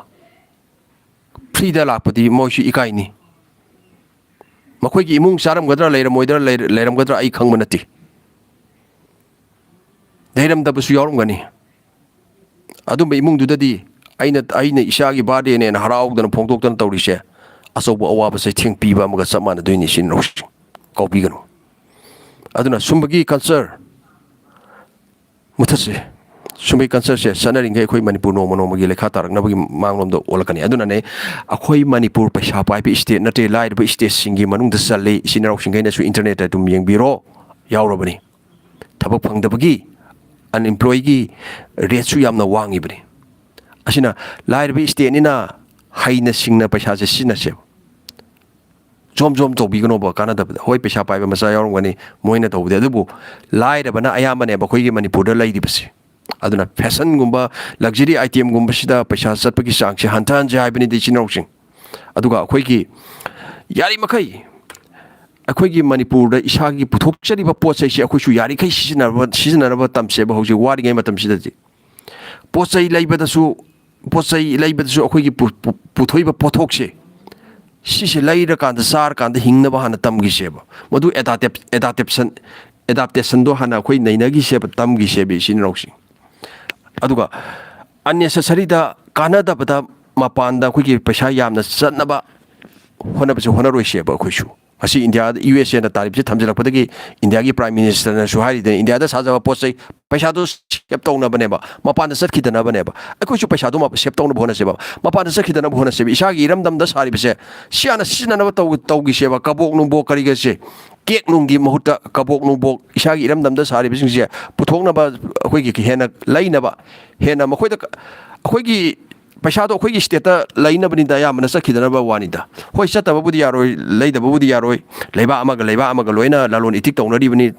ꯐ꯭ꯔꯤꯗ ꯂꯥꯛꯄꯗꯤ ꯃꯣꯏꯁꯨ ꯏꯀꯥꯏꯅꯤ꯫ ꯃꯈꯣꯏꯒꯤ ꯏꯃꯨꯡ ꯆꯥꯔꯝꯒꯗ꯭ꯔꯥ, ꯂꯩꯔꯝꯃꯣꯏꯗ꯭ꯔꯥ, ꯂꯩꯔ-, ꯂꯩꯔꯝꯒꯗ꯭ꯔꯥ ꯑꯩ ꯈꯪꯕ ꯅꯠꯇꯦ꯫ ꯂꯩꯔꯝꯗꯕꯁꯨ ꯌꯥꯎꯔꯝꯒꯅꯤ꯫ ꯑꯗꯨꯝꯕ ꯏꯃꯨꯡꯗꯨꯗꯗꯤ ꯑꯩꯅ, ꯑꯩꯅ ꯏꯆꯥꯒꯤ ꯕꯥꯔꯗꯦꯅꯦꯅ ꯍꯔꯥꯎꯗꯅ ꯐꯣꯡꯗꯣꯛꯇꯅ ꯇꯧꯔꯤꯁꯦ ꯑꯆꯧꯕ ꯑꯋꯥꯕ ꯆꯩꯊꯦꯡ ꯄꯤꯕ ꯑꯃꯒ ꯆꯞ ꯃꯥꯟꯅꯗꯣꯏꯅꯤ, ꯏꯆꯤꯟ ꯏꯅꯥꯎꯁꯤꯡ꯫ ꯀꯥꯎꯕꯤꯒꯅꯨ꯫ ꯑꯗꯨꯅ ꯁꯨꯝꯕꯒꯤ ꯀꯜꯆꯔ ꯃꯨꯊꯠꯁꯤ꯫ ꯁꯨꯝꯕꯒꯤ ꯀꯜꯆꯔꯁꯦ ꯆꯠꯅꯔꯤꯉꯩ ꯑꯩꯈꯣꯏ ꯃꯅꯤꯄꯨꯔ ꯅꯣꯡꯃ ꯅꯣꯡꯃꯒꯤ ꯂꯩꯈꯥ ꯇꯥꯔꯛꯅꯕꯒꯤ ꯃꯥꯡꯂꯣꯝꯗ ꯑꯣꯜꯂꯛꯀꯅꯤ꯫ ꯑꯗꯨꯅꯅꯦ ꯑꯩꯈꯣꯏ ꯃꯅꯤꯄꯨꯔ ꯄꯩꯁꯥ ꯄꯥꯏꯕ ꯁ꯭ꯇꯦꯠ ꯅꯠꯇꯦ, ꯂꯥꯏꯔꯕ ꯁ꯭ꯇꯦꯠꯁꯤꯡꯒꯤ ꯃꯅꯨꯡꯗ ꯆꯜꯂꯤ꯫ ꯏꯆꯤꯟ ꯏꯅꯥꯎꯁꯤꯡꯈꯩꯅꯁꯨ ꯏꯟꯇꯔꯅꯦꯠꯇ ꯑꯗꯨꯝ ꯌꯦꯡꯕꯤꯔꯣ, ꯌꯥꯎꯔꯕꯅꯤ꯫ ꯊꯕꯛ ꯐꯪꯗꯕꯒꯤ, ꯑꯟꯑꯦꯝꯄ꯭ꯂꯣꯏꯒꯤ ꯔꯦꯠꯁꯨ ꯌꯥꯝꯅ ꯋꯥꯡꯉꯤꯕꯅꯤ꯫ ꯑꯁꯤꯅ ꯂꯥꯏꯔꯕ ꯁ꯭ꯇꯦꯠꯅꯤꯅ ꯍꯩꯅ ꯁꯤꯡꯅ ꯄꯩꯁꯥꯁꯦ ꯁꯤꯖꯤꯟꯅꯁꯦꯕ꯫ ꯖꯣꯝ ꯖꯣꯝ ꯇꯧꯕꯤꯒꯅꯣꯕ ꯀꯥꯟꯅꯗꯕꯗ꯫ ꯍꯣꯏ, ꯄꯩꯁꯥ ꯄꯥꯏꯕ ꯃꯆꯥ ꯌꯥꯎꯔꯝꯒꯅꯤ ꯃꯣꯏꯅ ꯇꯧꯕꯗꯤ, ꯑꯗꯨꯕꯨ ꯂꯥꯏꯔꯕꯅ ꯑꯌꯥꯝꯕꯅꯦꯕ ꯑꯩꯈꯣꯏꯒꯤ ꯃꯅꯤꯄꯨꯔꯗ ꯂꯩꯔꯤꯕꯁꯦ꯫ ꯑꯗꯨꯅ ꯐꯦꯁꯟꯒꯨꯝꯕ, ꯂꯛꯖꯔꯤ ꯑꯥꯏꯇꯦꯝꯒꯨꯝꯕꯁꯤꯗ ꯄꯩꯁꯥ ꯆꯠꯄꯒꯤ ꯆꯥꯡꯁꯦ ꯍꯟꯊꯍꯟꯁꯦ ꯍꯥꯏꯕꯅꯤꯗ, ꯏꯆꯤꯟ ꯏꯅꯥꯎꯁꯤꯡ꯫ ꯑꯗꯨꯒ ꯑꯩꯈꯣꯏꯒꯤ ꯌꯥꯔꯤꯃꯈꯩ ꯑꯩꯈꯣꯏꯒꯤ ꯃꯅꯤꯄꯨꯔꯗ ꯏꯁꯥꯒꯤ ꯄꯨꯊꯣꯛꯆꯔꯤꯕ ꯄꯣꯠ ꯆꯩꯁꯦ ꯑꯩꯈꯣꯏꯁꯨ ꯌꯥꯔꯤꯈꯩ ꯁꯤꯖꯤꯟꯅꯕ, ꯁꯤꯖꯤꯟꯅꯅꯕ ꯇꯝꯁꯦꯕ ꯍꯧꯖꯤꯛ ꯋꯥꯔꯤꯉꯩ ꯃꯇꯝꯁꯤꯗꯗꯤ꯫ ꯄꯣꯠ ꯆꯩ ꯂꯩꯕꯗꯁꯨ, ꯄꯣꯠ ꯆꯩ ꯂꯩꯕꯗꯁꯨ ꯑꯩꯈꯣꯏꯒꯤ ꯄꯨ-, ꯄꯨ-, ꯄꯨꯊꯣꯛꯏꯕ ꯄꯣꯠꯊꯣꯛꯁꯦ, ꯁꯤꯁꯦ ꯂꯩꯔꯀꯥꯟꯗ, ꯆꯥꯔꯀꯥꯟꯗ ꯍꯤꯡꯅꯕ ꯍꯥꯟꯅ ꯇꯝꯈꯤꯁꯦꯕ꯫ ꯃꯗꯨ ꯑꯦꯗꯥꯞꯇꯦꯞ-, ꯑꯦꯗꯥꯞꯇꯦꯞꯁꯟ, ꯑꯦꯗꯥꯞꯇꯦꯁꯟꯗꯣ ꯍꯥꯟꯅ ꯑꯩꯈꯣꯏ ꯅꯩꯅꯈꯤꯁꯦꯕ, ꯇꯝꯈꯤꯁꯦꯕ, ꯏꯆꯤꯟ ꯏꯅꯥꯎꯁꯤꯡ꯫ ꯑꯗꯨꯒ unnecessaryꯗ, ꯀꯥꯟꯅꯗꯕꯗ ꯃꯄꯥꯟꯗ ꯑꯩꯈꯣꯏꯒꯤ ꯄꯩꯁꯥ ꯌꯥꯝꯅ ꯆꯠꯅꯕ ꯍꯣꯠꯅꯕꯁꯦ ꯍꯣꯠꯅꯔꯣꯏꯁꯦꯕ ꯑꯩꯈꯣꯏꯁꯨ꯫ ꯉꯁꯤ ꯏꯟꯗꯤꯌꯥꯗ, ꯌꯨ ꯑꯦꯁ ꯑꯦꯅ ꯇꯥꯔꯤꯐꯁꯦ ꯊꯝꯖꯤꯜꯂꯛꯄꯗꯒꯤ ꯏꯟꯗꯤꯌꯥꯒꯤ Prime Ministerꯅꯁꯨ ꯍꯥꯏꯔꯤꯗꯅ, ꯏꯟꯗꯤꯌꯥꯗ ꯁꯥꯖꯕ ꯄꯣꯠ ꯆꯩ ꯄꯩꯁꯥꯗꯣ ꯁꯦꯞ ꯇꯧꯅꯕꯅꯦꯕ, ꯃꯄꯥꯟꯗ ꯆꯠꯈꯤꯗꯅꯕꯅꯦꯕ꯫ ꯑꯩꯈꯣꯏꯁꯨ ꯄꯩꯁꯥꯗꯣ ꯃ-, ꯁꯦꯞ ꯇꯧꯅꯕ ꯍꯣꯠꯅꯁꯦꯕ, ꯃꯄꯥꯟꯗ ꯆꯠꯈꯤꯗꯅꯕ ꯍꯣꯠꯅꯁꯦꯕ꯫ ꯏꯁꯥꯒꯤ ꯏꯔꯝꯗꯝꯗ ꯁꯥꯔꯤꯕꯁꯦ ꯁꯤ ꯍꯥꯟꯅ ꯁꯤꯖꯤꯟꯅꯅꯕ ꯇꯧ-, ꯇꯧꯈꯤꯁꯦꯕ꯫ ꯀꯕꯣꯛ ꯅꯨꯡꯕꯣꯛ ꯀꯔꯤ ꯀꯔꯤꯁꯦ, ꯀꯦꯛ ꯅꯨꯡꯒꯤ ꯃꯍꯨꯠꯇ ꯀꯕꯣꯛ ꯅꯨꯡꯕꯣꯛ ꯏꯁꯥꯒꯤ ꯏꯔꯝꯗꯝꯗ ꯁꯥꯔꯤꯕꯁꯤꯡꯁꯦ ꯄꯨꯊꯣꯛꯅꯕ ꯑꯩꯈꯣꯏꯒꯤ ꯍꯦꯟꯅ ꯂꯩꯅꯕ, ꯍꯦꯟꯅ ꯃꯈꯣꯏꯗ ꯀ-, ꯑꯩꯈꯣꯏꯒꯤ ꯄꯩꯁꯥꯗꯣ ꯑꯩꯈꯣꯏꯒꯤ stateꯇ ꯂꯩꯅꯕꯅꯤꯗ ꯑꯌꯥꯝꯕꯅ ꯆꯠꯈꯤꯗꯅꯕ ꯋꯥꯅꯤꯗ꯫ ꯍꯣꯏ, ꯆꯠꯇꯕꯕꯨꯗꯤ ꯌꯥꯔꯣꯏ, ꯂꯩꯗꯕꯕꯨꯗꯤ ꯌꯥꯔꯣꯏ, ꯂꯩꯕꯥꯛ ꯑꯃꯒ ꯂꯩꯕꯥꯛ ꯑꯃꯒ ꯂꯣꯏꯅ ꯂꯂꯣꯟ ꯏꯇꯤꯛ ꯇꯧꯅꯔꯤꯕꯅꯤ꯫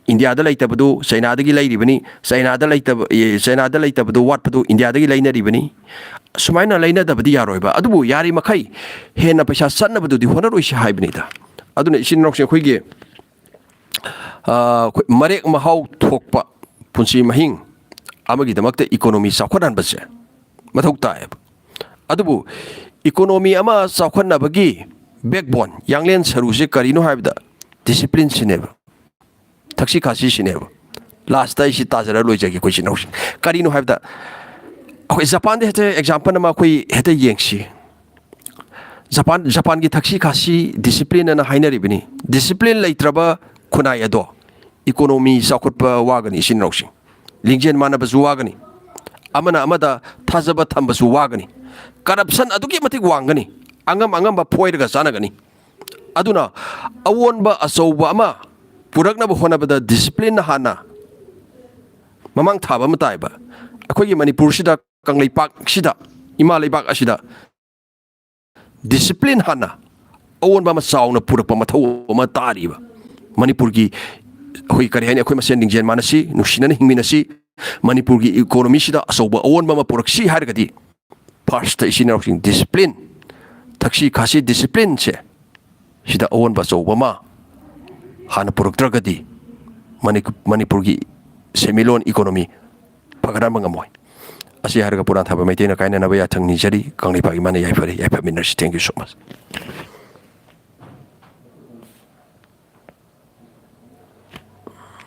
ꯏꯟꯗꯤꯌꯥꯗ ꯂꯩꯇꯕꯗꯨ ꯆꯩꯅꯥꯗꯒꯤ ꯂꯩꯔꯤꯕꯅꯤ, ꯆꯩꯅꯥꯗ ꯂꯩꯇꯕ, ꯑꯦ, ꯆꯩꯅꯥꯗ ꯂꯩꯇꯕꯗꯨ ꯋꯥꯠꯄꯗꯨ ꯏꯟꯗꯤꯌꯥꯗꯒꯤ ꯂꯩꯅꯔꯤꯕꯅꯤ꯫ ꯁꯨꯃꯥꯏꯅ ꯂꯩꯅꯗꯕꯗꯤ ꯌꯥꯔꯣꯏꯕ꯫ ꯑꯗꯨꯕꯨ ꯌꯥꯔꯤꯃꯈꯩ ꯍꯦꯟꯅ ꯄꯩꯁꯥ ꯆꯠꯅꯕꯗꯨꯗꯤ ꯍꯣꯠꯅꯔꯣꯏꯁꯤ ꯍꯥꯏꯕꯅꯤꯗ꯫ ꯑꯗꯨꯅ ꯏꯆꯤꯟ ꯏꯅꯥꯎꯁꯤꯡ ꯑꯩꯈꯣꯏꯒꯤ, ꯑ, ꯑꯩꯈꯣꯏ ꯃꯔꯦꯛ ꯃꯍꯥꯎ ꯊꯣꯛꯄ ꯄꯨꯟꯁꯤ ꯃꯍꯤꯡ ꯑꯃꯒꯤꯗꯃꯛꯇ economy ꯆꯥꯎꯈꯠꯍꯟꯕꯁꯦ ꯃꯊꯧ ꯇꯥꯏꯌꯦꯕ꯫ ꯑꯗꯨꯕꯨ economy ꯑꯃ ꯆꯥꯎꯈꯠꯅꯕꯒꯤ backbone, ꯌꯥꯡꯂꯦꯟ ꯁꯔꯨꯁꯦ ꯀꯔꯤꯅꯣ ꯍꯥꯏꯕꯗ disciplineꯁꯤꯅꯦꯕ, ꯊꯛꯁꯤ ꯈꯥꯁꯤꯁꯤꯅꯦꯕ꯫ Lastꯇ ꯑꯩ ꯁꯤ ꯇꯥꯖꯔ ꯂꯣꯏꯖꯒꯦ ꯑꯩꯈꯣꯏ ꯏꯆꯤꯟ ꯏꯅꯥꯎꯁꯤꯡ꯫ ꯀꯔꯤꯅꯣ ꯍꯥꯏꯕꯗ, ꯑꯩꯈꯣꯏ ꯖꯄꯥꯟꯗ ꯍꯦꯛꯇ example ꯑꯃ ꯑꯩꯈꯣꯏ ꯍꯦꯛꯇ ꯌꯦꯡꯁꯤ꯫ ꯖꯄꯥꯟ, ꯖꯄꯥꯟꯒꯤ ꯊꯛꯁꯤ ꯈꯥꯁꯤ discipline ꯑꯅ ꯍꯥꯏꯅꯔꯤꯕꯅꯤ꯫ Discipline ꯂꯩꯇ꯭ꯔꯕ ꯈꯨꯟꯅꯥꯏ ꯑꯗꯣ economy ꯆꯥꯎꯈꯠꯄ ꯋꯥꯒꯅꯤ, ꯏꯆꯤꯟ ꯏꯅꯥꯎꯁꯤꯡ꯫ ꯂꯤꯡꯖꯦꯜ ꯃꯥꯟꯅꯕꯁꯨ ꯋꯥꯒꯅꯤ꯫ ꯑꯃꯅ ꯑꯃꯗ ꯊꯥꯖꯕ ꯊꯝꯕꯁꯨ ꯋꯥꯒꯅꯤ꯫ Corruption ꯑꯗꯨꯛꯀꯤ ꯃꯇꯤꯛ ꯋꯥꯡꯒꯅꯤ꯫ ꯑꯉꯝ ꯑꯉꯝꯕ ꯐꯣꯏꯔꯒ ꯆꯥꯅꯒꯅꯤ꯫ ꯑꯗꯨꯅ ꯑꯑꯣꯟꯕ ꯑꯆꯧꯕ ꯑꯃ ꯄꯨꯔꯛꯅꯕ ꯍꯣꯠꯅꯕꯗ discipline ꯍꯥꯟꯅ ꯃꯃꯥꯡ ꯊꯥꯕ ꯑꯃ ꯇꯥꯏꯕ꯫ ꯑꯩꯈꯣꯏꯒꯤ ꯃꯅꯤꯄꯨꯔꯁꯤꯗ, ꯀꯪꯂꯩꯄꯥꯛꯁꯤꯗ, ꯏꯃꯥ ꯂꯩꯕꯥꯛ ꯑꯁꯤꯗ discipline ꯍꯥꯟꯅ ꯑꯑꯣꯟꯕ ꯑꯃ ꯆꯥꯎꯅ ꯄꯨꯔꯛꯄ ꯃꯊꯧ ꯑꯃ ꯇꯥꯔꯤꯕ꯫ ꯃꯅꯤꯄꯨꯔꯒꯤ ꯑꯩꯈꯣꯏ ꯀꯔꯤ ꯍꯥꯏꯅꯤ, ꯑꯩꯈꯣꯏ ꯃꯁꯦꯟ ꯂꯤꯡꯖꯦꯜ ꯃꯥꯟꯅꯁꯤ, ꯅꯨꯡꯁꯤꯅꯅ ꯍꯤꯡꯃꯤꯟꯅꯁꯤ, ꯃꯅꯤꯄꯨꯔꯒꯤ ꯏꯀꯣꯅꯣꯃꯤꯁꯤꯗ ꯑꯆꯧꯕ ꯑꯑꯣꯟꯕ ꯑꯃ ꯄꯨꯔꯛꯁꯤ ꯍꯥꯏꯔꯒꯗꯤ, ꯐꯥꯔꯁꯇ ꯏꯆꯤꯟ ꯏꯅꯥꯎꯁꯤꯡ ꯗꯤꯁꯤꯄ꯭ꯂꯤꯟ, ꯊꯛꯁꯤ ꯈꯥꯁꯤ ꯗꯤꯁꯤꯄ꯭ꯂꯤꯟꯁꯦ, ꯁꯤꯗ ꯑꯑꯣꯟꯕ ꯑꯆꯧꯕ ꯑꯃ ꯍꯥꯟꯅ ꯄꯨꯔꯛꯇ꯭ꯔꯒꯗꯤ ꯃꯅꯤ-, ꯃꯅꯤꯄꯨꯔꯒꯤ ꯁꯦꯟꯃꯤꯠꯂꯣꯟ ꯏꯀꯣꯅꯣꯃꯤ ꯐꯒꯠꯍꯟꯕ ꯉꯝꯃꯣꯏ꯫ ꯑꯁꯤ ꯍꯥꯏꯔꯒ ꯄꯨꯔꯥꯟ ꯊꯥꯕ ꯃꯩꯇꯩꯅ ꯀꯥꯏꯅꯅꯕ ꯌꯥꯊꯪ ꯅꯤꯖꯔꯤ꯫ ꯀꯪꯂꯩꯄꯥꯛ ꯏꯃꯥꯅ ꯌꯥꯏꯐꯔꯦ꯫ ꯌꯥꯏꯐꯃꯤꯟꯅꯔꯁꯤ꯫ Thank you so much꯫